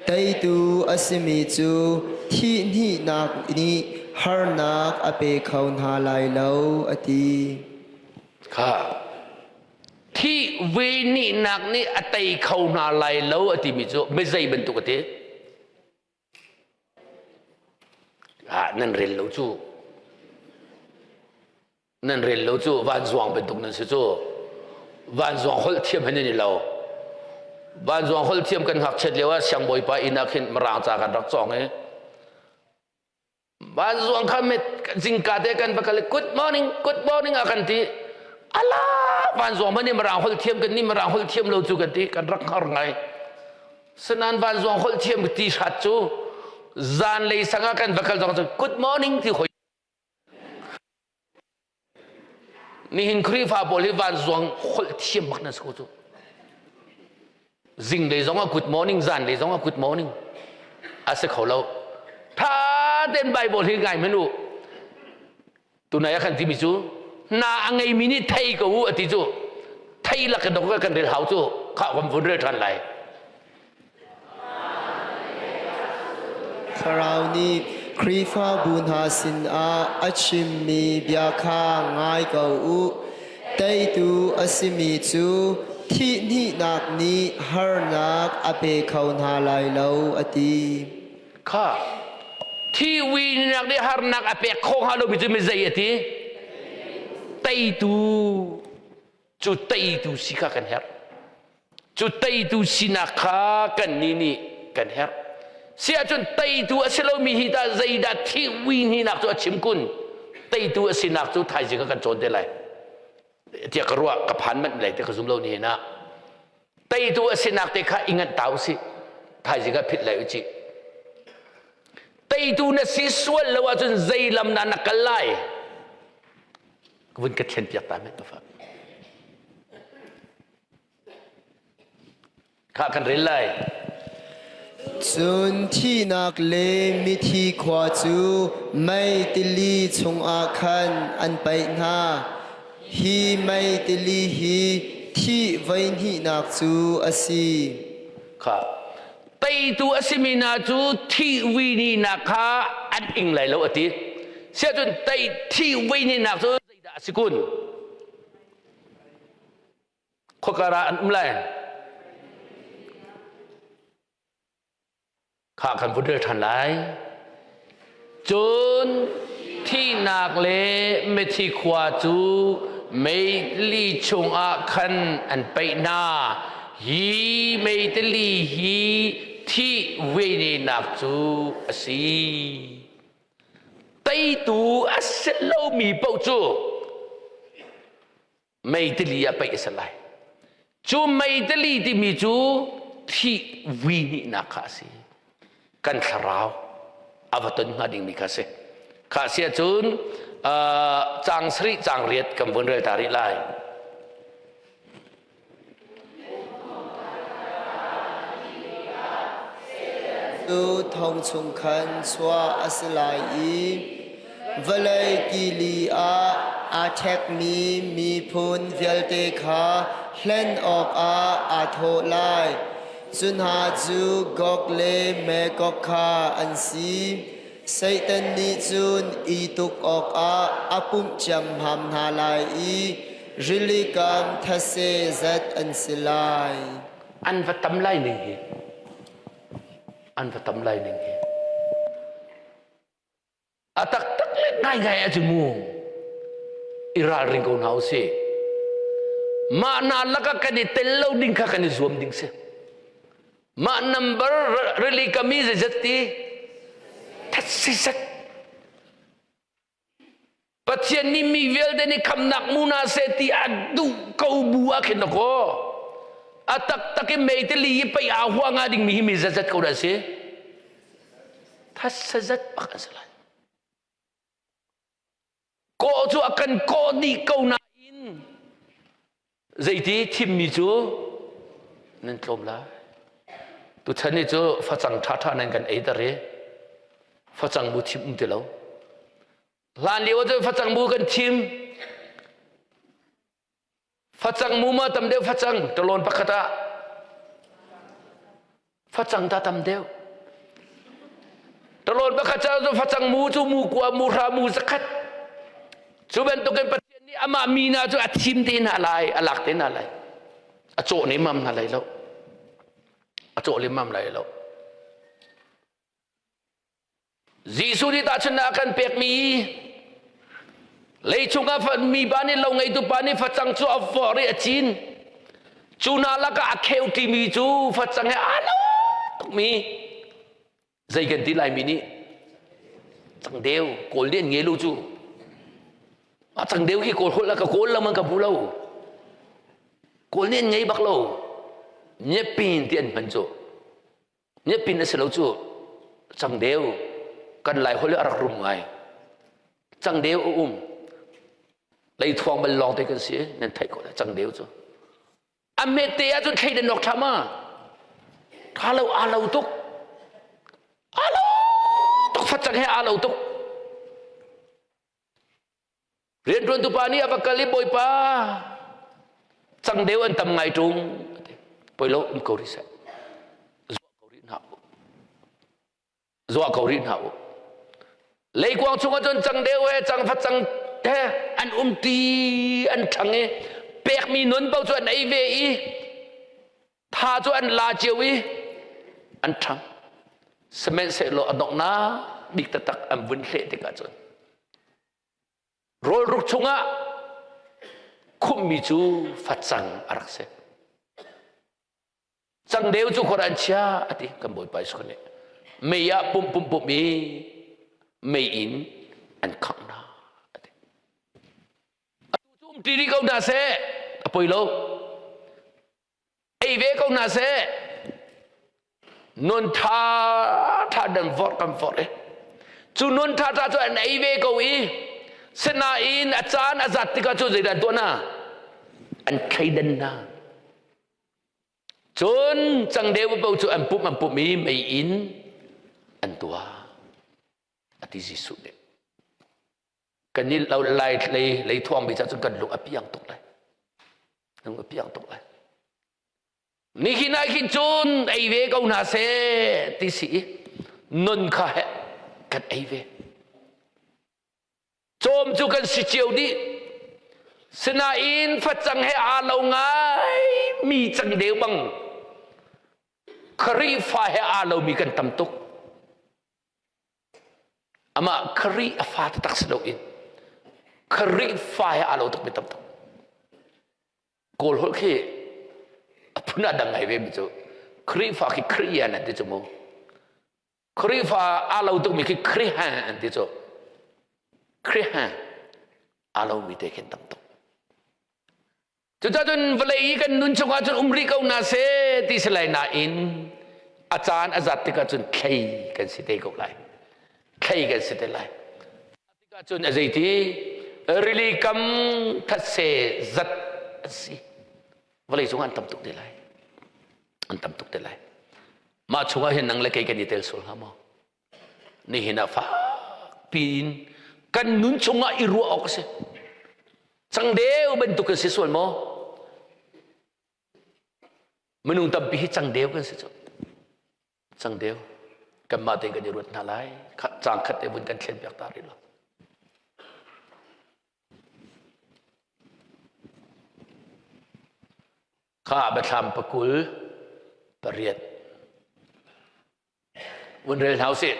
Teitu a simi cu thihhnihnak nih harnak a pe kho hna lai lo, a ti. Khah, Thih ve nihnak nih a tei kho hna lai lo a timi cu mizei bantuk a ti? Ah, nan rel lo cu. Nan rel lo cu vanzuang bantuk nan si cu. Vanzuang holh thiam hen i lo. Vanzuang holh thiam kan ngakchiat lio ah siangbawipa inn ah khin mirang ca kan rak cawng i Vanzuang kha met zingka te kan va kal good morning good morning a kan ti ala vanzuang man mirang holh thiam kan ni mirang holh thiam lo cu kan ti kan rak har ngai sanan vanzuang holh thiam ti hrat cu zan lei sanga kan va kal zong cu good morning ti hoi Nihin Khrihfa pawl hi vanzuang holh thiam bak nan si ko cu. Zinglei zong ah good morning, zanlei zong ah good morning. A si kho lo. Tha tein Bible hi ngai hmanh u. Tunai ah kan timi cu hna a ngeimi nih thei ko u a ti cu thei lak in kan rel hau cu kha kan vun rel ṭhan lai. Thlarau nih Khrihfabu hna sinah a chimmi bia kha ngai ko u. Teitu a simi cu thihhnihnak nih harnak a pe kho hna lai lo, a ti. Kha thiwinak nih harnak a pek kho hnga lomi cu mi zei a ti? Teitu cu teitu si kha kan herh. Cu teitu sinak kha kannih nih kan herh. Si ahcun teitu a si lomi hi tah zeidah thihwi hninak cu a chim kun? Teitu a sinak cu thaizing ah kan cawn te lai. Tiah ka ruah ka phan manh lai ti ka zum lo nihin ah. Teitu a sinak te kha i nganh ta usih. Thaizing ah phit lai u cih. Teitu na si sual lo ahcun zei lam dah na kal lai? Ka vun ka thlen piak ta met ka fa. Kha kan rel lai. Cun thihnak le mithi khua cu mei tili chungah khan an paih hna. Hi mei tili hi thih voihnihnak cu a si. Kha teitu a simi hna cu thih vuininak kha an ing lai lo a ti. Siahcun tei thih vuininak cu zeidah a si kun? Khuakar ah an um lai. Kha kan vun rel ṭhan lai. Cun thihnak le mithi khua cu meili chungah khan an paih hna. Hi meitili hi thih venenak cu a si. Teitu a si lomi paoh cu meitili ah paih a si lai. Cu meitili timi cu thih vui hnihnak kha a si. Kan thlarau a va ton hnga dingmi kha a si. Kha si ahcun caang sarih caang riat kan vun rel ta rih lai. Cu thong chung khan chuah a si lai i vawlei kili ah aa ṭhekmi miphun vialte kha hlen awkah aa thawh lai. Cu hna cu Gog le Magog kha an si. Satan nih cun i tuk awkah a pumh ciammam hna lai i rili kam thase zat an si lai. An va tam lai ning hi. An va tam lai ning hi. A taktak le ngaingai ahcun mu i ralring ko hna usih. Mah hna lakah kan i tel lo ding kha kan i zuam ding si. Mah number rili kami zeizat ti thatsi zat. Pathian nih mi vialte nih khamnak mu hna seh ti a duh ko bu ah khin kaw a taktak i meitali i pei aa hua nga dingmi hi mi zatzat ko dah si. Thasa zat bak an si lai. Kawh cu a kan kawh dih ko nain zeiti thimmi cu nan tlawm lai. Tuchan ni cu facang ṭhaṭha nan kan ei ter i facang bu thim um ti lo. Hlan lio cu facang bu kan thim. Facang mu ma tam deuh facang talawn pakhat ah facang ta tam deuh. Talawn pakhat ca cu facang mu cu mu kua mu hra mu zakhat. Cu bantukin Pathian nih amah mi hna cu a thim te hna lai, a lak te hna lai. A cawh nemam hna lai lo. A cawh lemam lai lo. Jesuh nih tahchunhnak a kan pekmi leichung ah mipa nih lo ngeitu pa nih facang cu a vorh i a cin. Cu hna lakah a kheu timi cu facang he aa lo tukmi zei kan ti laimi nih cangdeu kawl nih an nge lu cu a cangdeu hi kawl holh ka kawl lam an ka hmu lo kawl nih an ngei bak lo nyepin ti an hman cu Niapin a si lo cu cangdeu kan lai holh a rak rum ngai. Cangdeu a um. Leithuang bal lawng te kan si nan theih ko lai cangdeu cu. A hmet te ahcun thleidan awk ṭha ma? Ṭha lo aa lo tuk. Aa lo tuk. Facang he aa lo tuk. Rianṭuantu pa nih a va kal i Bawipa cangdeu an tam ngai ṭung. Poi lo um ko rih seh. Zuah ko rih hna u. Zuah ko rih hna u. Leikuang chungah cun cangdeu he cangfacang he an um ti an ṭhang i pekmi nun paoh cu an ei ve i tha cu an la cio i an ṭhang. Sihmanhsehlaw a donghnak bik taktak an vun hleh tikah cun rawlruk chungah khumhmi cu facang a rak si. Cangdeu cu khor an chia a ti kan Bawipa Jesuh nih. Mei ah pumh pumh pumh i mei in an khangh hna a ti. Atu cu um ṭi rih ko hna seh a poi lo. Ei ve ko hna seh. Nun ṭha ṭha dan vorh kan vorh i cu nun ṭha ṭha cu an ei ve ko i sinain a caan a zat tikah cu zeidah an tuah hna? An thleidan hna. Cun cangdeu paoh cu an pumh an pumh i mei in an tuah a ti Jesuh nih. Kan i lo lai lei lei thuang mi cun kan lung a piang tuk lai. Lung a piang tuk lai. Nihin ah khin cun ei ve ko hna seh ti si i nun kha he kan ei ve. Cawm cu kan si cio dih. Sinain facang he aa lo ngai mi cangdeu bang Khrihfa he aa lomi kan tam tuk. Amah Khrih a fa taktak si loin Khrihfa he aa lo tukmi tam tuk. Kawl holh khi a phun a dang ngai ve mi cu Khrihfa khi Khriyan an ti cu mu. Khrihfa aa lo tukmi khi Khrihan an ti cu. Khrihan aa lomi te khin tam tuk. Cucacun vawlei i kan nun chungah cun um rih ko hna seh ti si lai nain a caan a zat tikah cun thlei kan si te ko lai. Thlei kan si te lai. Tikah cun a zeiti rili kam thatse zat an si. Vawlei cungah an tam tuk te lai. An tam tuk te lai. Mah chungah hin nang le kei kan i tel sual hnga maw? Nihin ah fakpi in kan nun chungah i ruah awk a si. Cangdeu bantuk kan si sual maw? Minung tampi hi cangdeu kan si cu. Cangdeu. Kanmah tein kan i ruat hna lai. Cang khat te vun kan thlen piak ta rih lo. Kha biathlam pakul pariat. Vun rel hna usih.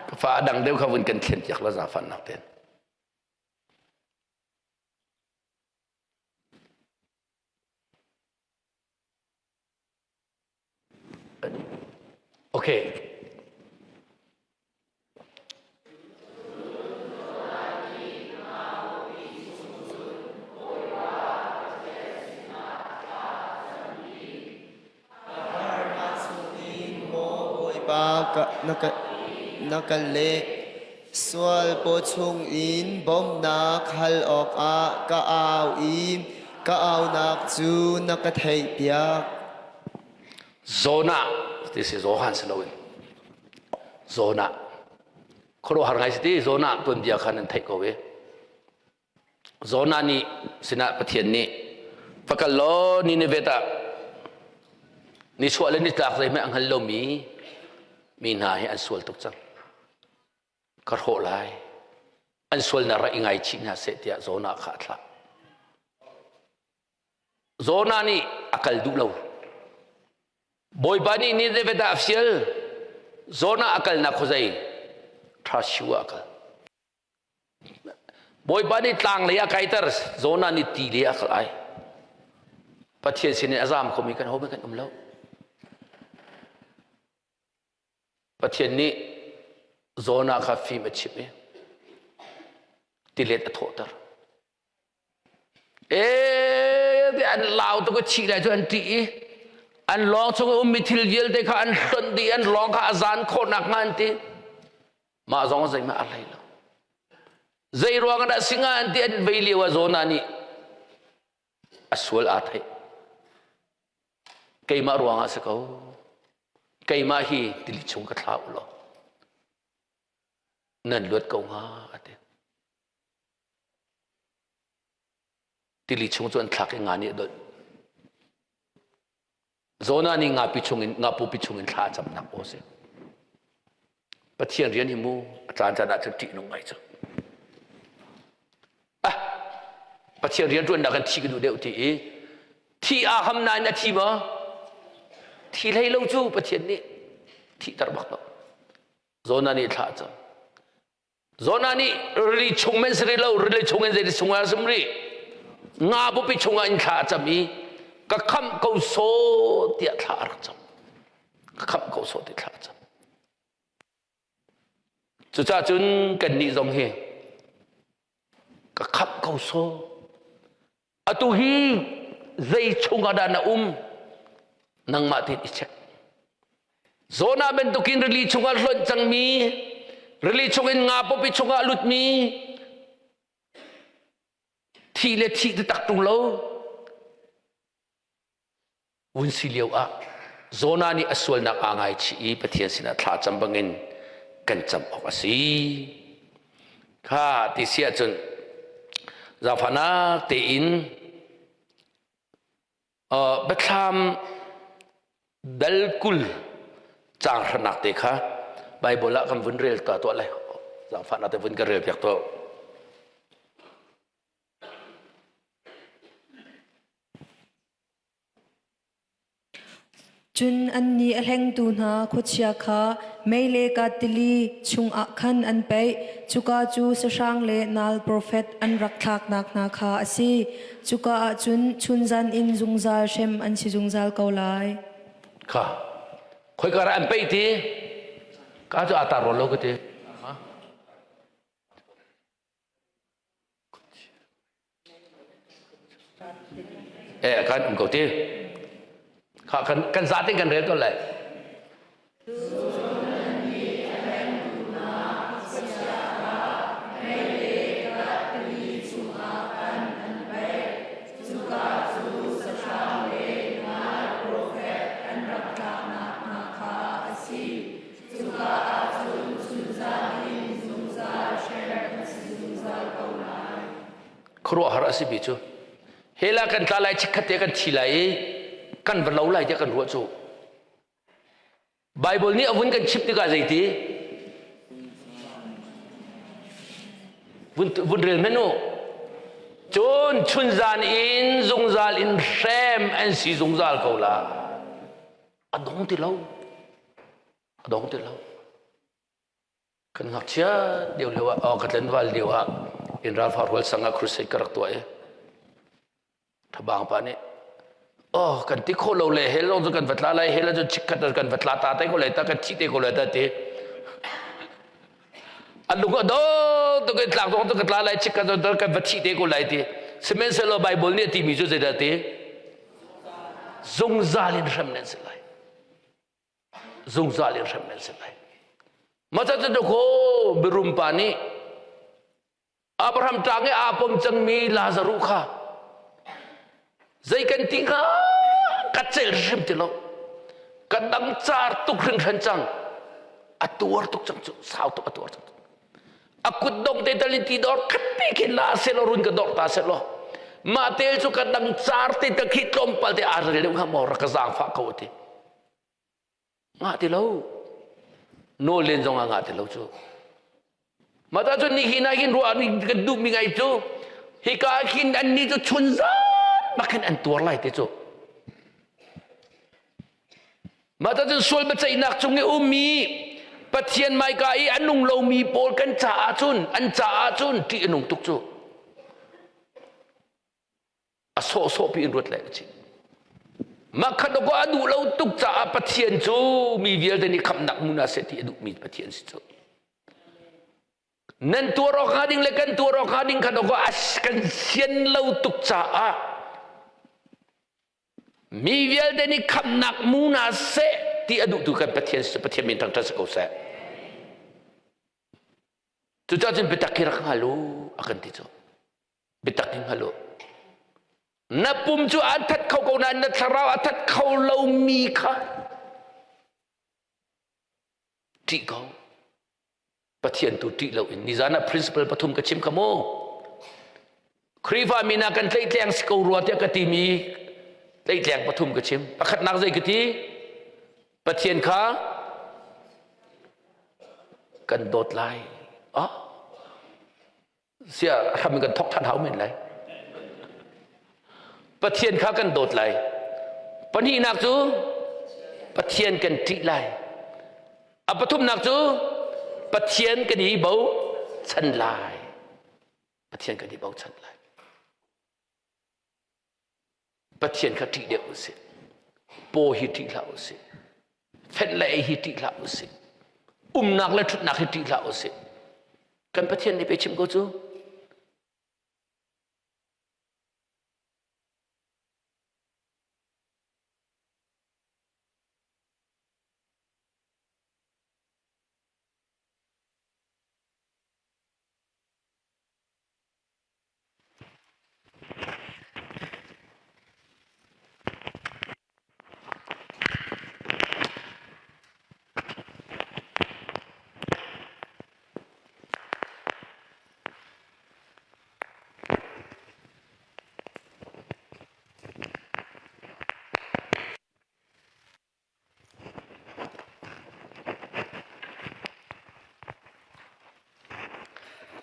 Ka fa a dang deuh kha vun kan thlen piak la zaangfahnak tein. Okay. Bawipa na ka na ka leh. Sual paw chungin bawmhnak hal awkah ka au i ka aunak cu na ka theihpiak. Jonah ti si Johan si loin Jonah khuaruahhar ngai si ti Jonah tuanbia kha nan theih ko ve. Jonah nih sinah Pathian nih va kal law Nineveh ah nichuah le nitlak zeihmanh a hngal lomi mi hna hi an sual tuk cang. Ka hrawh lai. An sualnak rak i ngaichih hna seh tiah Jonah kha a thlah. Jonah nih a kal duh lo. Bawipa nih Nineveh ah a fial. Jonah a kalnak khuazei Tarshish ah a kal. Bawipa nih tlang lei a kaiter, Jonah nih ti lei a kal ai. Pathian sin in a zam khomi kan homi kan um lo. Pathian nih Jonah kha fim a chimh i tilet a thawhter. E, an lau tuk i thih lai cu an ṭih i. An lawng chung i ummi thil vialte kha an hlonh dih, an lawng kha a zan khawh nakhnga an ti. Mah zong zeihmah a hlei lo. Zei ruang dah singa an ti an vei lio ah Jonah nih a sual aa theih. Keimah ruangah si ko. Keimah hi tili chung ka thla u law nan luat ko hnga a ti. Tili chung cu an thlak i nga nih a dolh. Jonah nih ngapi chungin ngapupi chungin thla a camnak aw si. Pathian rian hi mu a caan caan ah cun ṭih nung ngai cu. Ah Pathian rian ṭuannak kan thi ka duh deuh ti i thi aa ham nain a thi maw? Thi hlei lo cu Pathian nih thihter bak lo. Jonah nih thla a cam. Jonah nih rili chung men si rih lo, rili chung in zeiti chung ah sum rih. Nga bupi chungah in thla a cam i ka khamh ko saw tiah thla a rak cam. Ka khamh ko saw ti thla a cam. Cucaah cun kannih zong hi ka khamh ko saw. Atu hi zei chungah dah na um? Nangmah tein i check. Jonah bantukin rili chungah hlonh cangmi, rili chungin nga pawpi chungah lutmi, thih le thih taktak ṭung lo, vun si lio ah Jonah nih a sualnak aa ngaichih i Pathian sinah thla cam bangin kan cam awk a si. Kha ti si ahcun zaangfahnak tein biathlam dal 20 caang hranak te kha Bible ah kan vun rel ta tuah lai. Zaangfahnak te vun kan rel piak tuah. Cun annih a hlengtu hna khuachia kha mei le kattili chungah khan an paih. Cuka cu sahrang le nal profet an rak thlaknak hna kha a si. Cuka ah cun chunzan in zungzal hrem an si zungzal ko lai. Kha khoika dah an paih ti? Ka cu aa tar rawn lo ka ti. Eh kan um ko ti. Kha kan kan zatin kan rel ko lai. Cuka ahcun chunzan in zungzal hrem an si zungzal ko lai. Khuaruahhar a simi cu hell ah kan tla lai chikkhat te kan thi lai i kan va lo lai tiah kan ruah cu Bible nih a vun kan chimh tikah zeiti vun vun rel men u cun chunzan in zungzal in hrem an si zungzal ko la a dong ti lo a dong ti lo kan ngakchia lio lio ah oh ka tlenval lio ah in ralfa rual sang ah crusade ka rak tuah i thabang pa nih oh kan ti kho lo le hell zong cu kan va tla lai hell cu chikkhat kan va tla ta te ko lai ta kan thi te ko lai ta ti a lung a do tuk in tlak zong cu ka tla lai chikkhat kan va thi te ko lai ti sihmanhsehlaw Bible nih a timi cu zeidah ti zungzal in hrem nan si lai zungzal in hrem nan si lai mah cu ko mirum pa nih Abraham ṭang i aa pom cangmi Lazaruh kha zei kan ti hnga ka celh hrim ti lo ka dang car tuk hringhran cang a tuar tuk cang cu sau tuk a tuar cang a kut dong te tal in ti dor khat te khin la se law run ka dor ta se law mah tel cu ka dang car te ta khi tlawmpal te aa rel deuh hnga maw rak ka zaangfah ko ti ngah ti lo nawl len zong ah ngah ti lo cu mah ta cun nihin ah hin ruah kan duhmi ngai cu hika khin an ni cu chun zan bak hin an tuar lai te cu mah ta cun sual biaceihnak cung i ummi Pathian maika i a nung lomi pawl kan caah cun an caah cun ṭih a nung tuk cu a sawhsawh pi in ruat le a mah khat ko a duh lo tuk caah Pathian cu mi vialte nih khamhnak hmun ah seh ti a duhmi Pathian si cu nan tuar awk hnga ding le kan tuar awk hnga ding khat ko a kan sian lo tuk caah. Mi vialte nih khamhnak mu hna seh ti a duhtu kan Pathian Pathian min thangṭhat si ko seh. Cucaah cun biatak hi rak hngal u a kan ti cu. Biatak hi hngal u. Na pum cu a that kho ko nain na thlarau a that kho lomi kha ṭih ko. Pathian tu ṭih loin nizan ah principle pathum ka chim kha mu. Khrihfa mi hna kan tlaihtleng si ko rua tiah ka timi tlaihtleng pathum ka chim. Pakhatnak zei ka ti? Pathian kha kan dawt lai. Ah, sia hram in kan thok ṭhan hau men lai. Pathian kha kan dawt lai. Pahnihnak cu Pathian kan ṭih lai. A pathumnak cu Pathian kan i bochan lai. Pathian kan i bochan lai. Pathian kha ṭih deuh usih. Paw hi ṭih hlah usih. Fenh le ei hi ṭih hlah usih. Umnak le ṭhutnak hi ṭih hlah usih. Kan Pathian nih pei chim ko cu.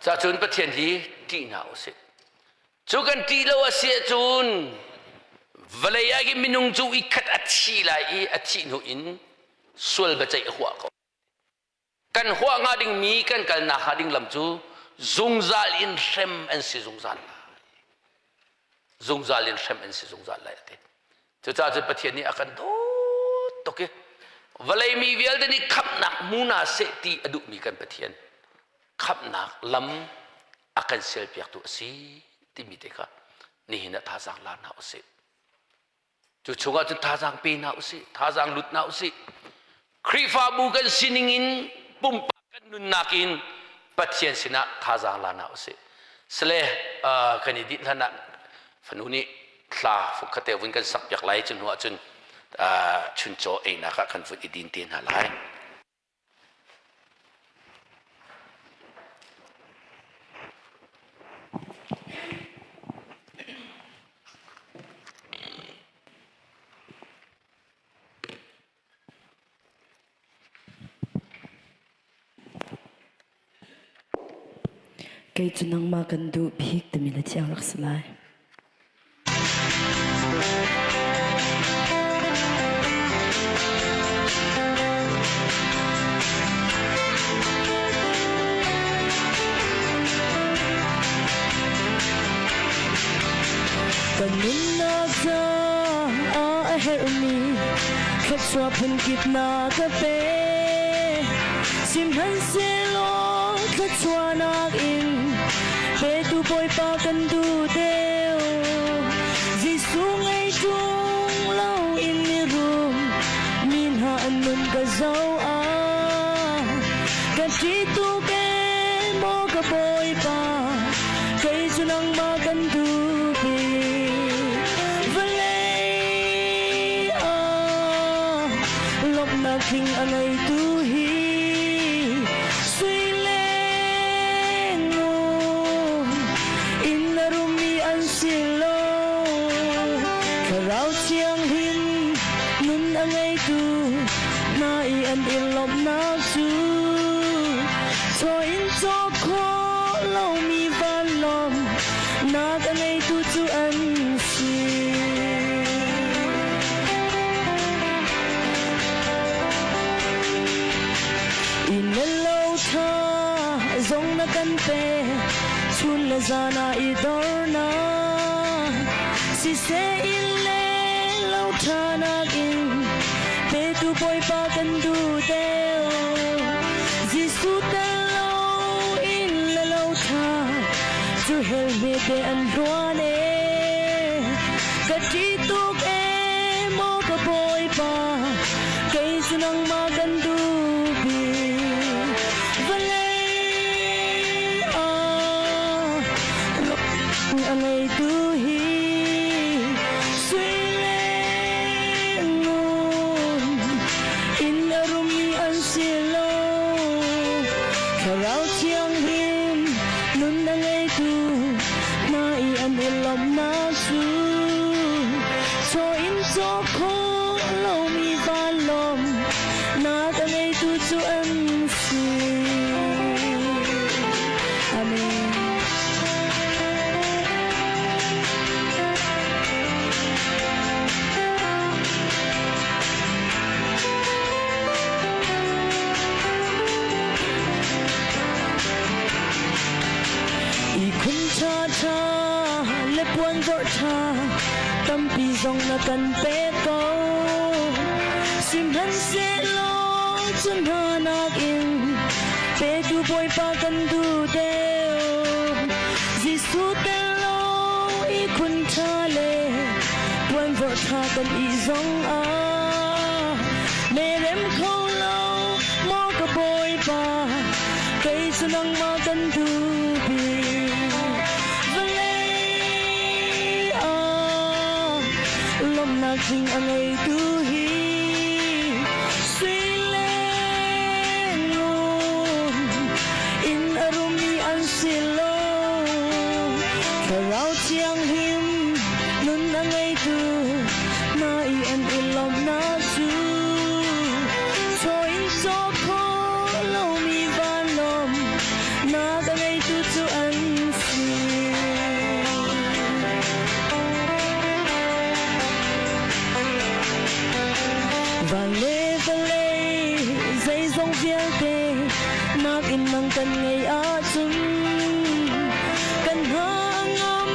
Cacun Pathian hi ṭih hna usih. Cu kan ṭih lo a si ahcun vawlei ah hin minung cu i khat a thi lai i a thih hnu in sual biaceih a huah ko. Kan huah hnga dingmi kan kalnak hnga ding lam cu zungzal in hrem an si zungzal lai. Zungzal in hrem an si zungzal lai a ti. Cucaah cun Pathian nih a kan dawt tuk i vawlei mi vialte nih khamhnak hmu hna seh ti a duhmi kan Pathian khamhnak lam a kan sialpiaktu a si timi te kha nihin ah thazaang la hna usih. Cu chungah cun thazaang pe hna usih, thazaang lut hna usih. Khrihfabu kan sining in pumpak kan nunnak in Pathian sinah thazaang la hna usih. Sale kan i dinh hlan ah fanu nih hla fukkhate vun kan sak piak lai cu hnu ah cun chuncaw einak ah kan vun i din te hna lai. Kei cu nangmah kan duh bik timi na thiang rak si lai. Kan nunnak caah a herhmi thluachuah phunkip na ka pe. Sihmanhsehlaw thluachuahnak in petu Bawipa kan duh deuh. Jesuh ngei ṭung loin mirum mi hna an nun ka zoh ah ka ṭih tuk ee maw ka Bawipa kei cu nangmah kan duh bik. Vawlei ah lawmhnak tling a ngeitu hi sui le ngun in a rummi an si lo. Thlarau Thianghlim nun a ngeitu hna i an i lawmhnak cu chaw in cawk khawh lomi vanlawmnak a ngeitu cu an si. Inn le lo ṭha zong na kan pe, chun le zan ah i dornak. Siseh inn le lo ṭha nakin petu Bawipa kan duh deuh. Jesuh tel lo inn le lo ṭha cu hell hmete an hluan ee. Ka ṭih tuk ee. cu nangmah kan duh bik. Vawlei ah a ngeitu hi sui le ngun in a rummi an si lo. Thlarau Thianghlim nun a ngeitu hna i an i lawmhnak cu chaw in caw khawh lomi vanlawng nak a ngeitu cu an si. Amen. Ihkhun ṭhaṭha le puanzorh ṭha tampi zong na kan pek ko. Sihmanhsehlaw cu hna nakin petu Bawipa kan duh deuh. Jesuh tel lo ihkhun ṭha le puanzorh ṭha kan ih zong ah merem kho lo maw ka Bawipa kei cu nangmah kan duh bik. Vawlei ah lawmhnak tling a ngeitu hi sui le ngun in a rummi an si lo. Thlarau Thianghlim nun a ngeitu hna i an i lawmhnak cu chaw in caw khawh lomi vanlawng nak a ngeitu cu an si. Van le vawlei zeizong vialte nakin nang kan ngei ahcun kan hna a ngam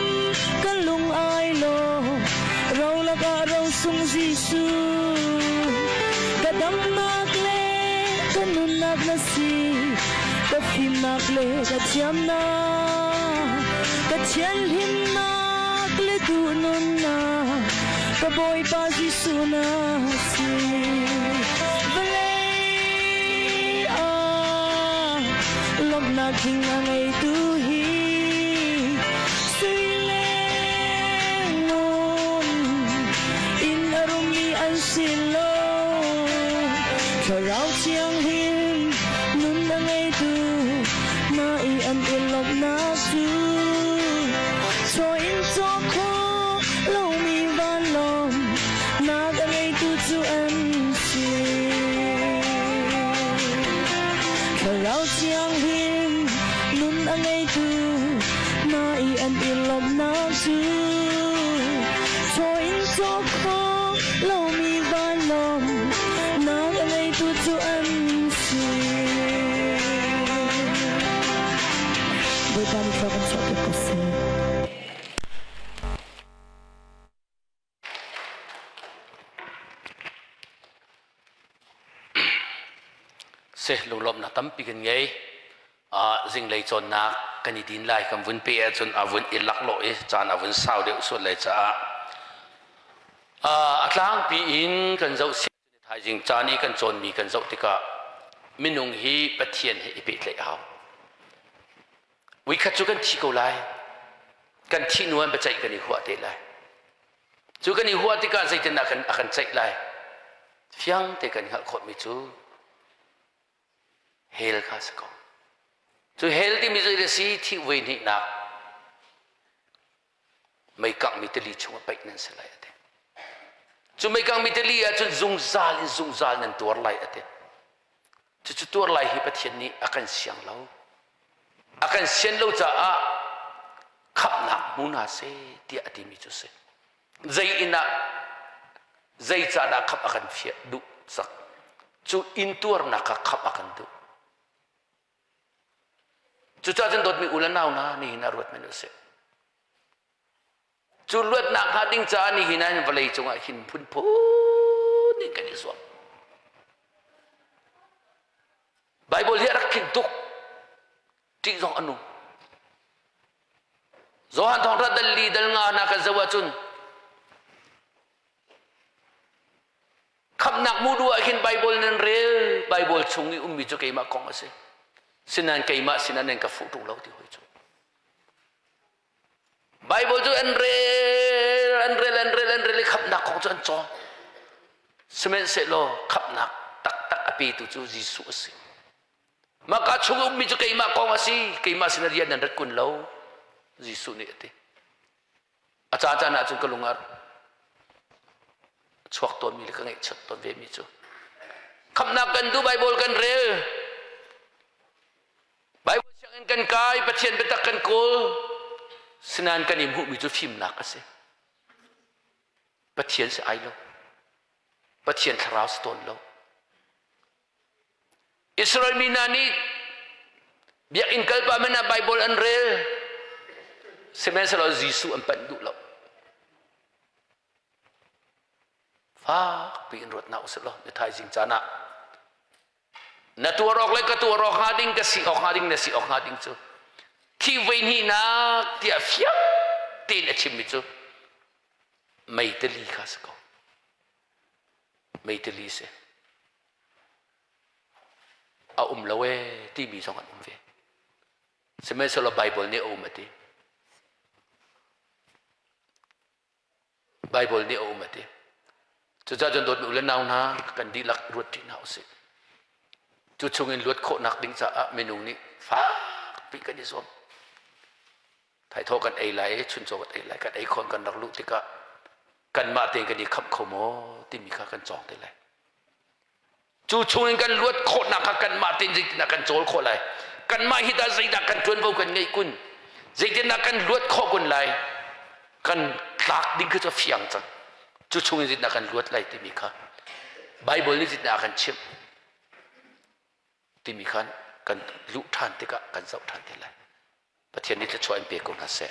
kan lung ai law ro lakah ro sung Jesuh ka damnak le ka nunnak na si ka fimnak le ka thiamnak ka thianhlimnak le duhnunnak ka Bawipa Jesuh na si vawlei ah lawmhnak tling a ngeitu hi sui le ngun in a rummi an si lo Thlarau Thianghlim nun a ngeitu hna i an i lawmhnak cu chaw in caw khawh lomi vanlawng nak a ngeitu cu an si. Thlarau Thianghlim nun a ngeitu hna i an i lawmhnak cu chaw in caw khawh lomi vanlawng nak a ngeitu cu an si. Bawipa nih thlua kan chuahpiak ko seh. Seh lunglawmhnak tampi kan ngei. Zinglei cawnnak kan i din lai kan vun pe ahcun a vun i laklawh i caan a vun sau deuh sual lai caah a tlangpi in kan zoh thaizing caan i kan cawnmi kan zoh tikah minung hi Pathian he i pehtlaih a hau. Voikhat cu kan thi ko lai. Kan thih hnu ah biaceih kan i huah te lai. Cu kan i huah tikah zeitindah kan a kan ceih lai? Fiang te kan hngalh khawhmi cu hell kha si ko. Cu hell timi cu a si thih voi hnihnak mei kangmi tili chungah paih nan si lai a ti. Cu mei kangmi tili ahcun zungzal in zungzal nan tuar lai a ti. Cucu tuar lai hi Pathian nih a kan siang lo. A kan sian lo caah khamhnak hmu hna seh tiah a timi cu si. Zei inn ah zei ca dah khamh a kan fiah duh sak. Cu intuarnak kha khamh a kan duh. Cucaah cun dawtmi u le nau hna nihin ah ruat men usih. Cu luatnak hnga ding caah nihin ah hin vawlei cungah hin phunphun in kan i zuam. Bible hi a rak tling tuk. Ṭih zong a nung. Johan thawngṭha dal li dal nga hna kan zoh ahcun khamhnak Khamhnak hmuh duh ah khin Bible nan rel, Bible chung i ummi cu keimah kong a si. Sinain keimah sinah nan ka fuh ṭung lo ti hoi cu. Bible cu an rel, an rel, an rel, an rel i khamhnak kong cu an cawng. Sihmanhsehlaw khamhnak taktak a petu cu Jesuh a si. Maka chung ummi cu keimah kong a si, keimah sinah rian nan rat kun lo, Jesuh nih a ti. A caan caan ahcun ka lung a chuak tawnmi le ka ngaihchiat tawn vemi cu khamhnak kan duh Bible kan rel Bible sianginn kan kai Pathian biatak kan kawl sinain kan i hmuhmi cu fimnak a si Pathian si ai lo Pathian thlarau si tawn lo Israel mi hna nih biakinn kal pah men ah Bible an rel sihmanhsehlaw Jesuh an panh duh lo. Fakpi in ruat hna usih law ni thaizing caan ah na tuar awk le ka tuar awk hnga ding ka si awk hnga ding na si awk hnga ding cu thi voi hnihnak tiah fiang tein a chimmi cu meitali kha si ko meitali si a um lo ee timi zong an um ve. Sihmanhsehlaw Bible nih a um a ti. Bible nih a um a ti. Cucaah cun dawtmi u le nau hna kan dihlak ruat ṭi hna usih. Cu chungin luat khawhnak ding caah minung nih fakpi kan i zuam. Thaithawh kan ei lai i chuncaw kan ei lai kan ei khawn kan rak luh tikah kanmah tein kan i khamh kho maw timi kha kan cawng te lai. Cu chungin kan luat khawhnak kha kanmah tein zeitindah kan cawl khawh lai? Kanmah hi dah zeidah kan ṭuanvo kan ngeih kun? Zeitindah kan luat khawh kun lai? Kan tlak ding khi cu a fiang cang. Cu chungin zeitindah kan luat lai timi kha Bible nih zeitindah a kan chimh timi khan kan luh ṭhan tikah kan zoh ṭhan te lai. Pathian nih thluachuah in pe ko hna seh.